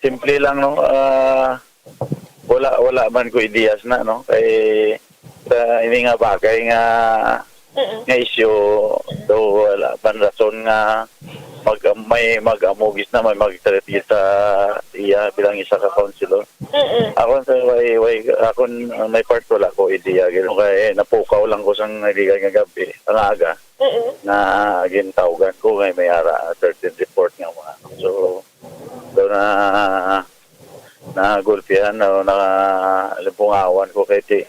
Simple lang, no? Ah, wala, wala man ko ideas na, no? Kay sa ini nga bagay nga, Mm-mm. nga issue, do wala man rason nga mag-, may mag-amugis na, may mag-threat sa iya bilang isa ka councilor. Mm-mm. Ako sa way, way, ako may part wala ko ideya, gino, kay napukaw lang ko sang nagikan nga gabi, ang aga, Mm-mm. na gintawgan ko kay may ara certain report nga mga. So, so na, nagulpihan o nalipungawan ko kay ti,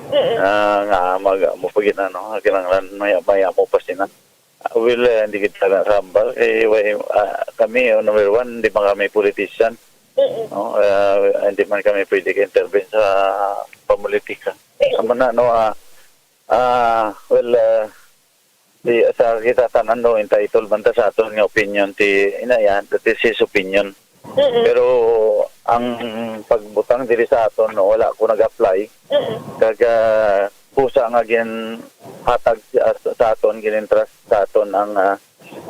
Mm-mm. ah, nga mag-, mo pa gid, ano, kinahanglan may, may amo pa sina. Ah, well, eh, hindi kita nasambal. Eh, way, ah, kami, oh, number one, hindi man kami politician. Mm-mm. No? Ah, hindi man kami pwede ka-intervene sa pamulitika. Mm-mm. Amo na, no, ah, ah, well, ah, di, sa kita tanan, no, entitled man ta sa aton nga opinion, ti, ina yan, that is his opinion. Mm-mm. Pero ang pagbutang diri sa aton, no, wala ko nag-apply. Mm-mm. Kag, ah, kusa nga ginhatag sa, sa aton, gin-entrust sa aton ang, ah,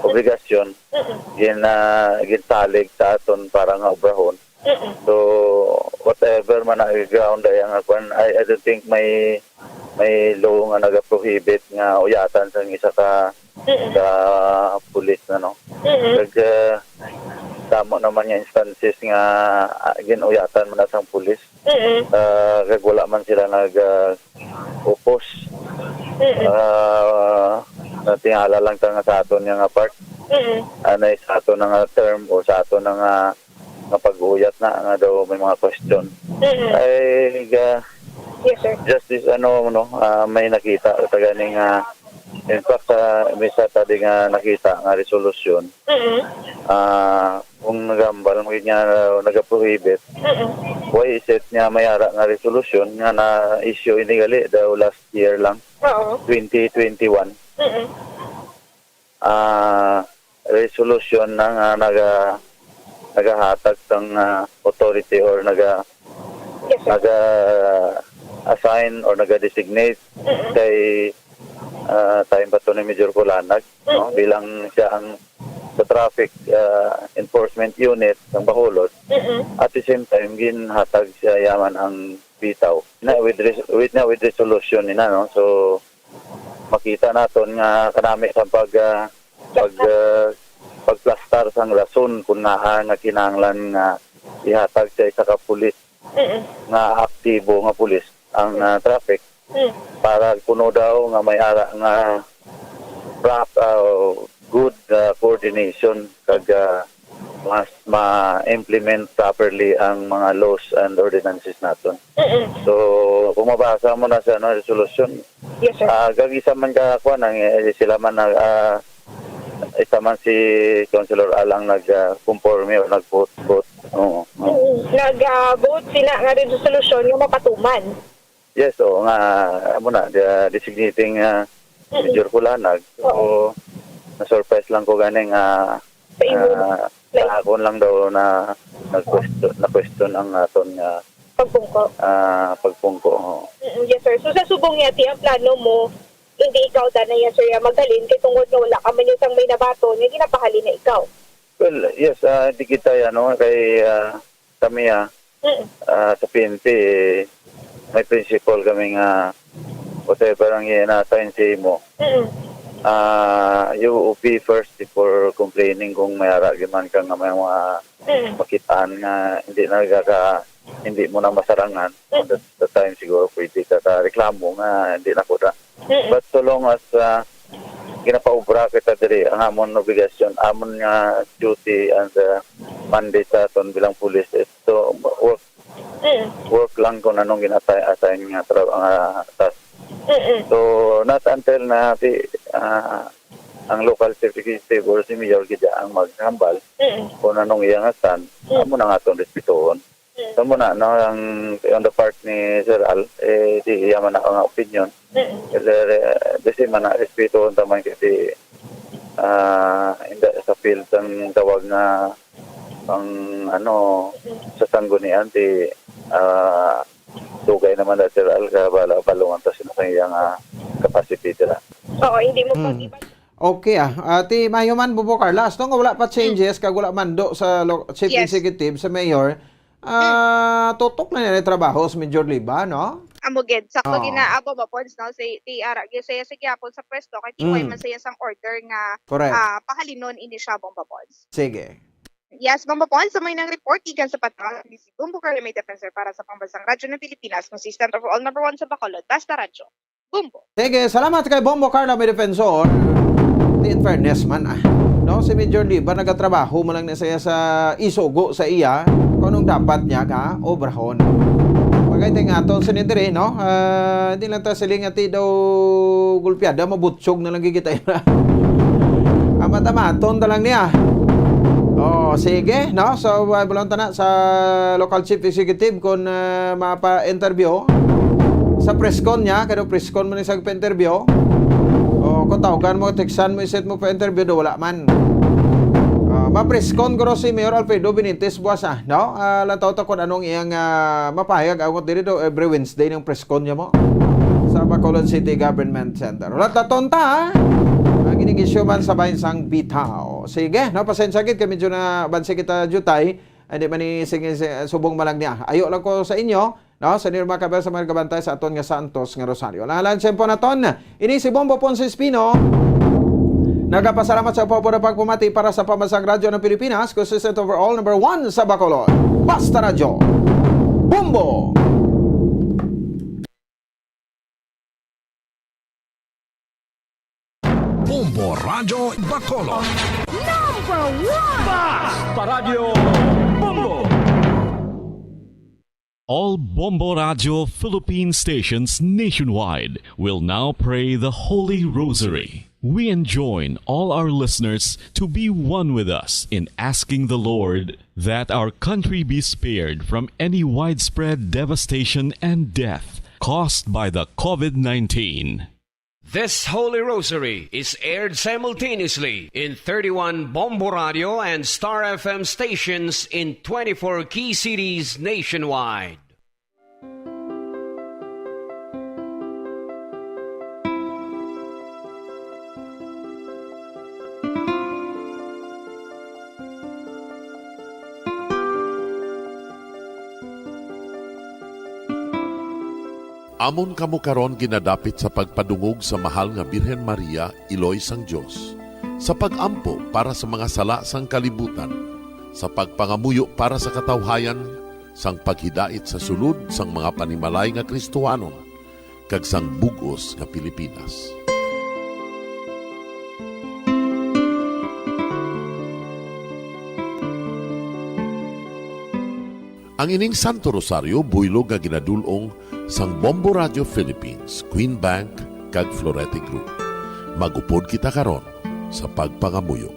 obligasyon, Mm-mm. gin, ah, ginsalig sa aton para nga obrahon. Mm-mm. So, whatever man ang ground ay ang kwan, I, I don't think may, may law nga nagaprohibit nga uyatan sang isa ka, Mm-mm. ka pulis na, no? Mm-mm. Kag, ah, damo naman nga instances nga, ah, ginuyatan man na sang pulis. Mm-mm. Ah, kag wala man sila nag, ah, upos. Mm-mm. Ah, natingala lang ta nga sa aton nga part. Mm-mm. Anay sa aton nga term o sa aton nga, nga pag-uyat na nga daw may mga question. Mm-mm. Ay, ga-, Yes, sir. Justice, ano, no, ah, may nakita sa ganing, ah, in fact, ah, may sa tadi nga nakita nga resolusyon. Mm-mm. Ah, kung nagambal mo nga nagaprohibit, Mm-mm. why is it nga may ara nga resolusyon nga na-issue ini gali daw last year lang, Oo. twenty twenty-one? Mm-mm. Ah, resolusyon na nga naga-, nagahatag sang, ah, authority or naga-, Yes, sir. naga-assign or naga-designate Mm-mm. kay, ah, time pa to ni Major Kulanag, no? Mm-mm. Bilang siya ang sa traffic, ah, enforcement unit ng Bacolod. Mm-mm. At the same time, ginhatag siya yaman ang bitaw. Na with res-, with, na with resolution nina, no? So, makita naton nga kanami sa pag, ah, pag, ah, pag-plus Tar sang rason kung ngaa nga kinahanglan nga ihatag sa isa ka pulis Mm. nga aktibo nga pulis ang, ah, traffic Mm. para kuno daw nga may ara nga prop-, ah, good, ah, coordination kag, ah, mas ma-implement properly ang mga laws and ordinances naton. Mm-mm. So, kung mabasa mo na sa, ano, resolution, Yes, sir. Ah, kag isa man ka kuan ang, eh, sila man nag, ah, isa man si Councilor Al ang nag, ah, conforme o nag-vote, vote. Oo, oo. Mm-mm. Nag, ah, vote sila nga resolution nga mapatuman. Yes, oo nga, amo na, the designating, ah, Mm-mm. Major Kulanag. Oo. So, na-surprise lang ko gani nga, Sa imo. ah, Like sa akon lang daw na nag-question, na-question ang aton nga, Pagpungko. ah, pagpungko, oo. Mm, yes, sir. So, sa subong niya, ti, ang plano mo, hindi ikaw ta na yan, sir, ya maghalin, kay tungod nga wala ka man yung sang may nabaton, nga ginapahalin na ikaw. Well, yes, ah, di kita, ano, kay, ah, kami, ah, Mm. ah, sa P N P, eh, may principle kami nga whatever ang i-assign sa imo, Mm. ah, you obey first before complaining kung may ara gyud man ka nga may mga Mm. makitaan nga hindi na nagaka-, hindi mo na masarangan. Mm. At that time siguro pwede ka ka reklamo nga hindi na ko na. Mm-mm. But so long as, ah, ginapaubra kita diri, ang amon obligasyon, amon nga duty and, ah, mandate sa aton bilang pulis is to work, Mm. work lang kung anong gina-assign nga tra-, nga task. Mm-mm. So, not until na si, ah, ang local chief executive or si mayor gid ang maghambal Mm-mm. kung anong iya nga stand, Mm. amo na nga atong respetuhon. Mm. Sa muna, no, ang, on the part ni Sir Al, eh, di iya man ako nga opinion. Mm. Kasi, eh, di si man na respeto ang taman kasi, ah, hindi sa field ang tawag nga ang, ano, Mm. sa sanggunian, di, ah, dugay naman na Sir Al, kabalo-balo man ta sino sa iya nga capacity dira. Oo, hindi mo Mm. pag-iba. Okay, ah. Ati, mayo man, Bubo Carla, hasta nga wala pa Mm. changes, kag wala mando sa lo-, chief Yes. executive, sa mayor, Ah, tutok na yan ang trabaho sa Major Liba, no? Amo gid, sakto Oo. gid na, ah, Bomba Pods, no? Si, ti ara gyud siya sa gihapon sa pwesto, kay ti way Mm. man siya sang order nga, Correct. ah, pahalinon ini siya, Bomba Pods. Sige. Yes, Bomba Pods, sa may nang report, gikan sa Patrol, si Bombo Carlo, may defensor para sa Pambansang Radyo ng Pilipinas, consistent overall number one sa Bacolod, Basta Radyo. Bombo. Sige, salamat kay Bombo Carla, may defensor. Di, in fairness man, ah. No, si Major Liba nagatrabaho mo lang na siya sa isugo sa iya kung anong dapat niya ka obrahon. Pagkaiting aton sa nitiri, no? Ah, hindi lang ta siling ati daw gulpiada, mabutsog na lang gigit tayo na. Amat-amaton ta lang niya. Oh, sige, no? So, uh, bulong ta na sa local chief executive kung, uh, mapa-interview sa press con niya, kaya press con man sa pa-interview. O, kung tawagan mo, textan mo, iset mo pa-interview, do wala man. Ah, ma-press con guro si Mayor Alfredo Benitez buwas, ah, no? Ah, lantaw ta kung anong iyang, ah, mapahayag, angot diri do, every Wednesday ng press con niya mo sa Bacolod City Government Center. Wala ta tonta, ah. Ang ining issue man sa bayan sang Bitaw. Sige, no, pasensya gid kay medyo na bansi kita jutay. Ay, di man ni, sige, sige, subong malang niya. Ayo lang ko sa inyo, no? Sa inyo mga kabayan sa mga nagabantay sa aton nga Santos nga Rosario. Lang, lang, siyempre naton. Ini si Bombo Ponce Espino. Nagapasalamat sa pagpapamati para sa Pambansang Radyo ng Pilipinas, consistent overall, number one sa Bacolod. Basta Radyo. Bombo! Bombo Radyo Bacolod. Number one! Basta Radyo Bombo! All Bombo Radyo Philippine stations nationwide will now pray the Holy Rosary. We enjoin all our listeners to be one with us in asking the Lord that our country be spared from any widespread devastation and death caused by the COVID nineteen. This Holy Rosary is aired simultaneously in thirty-one Bombo Radio and Star F M stations in twenty-four key cities nationwide. Amon kamo karon ginadapit sa pagpadungog sa mahal nga Birhen Maria, Iloy sang Dios. sa pag-ampo para sa mga sala sang kalibutan, sa pagpangamuyo para sa katawhayan, sang paghidait sa sulod sang mga panimalay nga Kristohanon, kag sang bug-os nga Pilipinas. Ang ining Santo Rosario buylog nga ginadul-ong sang Bombo Radio Philippines, Queen Bank, kag Florete Group. Mag-upod kita karon sa pagpangamuyo.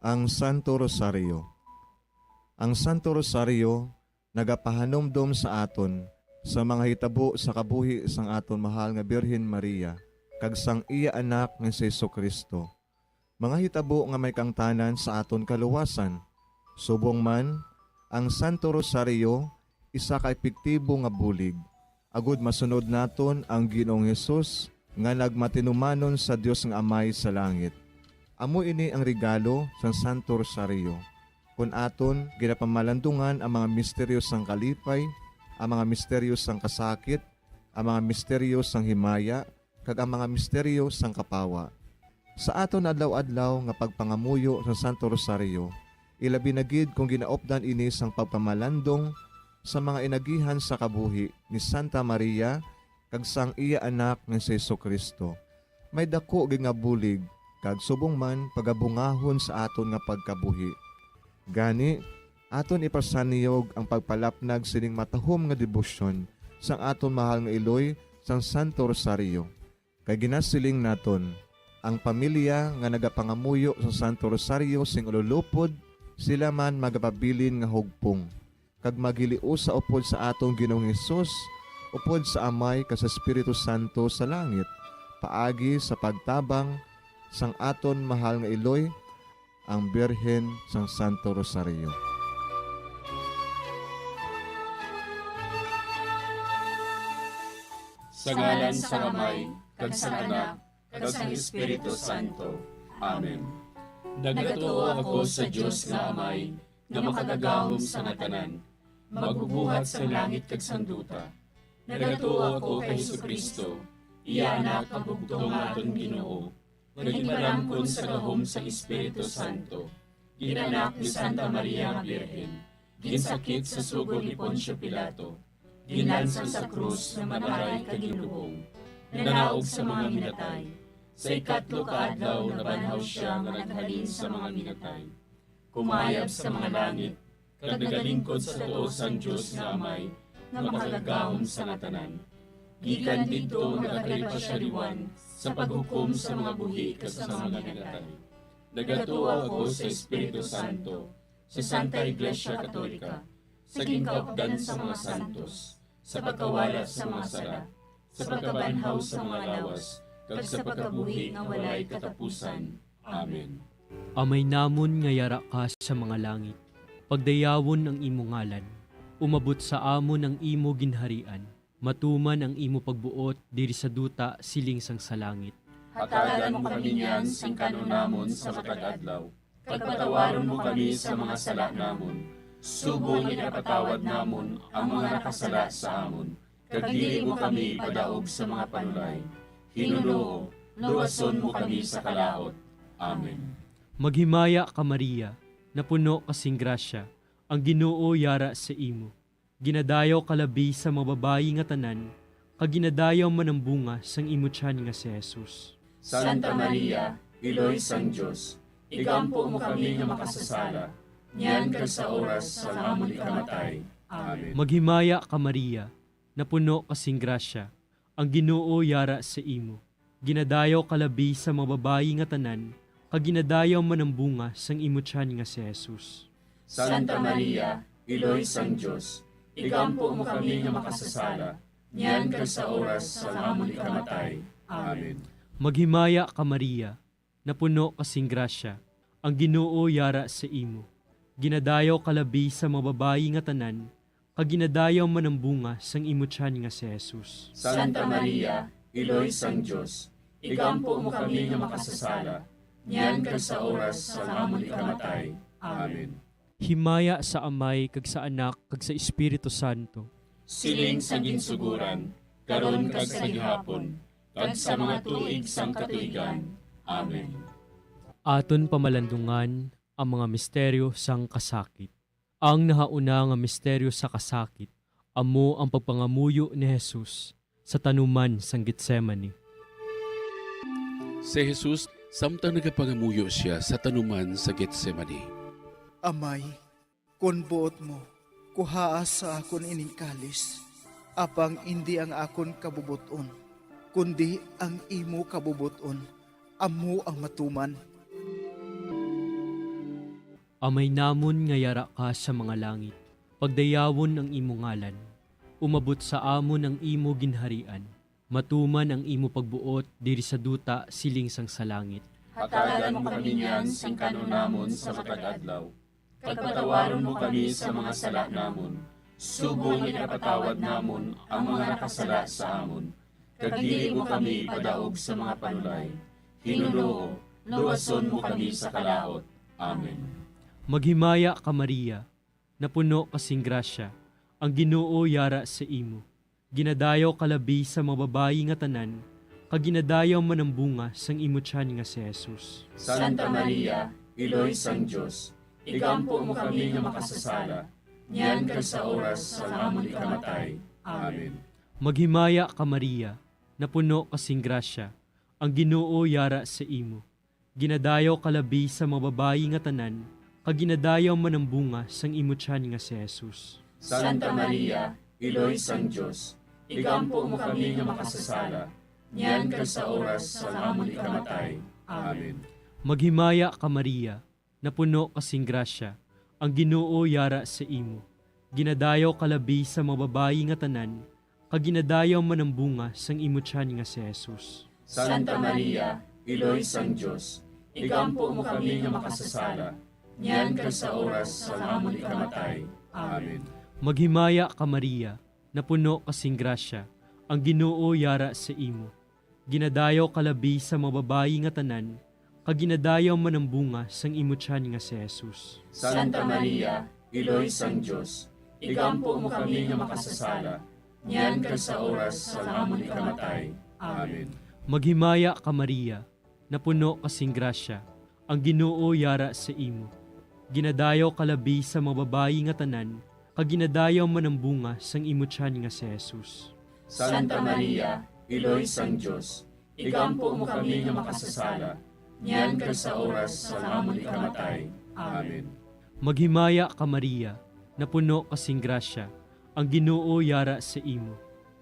Ang Santo Rosario. Ang Santo Rosario nagapahanumdom sa aton sa mga hitabo sa kabuhi sang aton mahal nga Birhen Maria kag sang iya Anak nga si Jesu-Cristo, mga hitabo nga may kaangtanan sa aton kaluwasan. Subong man, ang Santo Rosario isa ka epektibo nga bulig agud masunod naton ang Ginoong Hesus nga nagmatinumanon sa Dios nga Amay sa langit. Amo ini ang regalo sang Santo Rosario, kon aton ginapamalandungan ang mga misteryo sang kalipay, ang mga misteryo sang kasakit, ang mga misteryo sang himaya, kag ang mga misteryo sang kapawa. Sa aton adlaw-adlaw nga pagpangamuyo sang Santo Rosario, ilabi na gid kon ginaupdan ini sang pagpamalandong sa mga inagihan sa kabuhi ni Santa Maria kag sang iya Anak nga si Jesu-Cristo, may daku gid nga bulig kag subong man pagabungahon sa aton nga pagkabuhi. Gani, aton ipasanyog ang pagpalapnag sining matahom nga debosyon sang aton mahal nga iloy sang Santo Rosario. Kay ginasiling naton, ang pamilya nga nagapangamuyo sang Santo Rosario sing ululupod, sila man magapabilin nga hugpong, kag maghiliusa upod sa aton Ginoong Hesus, upod sa Amay kag sa Espiritu Santo sa langit, paagi sa pagtabang sang aton mahal nga iloy, ang Birhen sang Santo Rosario. Sa ngalan sang Amay, kag sang Anak, kag sang Espiritu Santo. Amen. Nagatuo ako sa Dios nga Amay, nga makagagahom sa nga tanan, magbubuhat sang langit kag sang duta. Nagatuo ako kay Jesu-Cristo, iya Anak nga bugtong nga aton Ginoo, nga ginpalamkon sa gahom sang Espiritu Santo, ginanak ni Santa Maria nga Birhen, ginsakit sa sugo ni Poncio Pilato, ginlansang sa krus nga mag-aray kag ginlubong, nanaog sa mga minatay. Sa ikatlo ka adlaw nabanhaw sia nga naghalin sa mga minatay. Kumayab sa mga langit, kag nagalingkod sa tuo sang Dios nga Amay, nga makagagahom sa nga tanan. Gikan didto nagakalipa sia liwan sa paghukom sa mga buhi kag sa mga minatay. Nagatuo ako sa Espiritu Santo, sa Santa Iglesia Katolika, sa ginkaupdan sa mga santos, sa pagkawala sa mga sala, sa pagkabanhaw sa mga lawas, kag sa pagkabuhi nga walay katapusan. Amen. Amay namon nga yara ka sa mga langit, pagdayawon ang imo ngalan. Umabot sa amon ang imo ginharian. Matuman ang imo pagbuot diri sa duta siling sang sa langit. Hatagan mo kami niyan sing kan-on namon sa matag adlaw, kag patawaron mo kami sa mga sala namon, subong nga ginapatawad namon ang mga nakasala sa amon, kag dili mo kami ipadaog sa mga panulay. Hinunoo, luwason mo kami sa kalaut. Amen. Maghimaya ka, Maria, napuno ka sing grasya, ang Ginoo yara sa imo. Ginadayaw ka labi sa mga babayi nga tanan, kag ginadayaw man ang bunga sang imo tiyan nga si Jesus. Santa Maria, Iloy sang Dios, igampo mo kami nga makasasala, niyan kag sa oras sang amon ikamatay. Amen. Maghimaya ka, Maria, napuno ka sing grasya, ang Ginoo yara sa imo. Ginadayaw ka labi sa mga babayi nga tanan, kag ginadayaw man ang bunga sang imo tiyan nga si Jesus. Santa Maria, Iloy sang Dios, igampo mo kami nga makasasala, niyan kag sa oras sang amon ikamatay. Amen. Maghimaya ka, Maria, napuno ka sing grasya, ang Ginoo yara sa imo. Ginadayaw ka labi sa mga babayi nga tanan, kag ginadayaw man ang bunga sang imo tiyan nga si Jesus. Santa Maria, Iloy sang Dios, igampo mo kami nga makasasala, niyan kag sa oras sang amon ikamatay. Amen. Himaya sa Amay, kag sa Anak, kag sa Espiritu Santo. Siling sa ginsuguran, karon kag sa gihapon, kag sa mga tuig sang katuigan. Amen. Aton pamalandungan ang mga misteryo sang kasakit. Ang nahauna nga misteryo sa kasakit amo ang pagpangamuyo ni Jesus sa tanuman sang Getsemani. Si Jesus, samtang nagapangamuyo sia sa tanuman sa Getsemani, "Amay, kon buot mo, kuhaa sa akon ining kalis, apang indi ang akon kabubot-on, kundi ang imo kabubot-on amo ang matuman." Amay namon nga yara ka sa mga langit, pagdayawon ang imo ngalan. Umabot sa amon ang imo ginharian. Matuman ang imo pagbuot diri sa duta siling sang sa langit. Hatagan mo kami niyan sing kan-on namon sa matag adlaw, kag patawaron mo kami sa mga sala namon, subong nga ginapatawad namon ang mga nakasala sa amon, kag dili mo kami ipadaog sa mga panulay. Ginoo, luwason mo kami sa kalaut. Amen. Maghimaya ka, Maria, napuno ka sing grasya, ang Ginoo yara sa imo. Ginadayaw ka labi sa mga babayi nga tanan, kag ginadayaw man ang bunga sang imo tiyan nga si Jesus. Santa Maria, Iloy sang Dios, igampo mo kami nga makasasala, niyan kag sa oras sang amon ikamatay. Amen. Maghimaya ka, Maria, napuno ka sing grasya, ang Ginoo yara sa imo. Ginadayaw ka labi sa mga babayi nga tanan, kag ginadayaw man ang bunga sang imo tiyan nga si Jesus. Santa Maria, Iloy sang Dios, igampo mo kami nga makasasala, niyan kag sa oras sang amon ikamatay. Amen. Maghimaya ka, Maria, napuno ka sing grasya, ang Ginoo yara sa imo. Ginadayaw ka labi sa mga babayi nga tanan, kag ginadayaw man ang bunga sang imo tiyan nga si Jesus. Santa Maria, Iloy sang Dios, igampo mo kami nga makasasala, niyan kag sa oras sang amon ikamatay. Amen. Maghimaya ka, Maria, napuno ka sing grasya, ang Ginoo yara sa imo. Ginadayaw ka labi sa mga babayi nga tanan, kag ginadayaw man ang bunga sang imo tiyan nga si Jesus. Santa Maria, Iloy sang Dios, igampo mo kami nga makasasala, niyan kag sa oras sang amon ikamatay. Amen. Maghimaya ka, Maria, napuno ka sing grasya, ang Ginoo yara sa imo. Ginadayaw ka labi sa mga babayi nga tanan, kag ginadayaw man ang bunga sang imo tiyan nga si Jesus. Santa Maria, Iloy sang Dios, igampo mo kami nga makasasala, niyan kag sa oras sang amon ikamatay. Amen. Maghimaya ka, Maria, napuno ka sing grasya, ang Ginoo yara sa imo.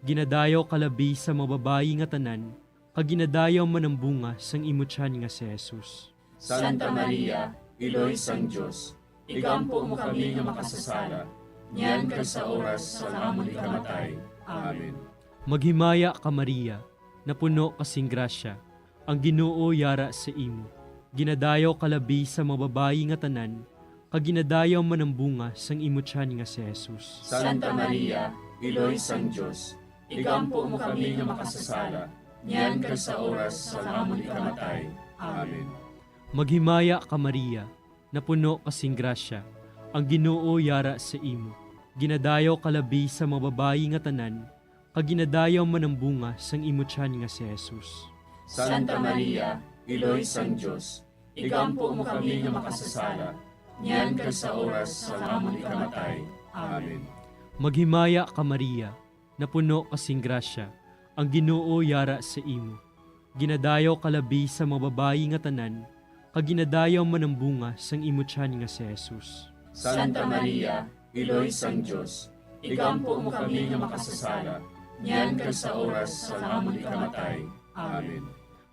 Ginadayaw ka labi sa mga babayi nga tanan, kag ginadayaw man ang bunga sang imo tiyan nga si Jesus. Santa Maria, Iloy sang Dios, igampo mo kami nga makasasala, niyan kag sa oras sang amon ikamatay. Amen. Maghimaya ka, Maria, napuno ka sing grasya, ang Ginoo yara sa imo. Ginadayaw ka labi sa mga babayi nga tanan, kag ginadayaw man ang bunga sang imo tiyan nga si Jesus. Santa Maria, Iloy sang Dios, igampo mo kami nga makasasala, niyan kag sa oras sang amon ikamatay. Amen. Maghimaya ka, Maria, napuno ka sing grasya, ang Ginoo yara sa imo. Ginadayaw ka labi sa mga babayi nga tanan, kag ginadayaw man ang bunga sang imo tiyan nga si Jesus. Santa Maria, Iloy sang Dios, igampo mo kami nga makasasala, niyan kag sa oras sang amon ikamatay. Amen. Maghimaya ka, Maria, napuno ka sing grasya, ang Ginoo yara sa imo. Ginadayaw ka labi sa mga babayi nga tanan, kag ginadayaw man ang bunga sang imo tiyan nga si Jesus. Santa Maria, Iloy sang Dios, igampo mo kami nga makasasala, niyan kag sa oras sang amon ikamatay. Amen.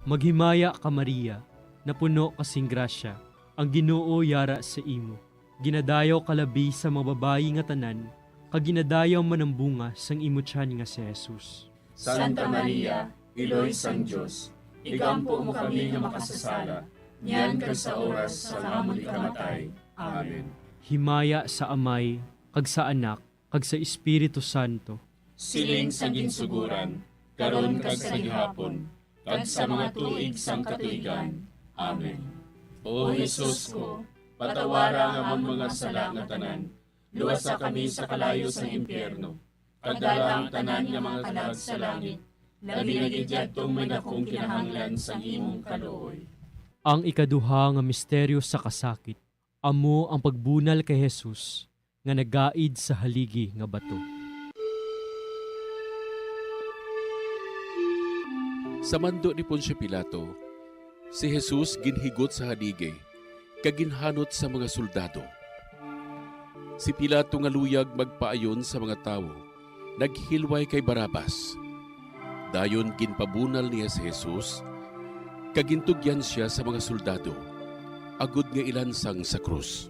Maghimaya ka, Maria, napuno ka sing grasya, ang Ginoo yara sa imo. Ginadayaw ka labi sa mga babayi nga tanan, kag ginadayaw man ang bunga sang imo tiyan nga si Jesus. Santa Maria, Iloy sang Dios, igampo mo kami nga makasasala, niyan kag sa oras sang amon ikamatay. Amen. Himaya sa Amay, kag sa Anak, kag sa Espiritu Santo. Siling sang ginsuguran, karon kag sa gihapon, kag sa mga tuig sang katuigan. Amen. O Jesus ko, patawara ang amon mga sala nga tanan, luwasa kami sa kalayo sang impyerno, kag dala ang tanan nga mga kalag sa langit, labi na gid yadtong may dakong kinahanglan sang imong kaluoy. Ang ikaduha nga misteryo sa kasakit, amo ang pagbunal kay Jesus nga nagaid sa haligi nga bato. Sa mando ni Poncio Pilato, si Jesus ginhigot sa haligi kag ginhanot sa mga soldado. Si Pilato nga luyag magpaayon sa mga tawo, naghilway kay Barrabas. Dayon ginpabunal niya si Jesus, kag gintugyan sia sa mga soldado, agod nga ilansang sa krus.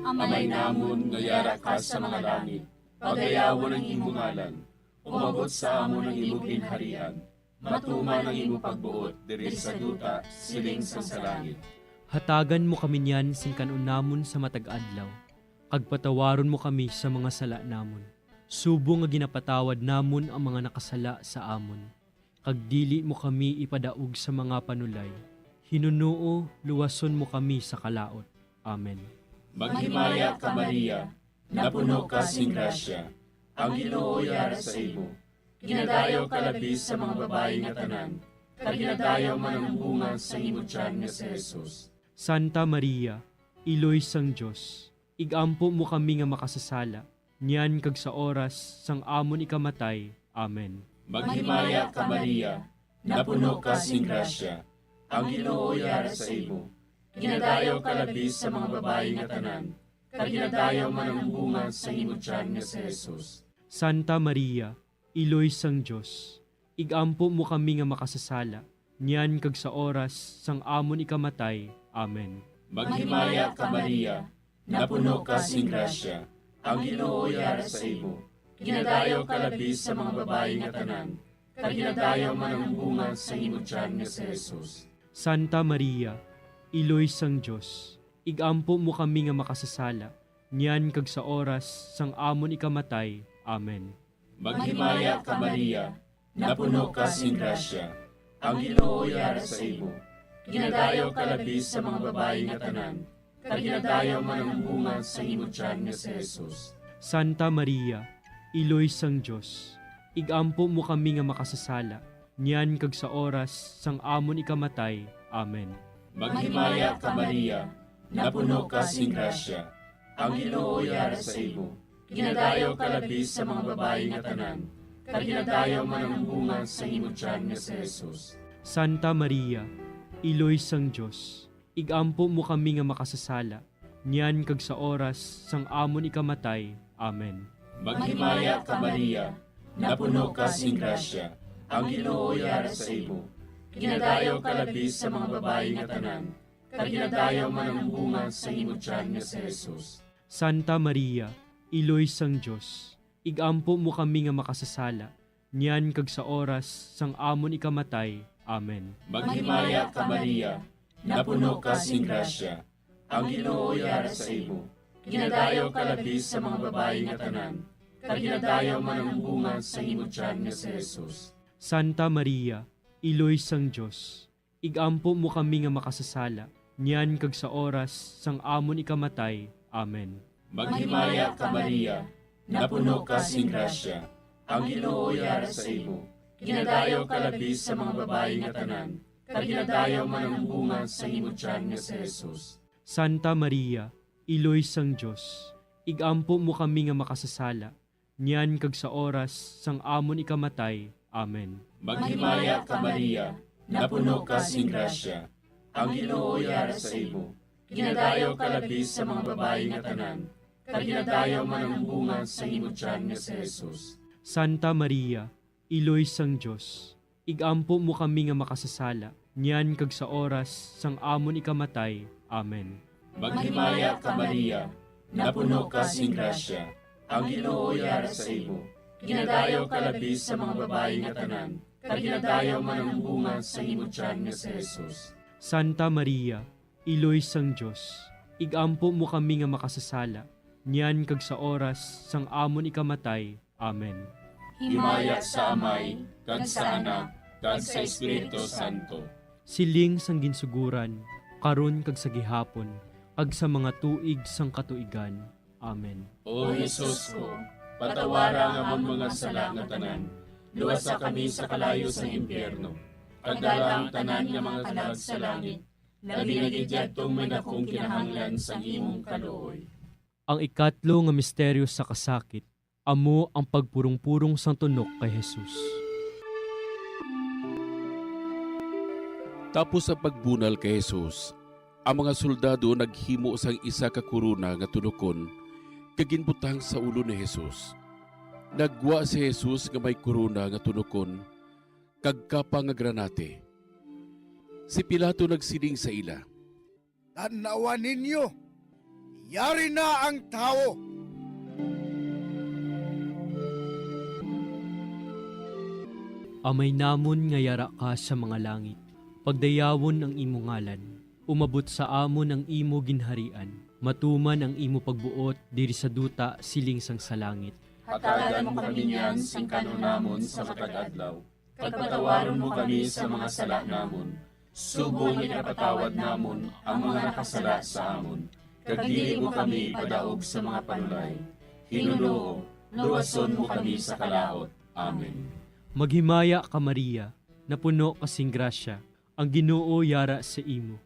Amay namon nga yara ka sa mga langit, pagayawon ang imo ngalan, umabot sa amon ang imo ginharian, matuman ang imo pagbuot diri sa duta, siling sang sa langit. Hatagan mo kami niyan sing kan-on namon sa matag adlaw, kag patawaron mo kami sa mga sala namon, subong nga ginapatawad namon ang mga nakasala sa amon, kag dili mo kami ipadaog sa mga panulay. Hinunoo, luwason mo kami sa kalaut. Amen. Maghimaya ka, Maria, napuno ka sing grasya, ang Ginoo yara sa imo. Ginadayaw ka labi sa mga babayi nga tanan, kag ginadayaw man ang bunga sang imo tiyan nga si Jesus. Santa Maria, Iloy sang Dios, ig-ampo mo kami nga makasasala, niyan kag sa oras sang amon ikamatay. Amen. Maghimaya ka, Maria, napuno ka sing grasya, ang Ginoo yara sa imo. Ginadayaw ka labi sa mga babayi nga tanan, kag ginadayaw man ang bunga sang imo tiyan nga si Jesus. Santa Maria, Iloy sang Dios, ig-ampo mo kami nga makasasala, niyan kag sa oras sang amon ikamatay. Amen. Maghimaya ka, Maria, napuno ka sing grasya, ang Ginoo yara sa imo. Ginadayaw ka labi sa mga babayi nga tanan, kag ginadayaw man ang bunga sang imo tiyan nga si Jesus. Santa Maria, Iloy sang Dios, ig-ampo mo kami nga makasasala, niyan kag sa oras sang amon ikamatay. Amen. Maghimaya ka, Maria, napuno ka sing grasya, ang Ginoo yara sa imo. Ginadayaw ka labi sa mga babayi nga tanan, kag ginadayaw man ang bunga sang imo tiyan nga si Jesus. Santa Maria, Iloy sang Dios, ig-ampo mo kami nga makasasala, niyan kag sa oras sang amon ikamatay. Amen. Maghimaya ka, Maria, napuno ka sing grasya, ang Ginoo yara sa imo. Ginadayaw ka labi sa mga babayi nga tanan, kag ginadayaw man ang bunga sang imo tiyan nga si Jesus. Santa Maria, Iloy sang Dios, ig-ampo mo kami nga makasasala, niyan kag sa oras sang amon ikamatay. Amen. Maghimaya ka, Maria, napuno ka sing grasya, ang Ginoo yara sa imo. Ginadayaw ka labi sa mga babayi nga tanan, kag ginadayaw man ang bunga sang imo tiyan nga si Jesus. Santa Maria, Iloy sang Dios, ig-ampo mo kami nga makasasala, niyan kag sa oras sang amon ikamatay. Amen. Maghimaya ka, Maria, napuno ka sing grasya, ang Ginoo yara sa imo. Ginadayaw ka labi sa mga babayi nga tanan, kag ginadayaw man ang bunga sang imo tiyan nga si Jesus. Santa Maria, Iloy sang Dios, ig-ampo mo kami nga makasasala, niyan kag sa oras sang amon ikamatay. Amen. Maghimaya ka, Maria, napuno ka sing grasya, ang Ginoo yara sa imo. Ginadayaw ka labi sa mga babayi nga tanan, kag ginadayaw man ang bunga sang imo tiyan nga si Jesus. Santa Maria, Iloy sang Dios, ig-ampo mo kami nga makasasala, niyan kag sa oras sang amon ikamatay. Amen. Maghimaya ka, Maria, napuno ka sing grasya, ang Ginoo yara sa imo. Ginadayaw ka labi sa mga babayi nga tanan, kag ginadayaw man ang bunga sang imo tiyan nga si Jesus. Santa Maria, Iloy sang Dios, ig-ampo mo kami nga makasasala, niyan kag sa oras sang amon ikamatay. Amen. Maghimaya ka, Maria, napuno ka sing grasya, ang Ginoo yara sa imo. Ginadayaw ka labi sa mga babayi nga tanan, kag ginadayaw man ang bunga sang imo tiyan nga si Jesus. Santa Maria, Iloy sang Dios, igampo mo kami nga makasasala, niyan kag sa oras sang amon ikamatay. Amen. Himaya sa Amay, kag sa Anak, kag sa Espiritu Santo. Siling sang ginsugoran, karon kag sa gihapon, kag sa mga tuig sang katuigan. Amen. O Jesus ko, patawara ang amon mga sala nga tanan, luwasa kami sa kalayo sang impyerno, kag dala ang tanan nga mga kalag sa langit, labi na gid yadtong may dakong kinahanglan sang imong kaluoy. Ang ikatlo nga misteryo sa kasakit, amo ang pagpurong-purong sang tunok kay Jesus. Tapos ang pagbunal kay Jesus, ang mga soldado naghimo sang isa ka korona nga tunokon kag ginbutang sa ulo ni Jesus. Naggwa si Jesus nga may korona nga tunokon kag kapa nga granate. Si Pilato nagsiling sa ila, "Tan-awa ninyo, yari na ang tawo." Amay namon nga yara ka sa mga langit, pagdayawon ang imo ngalan. Umabot sa amon ang imo ginharian. Matuman ang imo pagbuot diri sa duta siling sang sa langit. Hatagan mo kami niyan sing kan-on namon sa matag adlaw, kag patawaron mo kami sa mga sala namon, subong nga ginapatawad namon ang mga nakasala sa amon, kag dili mo kami ipadaog sa mga panulay. Ginoo, luwason mo kami sa kalaut. Amen. Maghimaya ka, Maria, napuno ka sing grasya, ang Ginoo yara sa imo.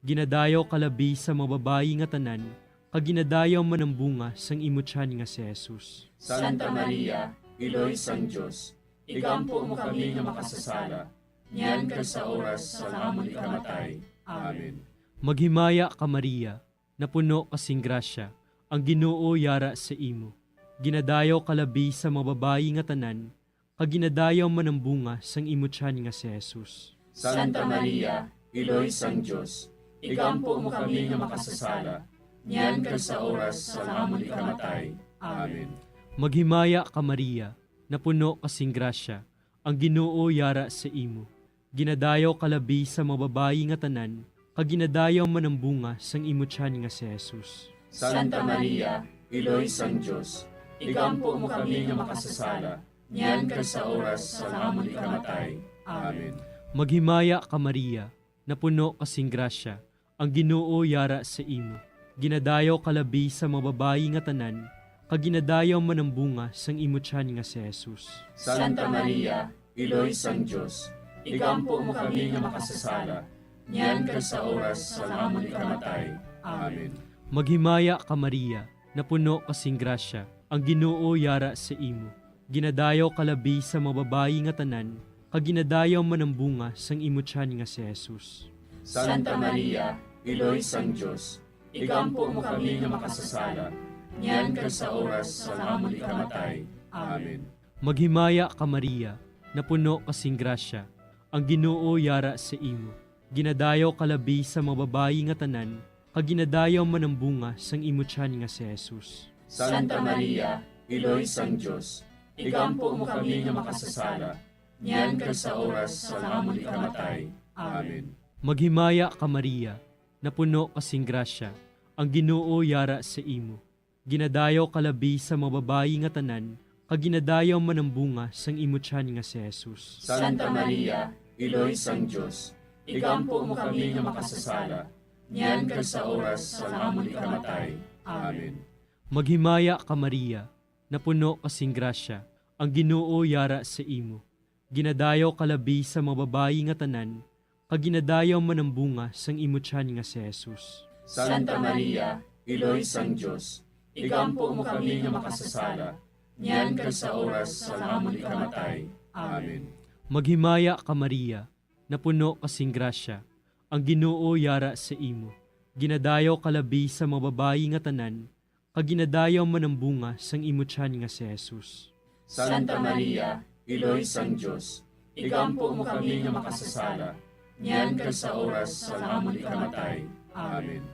Ginadayaw ka labi sa mga babayi nga tanan, kag ginadayaw man ang bunga sang imo tiyan nga si Jesus. Santa Maria, Iloy sang Dios, igampo mo kami nga makasasala, niyan kag sa oras sang amon ikamatay. Amen. Maghimaya ka, Maria, napuno ka sing grasya, ang Ginoo yara sa imo. Ginadayaw ka labi sa mga babayi nga tanan, kag ginadayaw man ang bunga sang imo tiyan nga si Jesus. Santa Maria, Iloy sang Dios, igampo mo kami nga makasasala, niyan kag sa oras sang amon ikamatay. Amen. Maghimaya ka, Maria, napuno ka sing grasya, ang Ginoo yara sa imo. Ginadayaw ka labi sa mga babayi nga tanan, kag ginadayaw man ang bunga sang imo tiyan nga si Jesus. Santa Maria, Iloy sang Dios, igampo mo kami nga makasasala, niyan kag sa oras sang amon ikamatay. Amen. Maghimaya ka, Maria, napuno ka sing grasya, ang Ginoo yara sa imo. Ginadayaw ka labi sa mga babayi nga tanan, kag ginadayaw man ang bunga sang imo tiyan nga si Jesus. Santa Maria, Iloy sang Dios, igampo mo kami nga makasasala, niyan kag sa oras sang amon ikamatay. Amen. Maghimaya ka, Maria, napuno ka sing grasya, ang Ginoo yara sa imo. Ginadayaw ka labi sa mga babayi nga tanan, kag ginadayaw man ang bunga sang imo tiyan nga si Jesus. Santa Maria, Iloy sang Dios, igampo mo kami nga makasasala, niyan kag sa oras sang amon ikamatay. Amen. Maghimaya ka, Maria, napuno ka sing grasya, ang Ginoo yara sa imo. Ginadayaw ka labi sa mga babayi nga tanan, kag ginadayaw man ang bunga sang imo tiyan nga si Jesus. Santa Maria, Iloy sang Dios, igampo mo kami nga makasasala, niyan kag sa oras sang amon ikamatay. Amen. Maghimaya ka, Maria, napuno ka sing grasya, ang Ginoo yara sa imo. Ginadayaw ka labi sa mga babayi nga tanan, kag ginadayaw man ang bunga sang imo tiyan nga si Jesus. Santa Maria, Iloy sang Dios, igampo mo kami nga makasasala, niyan kag sa oras sang amon ikamatay. Amen. Maghimaya ka, Maria, napuno ka sing grasya, ang Ginoo yara sa imo. Ginadayaw ka labi sa mga babayi nga tanan, kag ginadayaw man ang bunga sang imo tiyan nga si Jesus. Santa Maria, Iloy sang Dios, igampo mo kami nga makasasala, niyan kag sa oras sang amon ikamatay. Amen. Maghimaya ka, Maria, napuno ka sing grasya, ang Ginoo yara sa imo. Ginadayaw ka labi sa mga babayi nga tanan, kag ginadayaw man ang bunga sang imo tiyan nga si Jesus. Santa Maria, Iloy sang Dios, igampo mo kami nga makasasala, niyan kag sa oras sang amon ikamatay. Amen.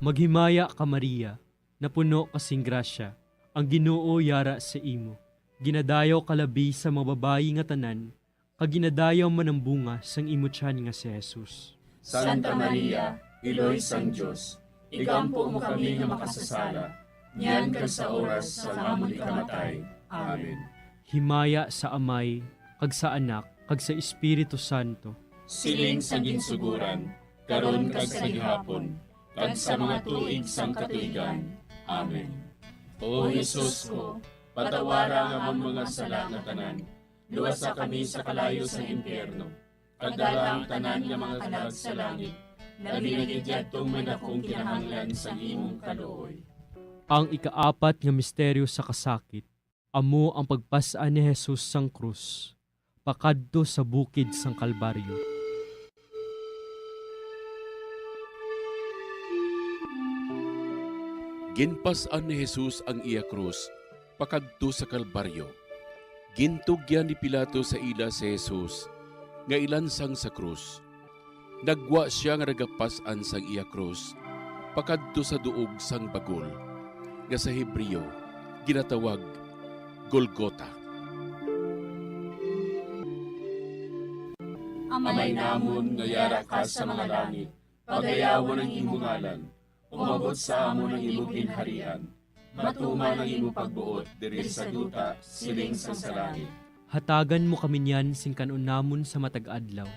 Maghimaya ka, Maria, napuno ka sing grasya, ang Ginoo yara sa imo. Ginadayaw ka labi sa mga babayi nga tanan, kag ginadayaw man ang bunga sang imo tiyan nga si Jesus. Santa Maria, Iloy sang Dios, igampo mo kami nga makasasala, niyan kag sa oras sang amon ikamatay. Amen. Himaya sa Amay, kag sa Anak, kag sa Espiritu Santo. Siling sa ginsuguran, karon kag sa gihapon, kag sa mga tuig sang katuigan. Amen. O Jesus ko, patawara ang amon mga sala nga tanan, luwasa kami sa kalayo sang impyerno, kag dala ang tanan nga mga kalag sa langit, labi na gid yadtong may dakong kinahanglan sang imong kaluoy. Ang ikaapat nga misteryo sa kasakit amo ang pagpas-an ni Jesus sang krus pakadto sa bukid sang Kalbaryo. Ginpas-an ni Jesus ang iya krus pakadto sa Kalbaryo. Gintugyan ni Pilato sa ila si Jesus nga ilansang sa krus. Nagwa sia nga nagapas-an sang iya krus pakadto sa duog sang bagol, nga sa Hebreo ginatawag Golgota. Amay namon nga yara ka sa mga langit, pagayawon ang imo ngalan. Umabot sa amon ang imo ginharian. Matuman ang imo pagbuot diri sa duta, siling sang sa langit. Hatagan mo kami niyan sing kan-on namon sa matag adlaw,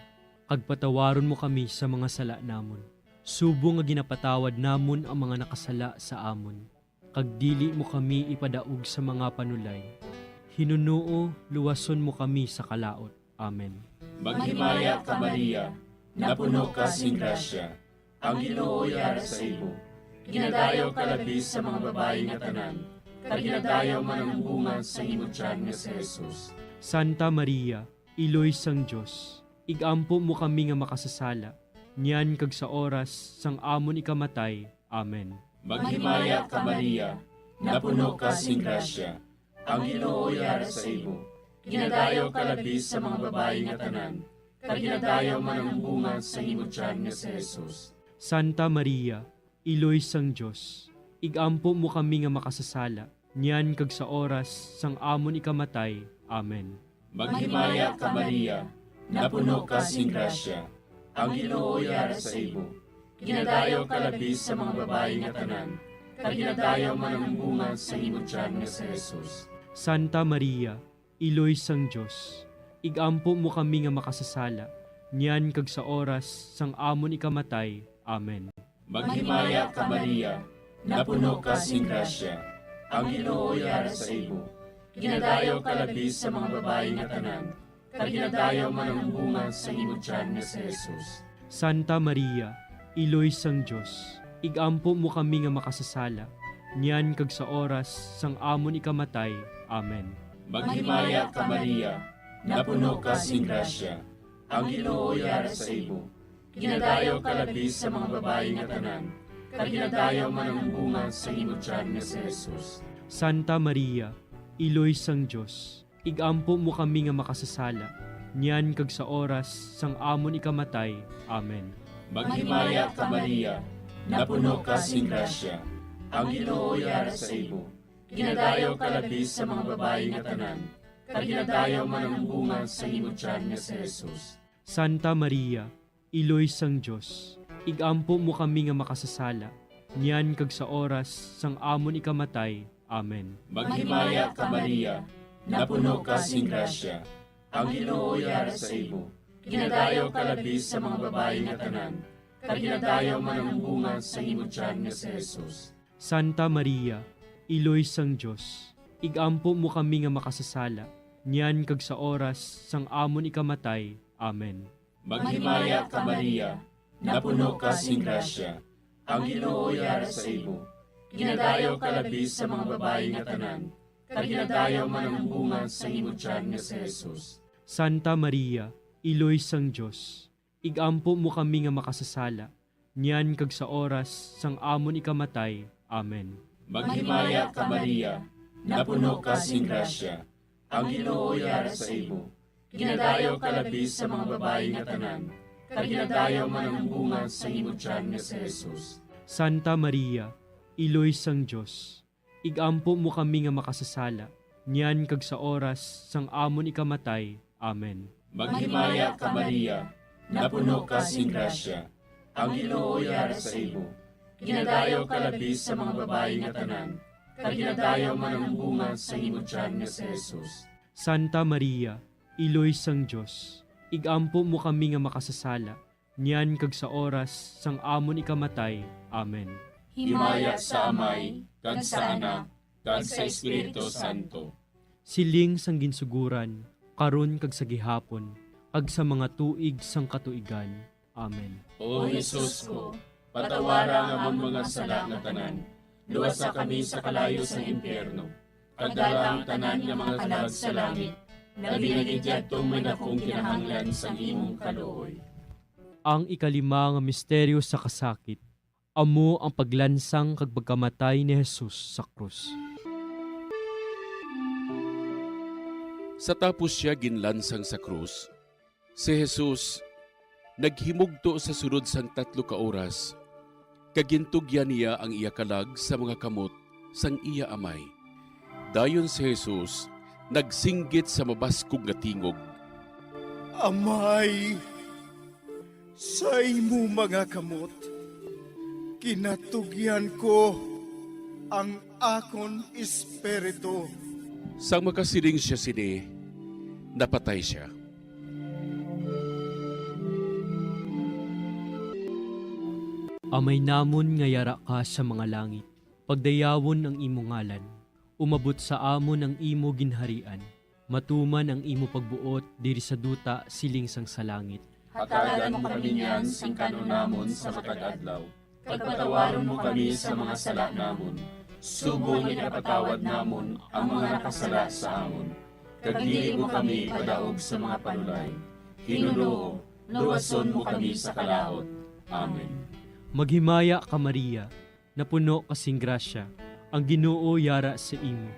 kag patawaron mo kami sa mga sala namon, subong nga ginapatawad namon ang mga nakasala sa amon. Kag dili mo kami ipadaog sa mga panulay. Hinunoo, luwason mo kami sa kalaut. Amen. Maghimaya ka, Maria, napuno ka sing grasya, ang Ginoo yara sa imo. Ginadayaw ka labi sa mga babayi nga tanan, kag ginadayaw man ang bunga sang imo tiyan nga si Jesus. Santa Maria, Iloy sang Dios, ig-ampo mo kami nga makasasala, niyan kag sa oras sang amon ikamatay. Amen. Maghimaya ka, Maria, napuno ka sing grasya, ang Ginoo yara sa imo. Ginadayaw ka labi sa mga babayi nga tanan, kag ginadayaw man ang bunga sang imo tiyan nga si Jesus. Santa Maria, Iloy sang Dios, ig-ampo mo kami nga makasasala, niyan kag sa oras sang amon ikamatay. Amen. Maghimaya ka, Maria, napuno ka sing grasya, ang Ginoo yara sa imo. Ginadayaw ka labi sa mga babayi nga tanan, kag ginadayaw man ang bunga sang imo tiyan nga si Jesus. Santa Maria, Iloy sang Dios, ig-ampo mo kami nga makasasala, niyan kag sa oras sang amon ikamatay. Amen. Maghimaya ka, Maria, napuno ka sing grasya, ang Ginoo yara sa imo. Ginadayaw ka labi sa mga babayi nga tanan, kag ginadayaw man ang bunga sang imo tiyan nga si Jesus. Santa Maria, Iloy sang Dios, ig-ampo mo kami nga makasasala, niyan kag sa oras sang amon ikamatay. Amen. Maghimaya ka, Maria, napuno ka sing grasya, ang Ginoo yara sa imo. Ginadayaw ka labi sa mga babayi nga tanan, kag ginadayaw man ang bunga sang imo tiyan nga si Jesus. Santa Maria, Iloy sang Dios, ig-ampo mo kami nga makasasala, niyan kag sa oras sang amon ikamatay. Amen. Maghimaya ka, Maria, napuno ka sing grasya, ang Ginoo yara sa imo. Ginadayaw ka labi sa mga babayi nga tanan, kag ginadayaw man ang bunga sang imo tiyan nga si Jesus. Santa Maria, Iloy sang Dios, ig-ampo mo kami nga makasasala, niyan kag sa oras sang amon ikamatay. Amen. Maghimaya ka, Maria, napuno ka sing grasya, ang Ginoo yara sa imo. Ginadayaw ka labi sa mga babayi nga tanan, kag ginadayaw man ang bunga sang imo tiyan nga si Jesus. Santa Maria, Iloy sang Dios, ig-ampo mo kami nga makasasala, niyan kag sa oras sang amon ikamatay. Amen. Maghimaya ka, Maria, napuno ka sing grasya, ang Ginoo yara sa imo. Ginadayaw ka labi sa mga babayi nga tanan, kag ginadayaw man ang bunga sang imo tiyan nga si Jesus. Santa Maria, Iloy sang Dios, ig-ampo mo kami nga makasasala, niyan kag sa oras sang amon ikamatay. Amen. Maghimaya ka, Maria, napuno ka sing grasya, ang Ginoo yara sa imo. Ginadayaw ka labi sa mga babayi nga tanan, kag ginadayaw man ang bunga sang imo tiyan nga si Jesus. Santa Maria, Iloy sang Dios, ig-ampo mo kami nga makasasala, niyan kag sa oras sang amon ikamatay. Amen. Maghimaya ka, Maria, napuno ka sing grasya, ang Ginoo yara sa imo. Ginadayaw ka labi sa mga babayi nga tanan, kag ginadayaw man ang bunga sang imo tiyan nga si Jesus. Santa Maria, Iloy sang Dios, igampo mo kami nga makasasala, niyan kag sa oras sang amon ikamatay. Amen. Himaya sa Amay, kag sa Anak, kag sa Espiritu Santo. Siling sang ginsuguran, karon kag sa gihapon, kag sa mga tuig sang katuigan. Amen. O Jesus ko, patawara ang amon mga sala nga tanan, luwasa kami sa kalayo sang impyerno, kag dala ang tanan nga mga kalag sa langit, labi na gid yadtong may dakong kinahanglan sang imong kaluoy. Ang ikalima nga misteryo sa kasakit, amo ang paglansang kag pagkamatay ni Jesus sa krus. Sa tapos sia ginlansang sa krus, si Jesus naghimugto sa sulod sang tatlo ka oras, kag gintugyan niya ang iya kalag sa mga kamot sang iya Amay. Dayon si Jesus nagsinggit sa mabaskog nga tingog, "Amay, sa imo mga kamot ginatugyan ko ang akon espiritu." Sang makasiling sia sini, napatay sia. Amay namon nga yara ka sa mga langit, pagdayawon ang imo ngalan. Umabot sa amon ang imo ginharian. Matuman ang imo pagbuot diri sa duta siling sang sa langit. Hatagan mo kami niyan sing kan-on namon sa matag adlaw, kag patawaron mo kami sa mga sala namon, subong nga ginapatawad namon ang mga nakasala sa amon. Kag dili mo kami ipadaog sa mga panulay. Ginoo, luwason mo kami sa kalaut. Amen. Maghimaya ka, Maria, napuno ka sing grasya, ang Ginoo yara sa imo.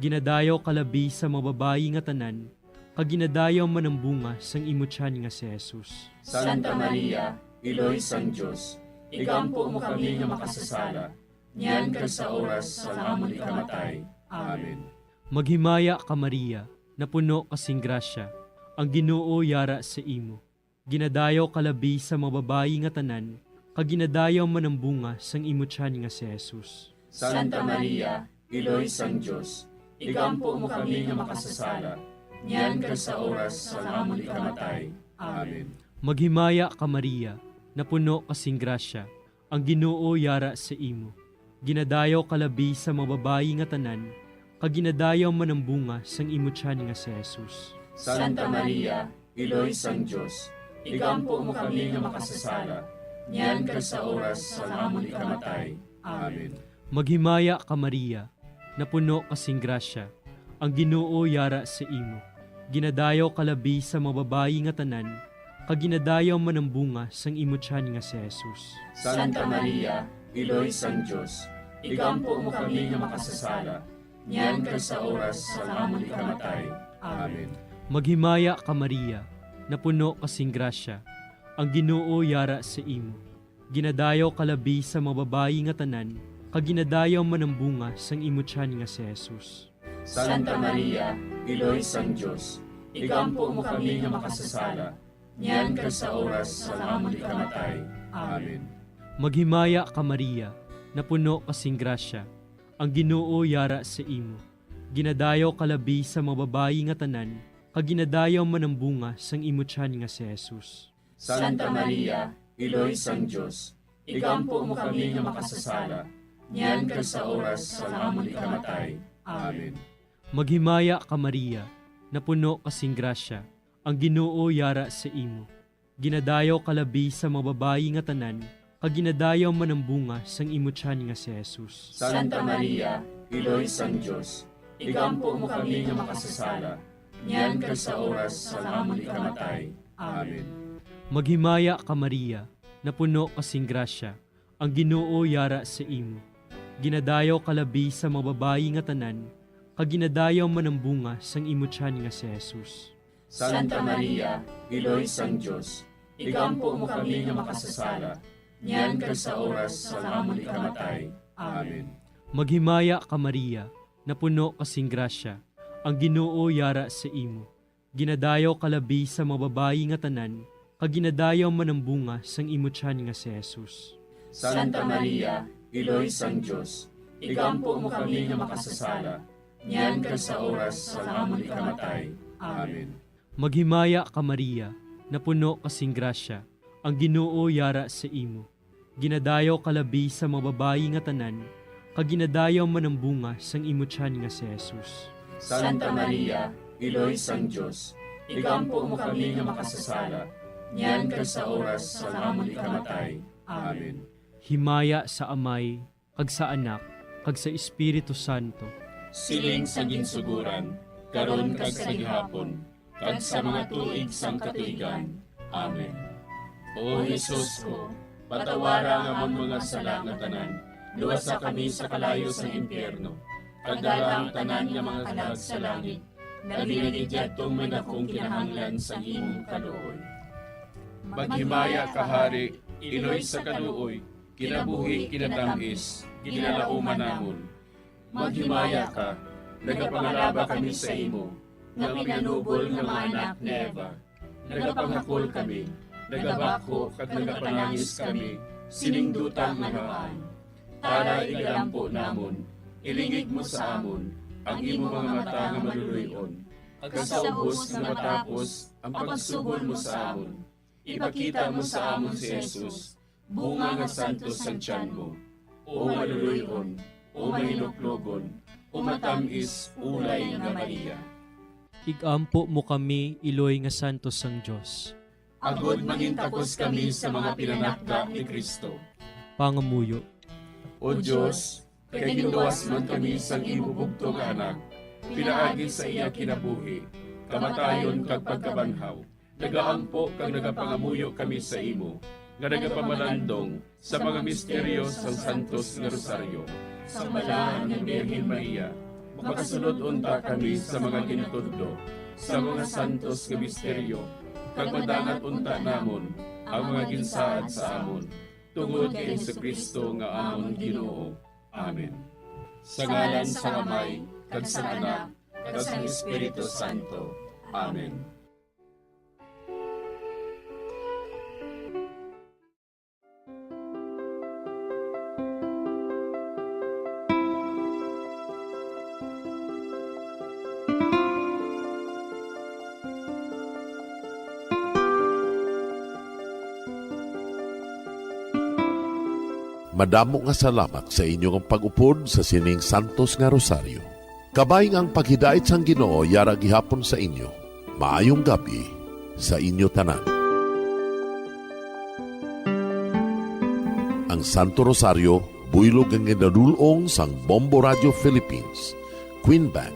Ginadayaw ka labi sa mga babayi nga tanan, kag ginadayaw man ang bunga sang imo tiyan nga si Jesus. Santa Maria, Iloy sang Dios, igampo mo kami nga makasasala, niyan kag sa oras sang amon ikamatay. Amen. Maghimaya ka, Maria, napuno ka sing grasya, ang Ginoo yara sa imo. Ginadayaw ka labi sa mga babayi nga tanan, kag ginadayaw man ang bunga sang imo tiyan nga si Jesus. Santa Maria, Iloy sang Dios, igampo mo kami nga makasasala, niyan kag sa oras sang amon ikamatay. Amen. Maghimaya ka, Maria, napuno ka sing grasya, ang Ginoo yara sa imo. Ginadayaw ka labi sa mga babayi nga tanan, kag ginadayaw man ang bunga sang imo tiyan nga si Jesus. Santa Maria, Iloy sang Dios, igampo mo kami nga makasasala, niyan kag sa oras sang amon ikamatay. Amen. Maghimaya ka, Maria, napuno ka sing grasya, ang Ginoo yara sa imo. Ginadayaw ka labi sa mga babayi nga tanan, kag ginadayaw man ang bunga sang imo tiyan nga si Jesus. Santa Maria, Iloy sang Dios, igampo mo kami nga makasasala, niyan kag sa oras sang amon ikamatay. Amen. Maghimaya ka, Maria, napuno ka sing grasya, ang Ginoo yara sa imo. Ginadayaw ka labi sa mga babayi nga tanan, kag ginadayaw man ang bunga sang imo tiyan nga si Jesus. Santa Maria, Iloy sang Dios, igampo mo kami nga makasasala, niyan kag sa oras sang amon ikamatay. Amen. Maghimaya ka, Maria, napuno ka sing grasya, ang Ginoo yara sa imo. Ginadayaw ka labi sa mga babayi nga tanan, kag ginadayaw man ang bunga sang imo tiyan nga si Jesus. Santa Maria, Iloy sang Dios, igampo mo kami nga makasasala, niyan kag sa oras sang amon ikamatay. Amen. Maghimaya ka, Maria, napuno ka sing grasya, ang Ginoo yara sa imo. Ginadayaw ka labi sa mga babayi nga tanan, kag ginadayaw man ang bunga sang imo tiyan nga si Jesus. Santa Maria, Iloy sang Dios, igampo mo kami nga makasasala, niyan kag sa oras sang amon ikamatay. Amen. Maghimaya ka, Maria, napuno ka sing grasya, ang Ginoo yara sa imo. Ginadayaw ka labi sa mga babayi nga tanan, kag ginadayaw man ang bunga sang imo tiyan nga si Jesus. Santa Maria, Iloy sang Dios, igampo mo kami nga makasasala, niyan kag sa oras sang amon ikamatay. Amen. Maghimaya ka, Maria, napuno ka sing grasya, ang Ginoo yara sa imo. Ginadayaw ka labi sa mga babayi nga tanan, kag ginadayaw man ang bunga sang imo tiyan nga si Jesus. Santa Maria, Iloy sang Dios, igampo mo kami nga makasasala, niyan kag sa oras sang amon ikamatay. Amen. Maghimaya ka, Maria, napuno ka sing grasya, ang Ginoo yara sa imo. Ginadayaw ka labi sa mga babayi nga tanan, kag ginadayaw man ang bunga sang imo tiyan nga si Jesus. Santa Maria, Iloy sang Dios, igampo mo kami nga makasasala, niyan kag sa oras sang amon ikamatay. Amen. Himaya sa Amay, kag sa Anak, kag sa Espiritu Santo. Siling sa ginsugoran, karon kag sa gihapon, kag sa mga tuig sang katuigan. Amen. O Jesus ko, patawara ang amon mga sala nga tanan, luwasa kami sa kalayo sang impyerno, kag dala ang tanan nga mga kalag sa langit, labi na gid yadtong may dakong kinahanglan sang imong kaluoy. Maghimaya ka, Hari, Iloy sa kaluoy, kinabuhi, kinatam-is, ginalauman namon. Maghimaya ka, nagapangalaba kami sa imo, nga pinanubol nga mga anak ni Eva. Nagapanghakol kami, nagabakho kag nagapanangis kami sining duta nga namaan. Tara, igalampo namon, ilingig mo sa amon ang imo mga mata nga maluloy-on, kag sa ubos nga matapos ang pagsugod mo sa amon, ipakita mo sa amon si Jesus, bunga nga santos sang tiyan mo, o maluloy-on, o mahinuklogon, o matam-is ulay nga Maria. Igampo mo kami, Iloy nga santos sang Dios. Agod mangintakos kami sa mga pinanakda ni Cristo. Pangamuyo. O Dios, kay ginluwas man kami sang imo bugtong nga Anak, pinaagi sa iya kinabuhi, kamatayon, kag pagkabanhaw, nagaampo kag nagapangamuyo kami sa imo, nga nagapamalandong sa mga misteryo sang Santos nga Rosaryo. Sa Balaan nga Birhen Maria, makasulod unta kami sa mga ginatudlo sa mga santos nga misteryo, kag madangat unta namon ang mga ginsaad sa amon, tungod kay Jesu-Cristo nga amon Ginoo. Amen. Sa ngalan sang Amay, kag sang Anak, kag sang Espiritu Santo. Amen. Madamo nga salamat sa inyo nga pag-upod sa sining santos nga rosaryo. Kabay nga ang paghidait sang Ginoo yara gihapon sa inyo. Maayong gab-i sa inyo tanan. Ang Santo Rosario, buylog nga ginadul-ong sang Bombo Radio Philippines, Queen Bank,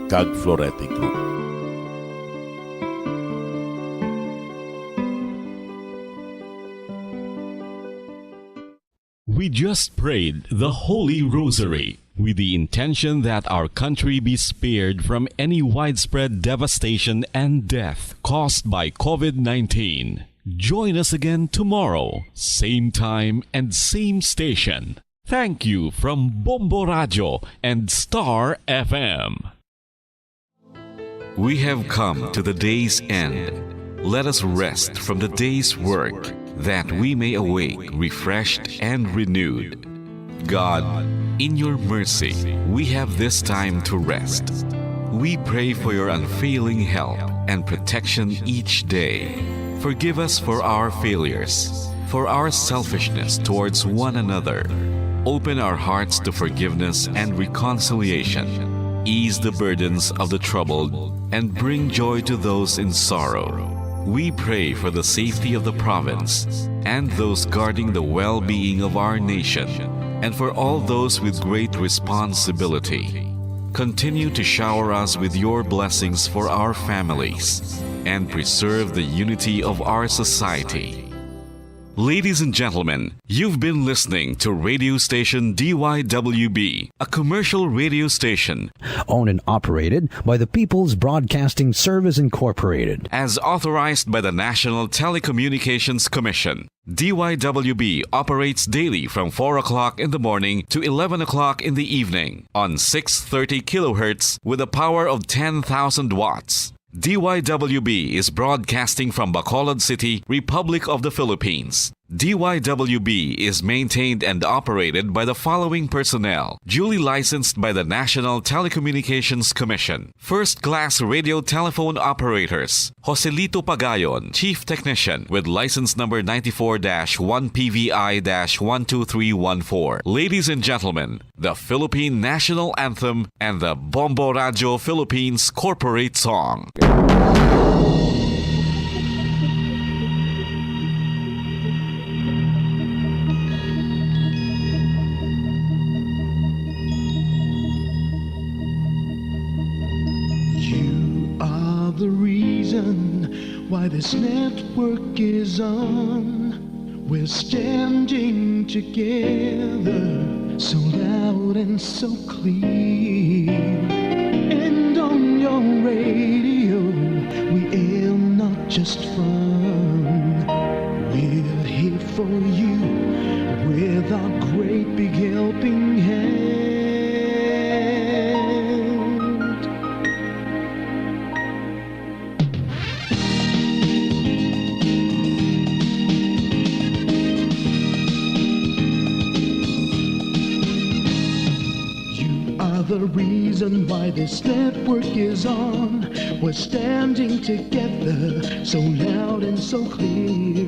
kag Florete Group. We just prayed the Holy Rosary with the intention that our country be spared from any widespread devastation and death caused by covid nineteen. Join us again tomorrow, same time and same station. Thank you from Bombo Radio and Star F M. We have come to the day's end. Let us rest from the day's work, that we may awake refreshed and renewed. God, in your mercy, we have this time to rest. We pray for your unfailing help and protection each day. Forgive us for our failures, for our selfishness towards one another. Open our hearts to forgiveness and reconciliation. Ease the burdens of the troubled and bring joy to those in sorrow. We pray for the safety of the province and those guarding the well-being of our nation, and for all those with great responsibility. Continue to shower us with your blessings for our families and preserve the unity of our society. Ladies and gentlemen, you've been listening to radio station D Y W B, a commercial radio station owned and operated by the People's Broadcasting Service Incorporated, as authorized by the National Telecommunications Commission. D Y W B operates daily from four o'clock in the morning to eleven o'clock in the evening on six thirty kilohertz with a power of ten thousand watts. D Y W B is broadcasting from Bacolod City, Republic of the Philippines. D Y W B is maintained and operated by the following personnel, duly licensed by the National Telecommunications Commission. First class radio telephone operators, Joselito Pagayon, Chief Technician, with license number ninety-four dash one P V I dash one two three one four. Ladies and gentlemen, the Philippine National Anthem and the Bombo Radyo Philippines Corporate Song. You are the reason why this network is on. We're standing together, so loud and so clear. And on your radio, we air not just fun. We're here for you with our great big helping hand. You are the reason why this network is on. We're standing together, so loud and so clear.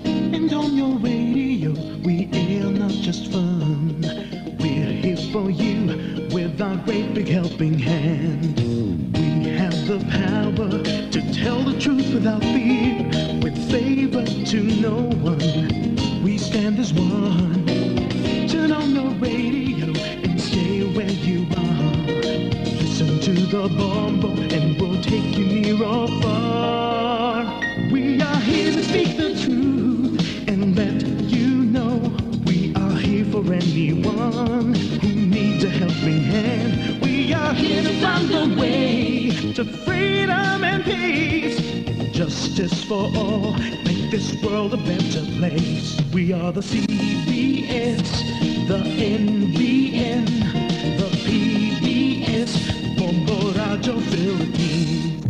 And on your radio, we air not just fun. We're here for you with our great big helping hand. We have the power to tell the truth without fear, with favor to no one. We stand as one. Turn on your radio and stay where you are. Listen to the Bombo and we'll take you near or far. We are here to speak the truth and let you know we are here for anyone who needs a helping hand. We are here to find the way to freedom and peace and justice for all. Make this world a better place. We are the C B S, the N B N, the P B S, Bombo Radyo Philippines.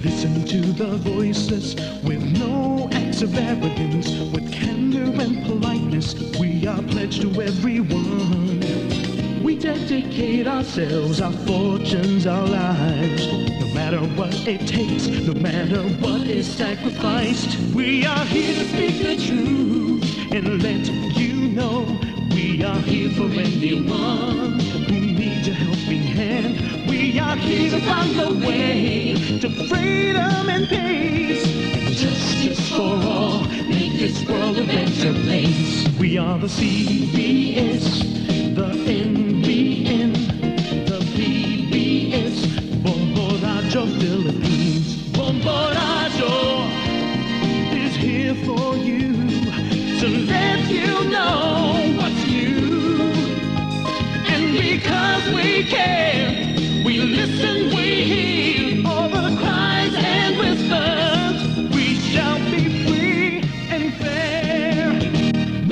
Listen to the voices with no acts of arrogance, with candor and politeness. We are pledged to everyone. We dedicate ourselves, our fortunes, our lives. No matter what it takes, no matter what is sacrificed, we are here to speak the truth and let you know we are here for anyone who needs a helping hand. We are here to find the way to freedom and peace and justice for all. Make this world a better place. We are the C B S, the N B N, the P B S, Bombo Radyo Philippines. Bombo Radyo is here for you to let you know what's new. And because we care, we listen, we hear all the cries and whispers. We shall be free and fair.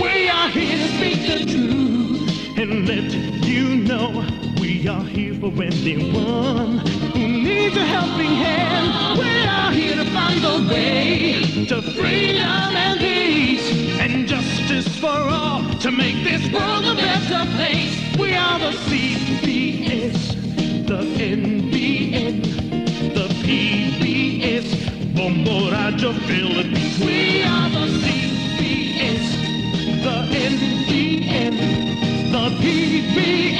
We are here to speak the truth and let you know we are here for anyone who needs a helping hand. We are here to find the way to freedom and peace and justice for all to make this world a better place. We are the C B S, the N B N, the P B S, Bombo Radyo Philippines. We are the C B S, the N B N, the P B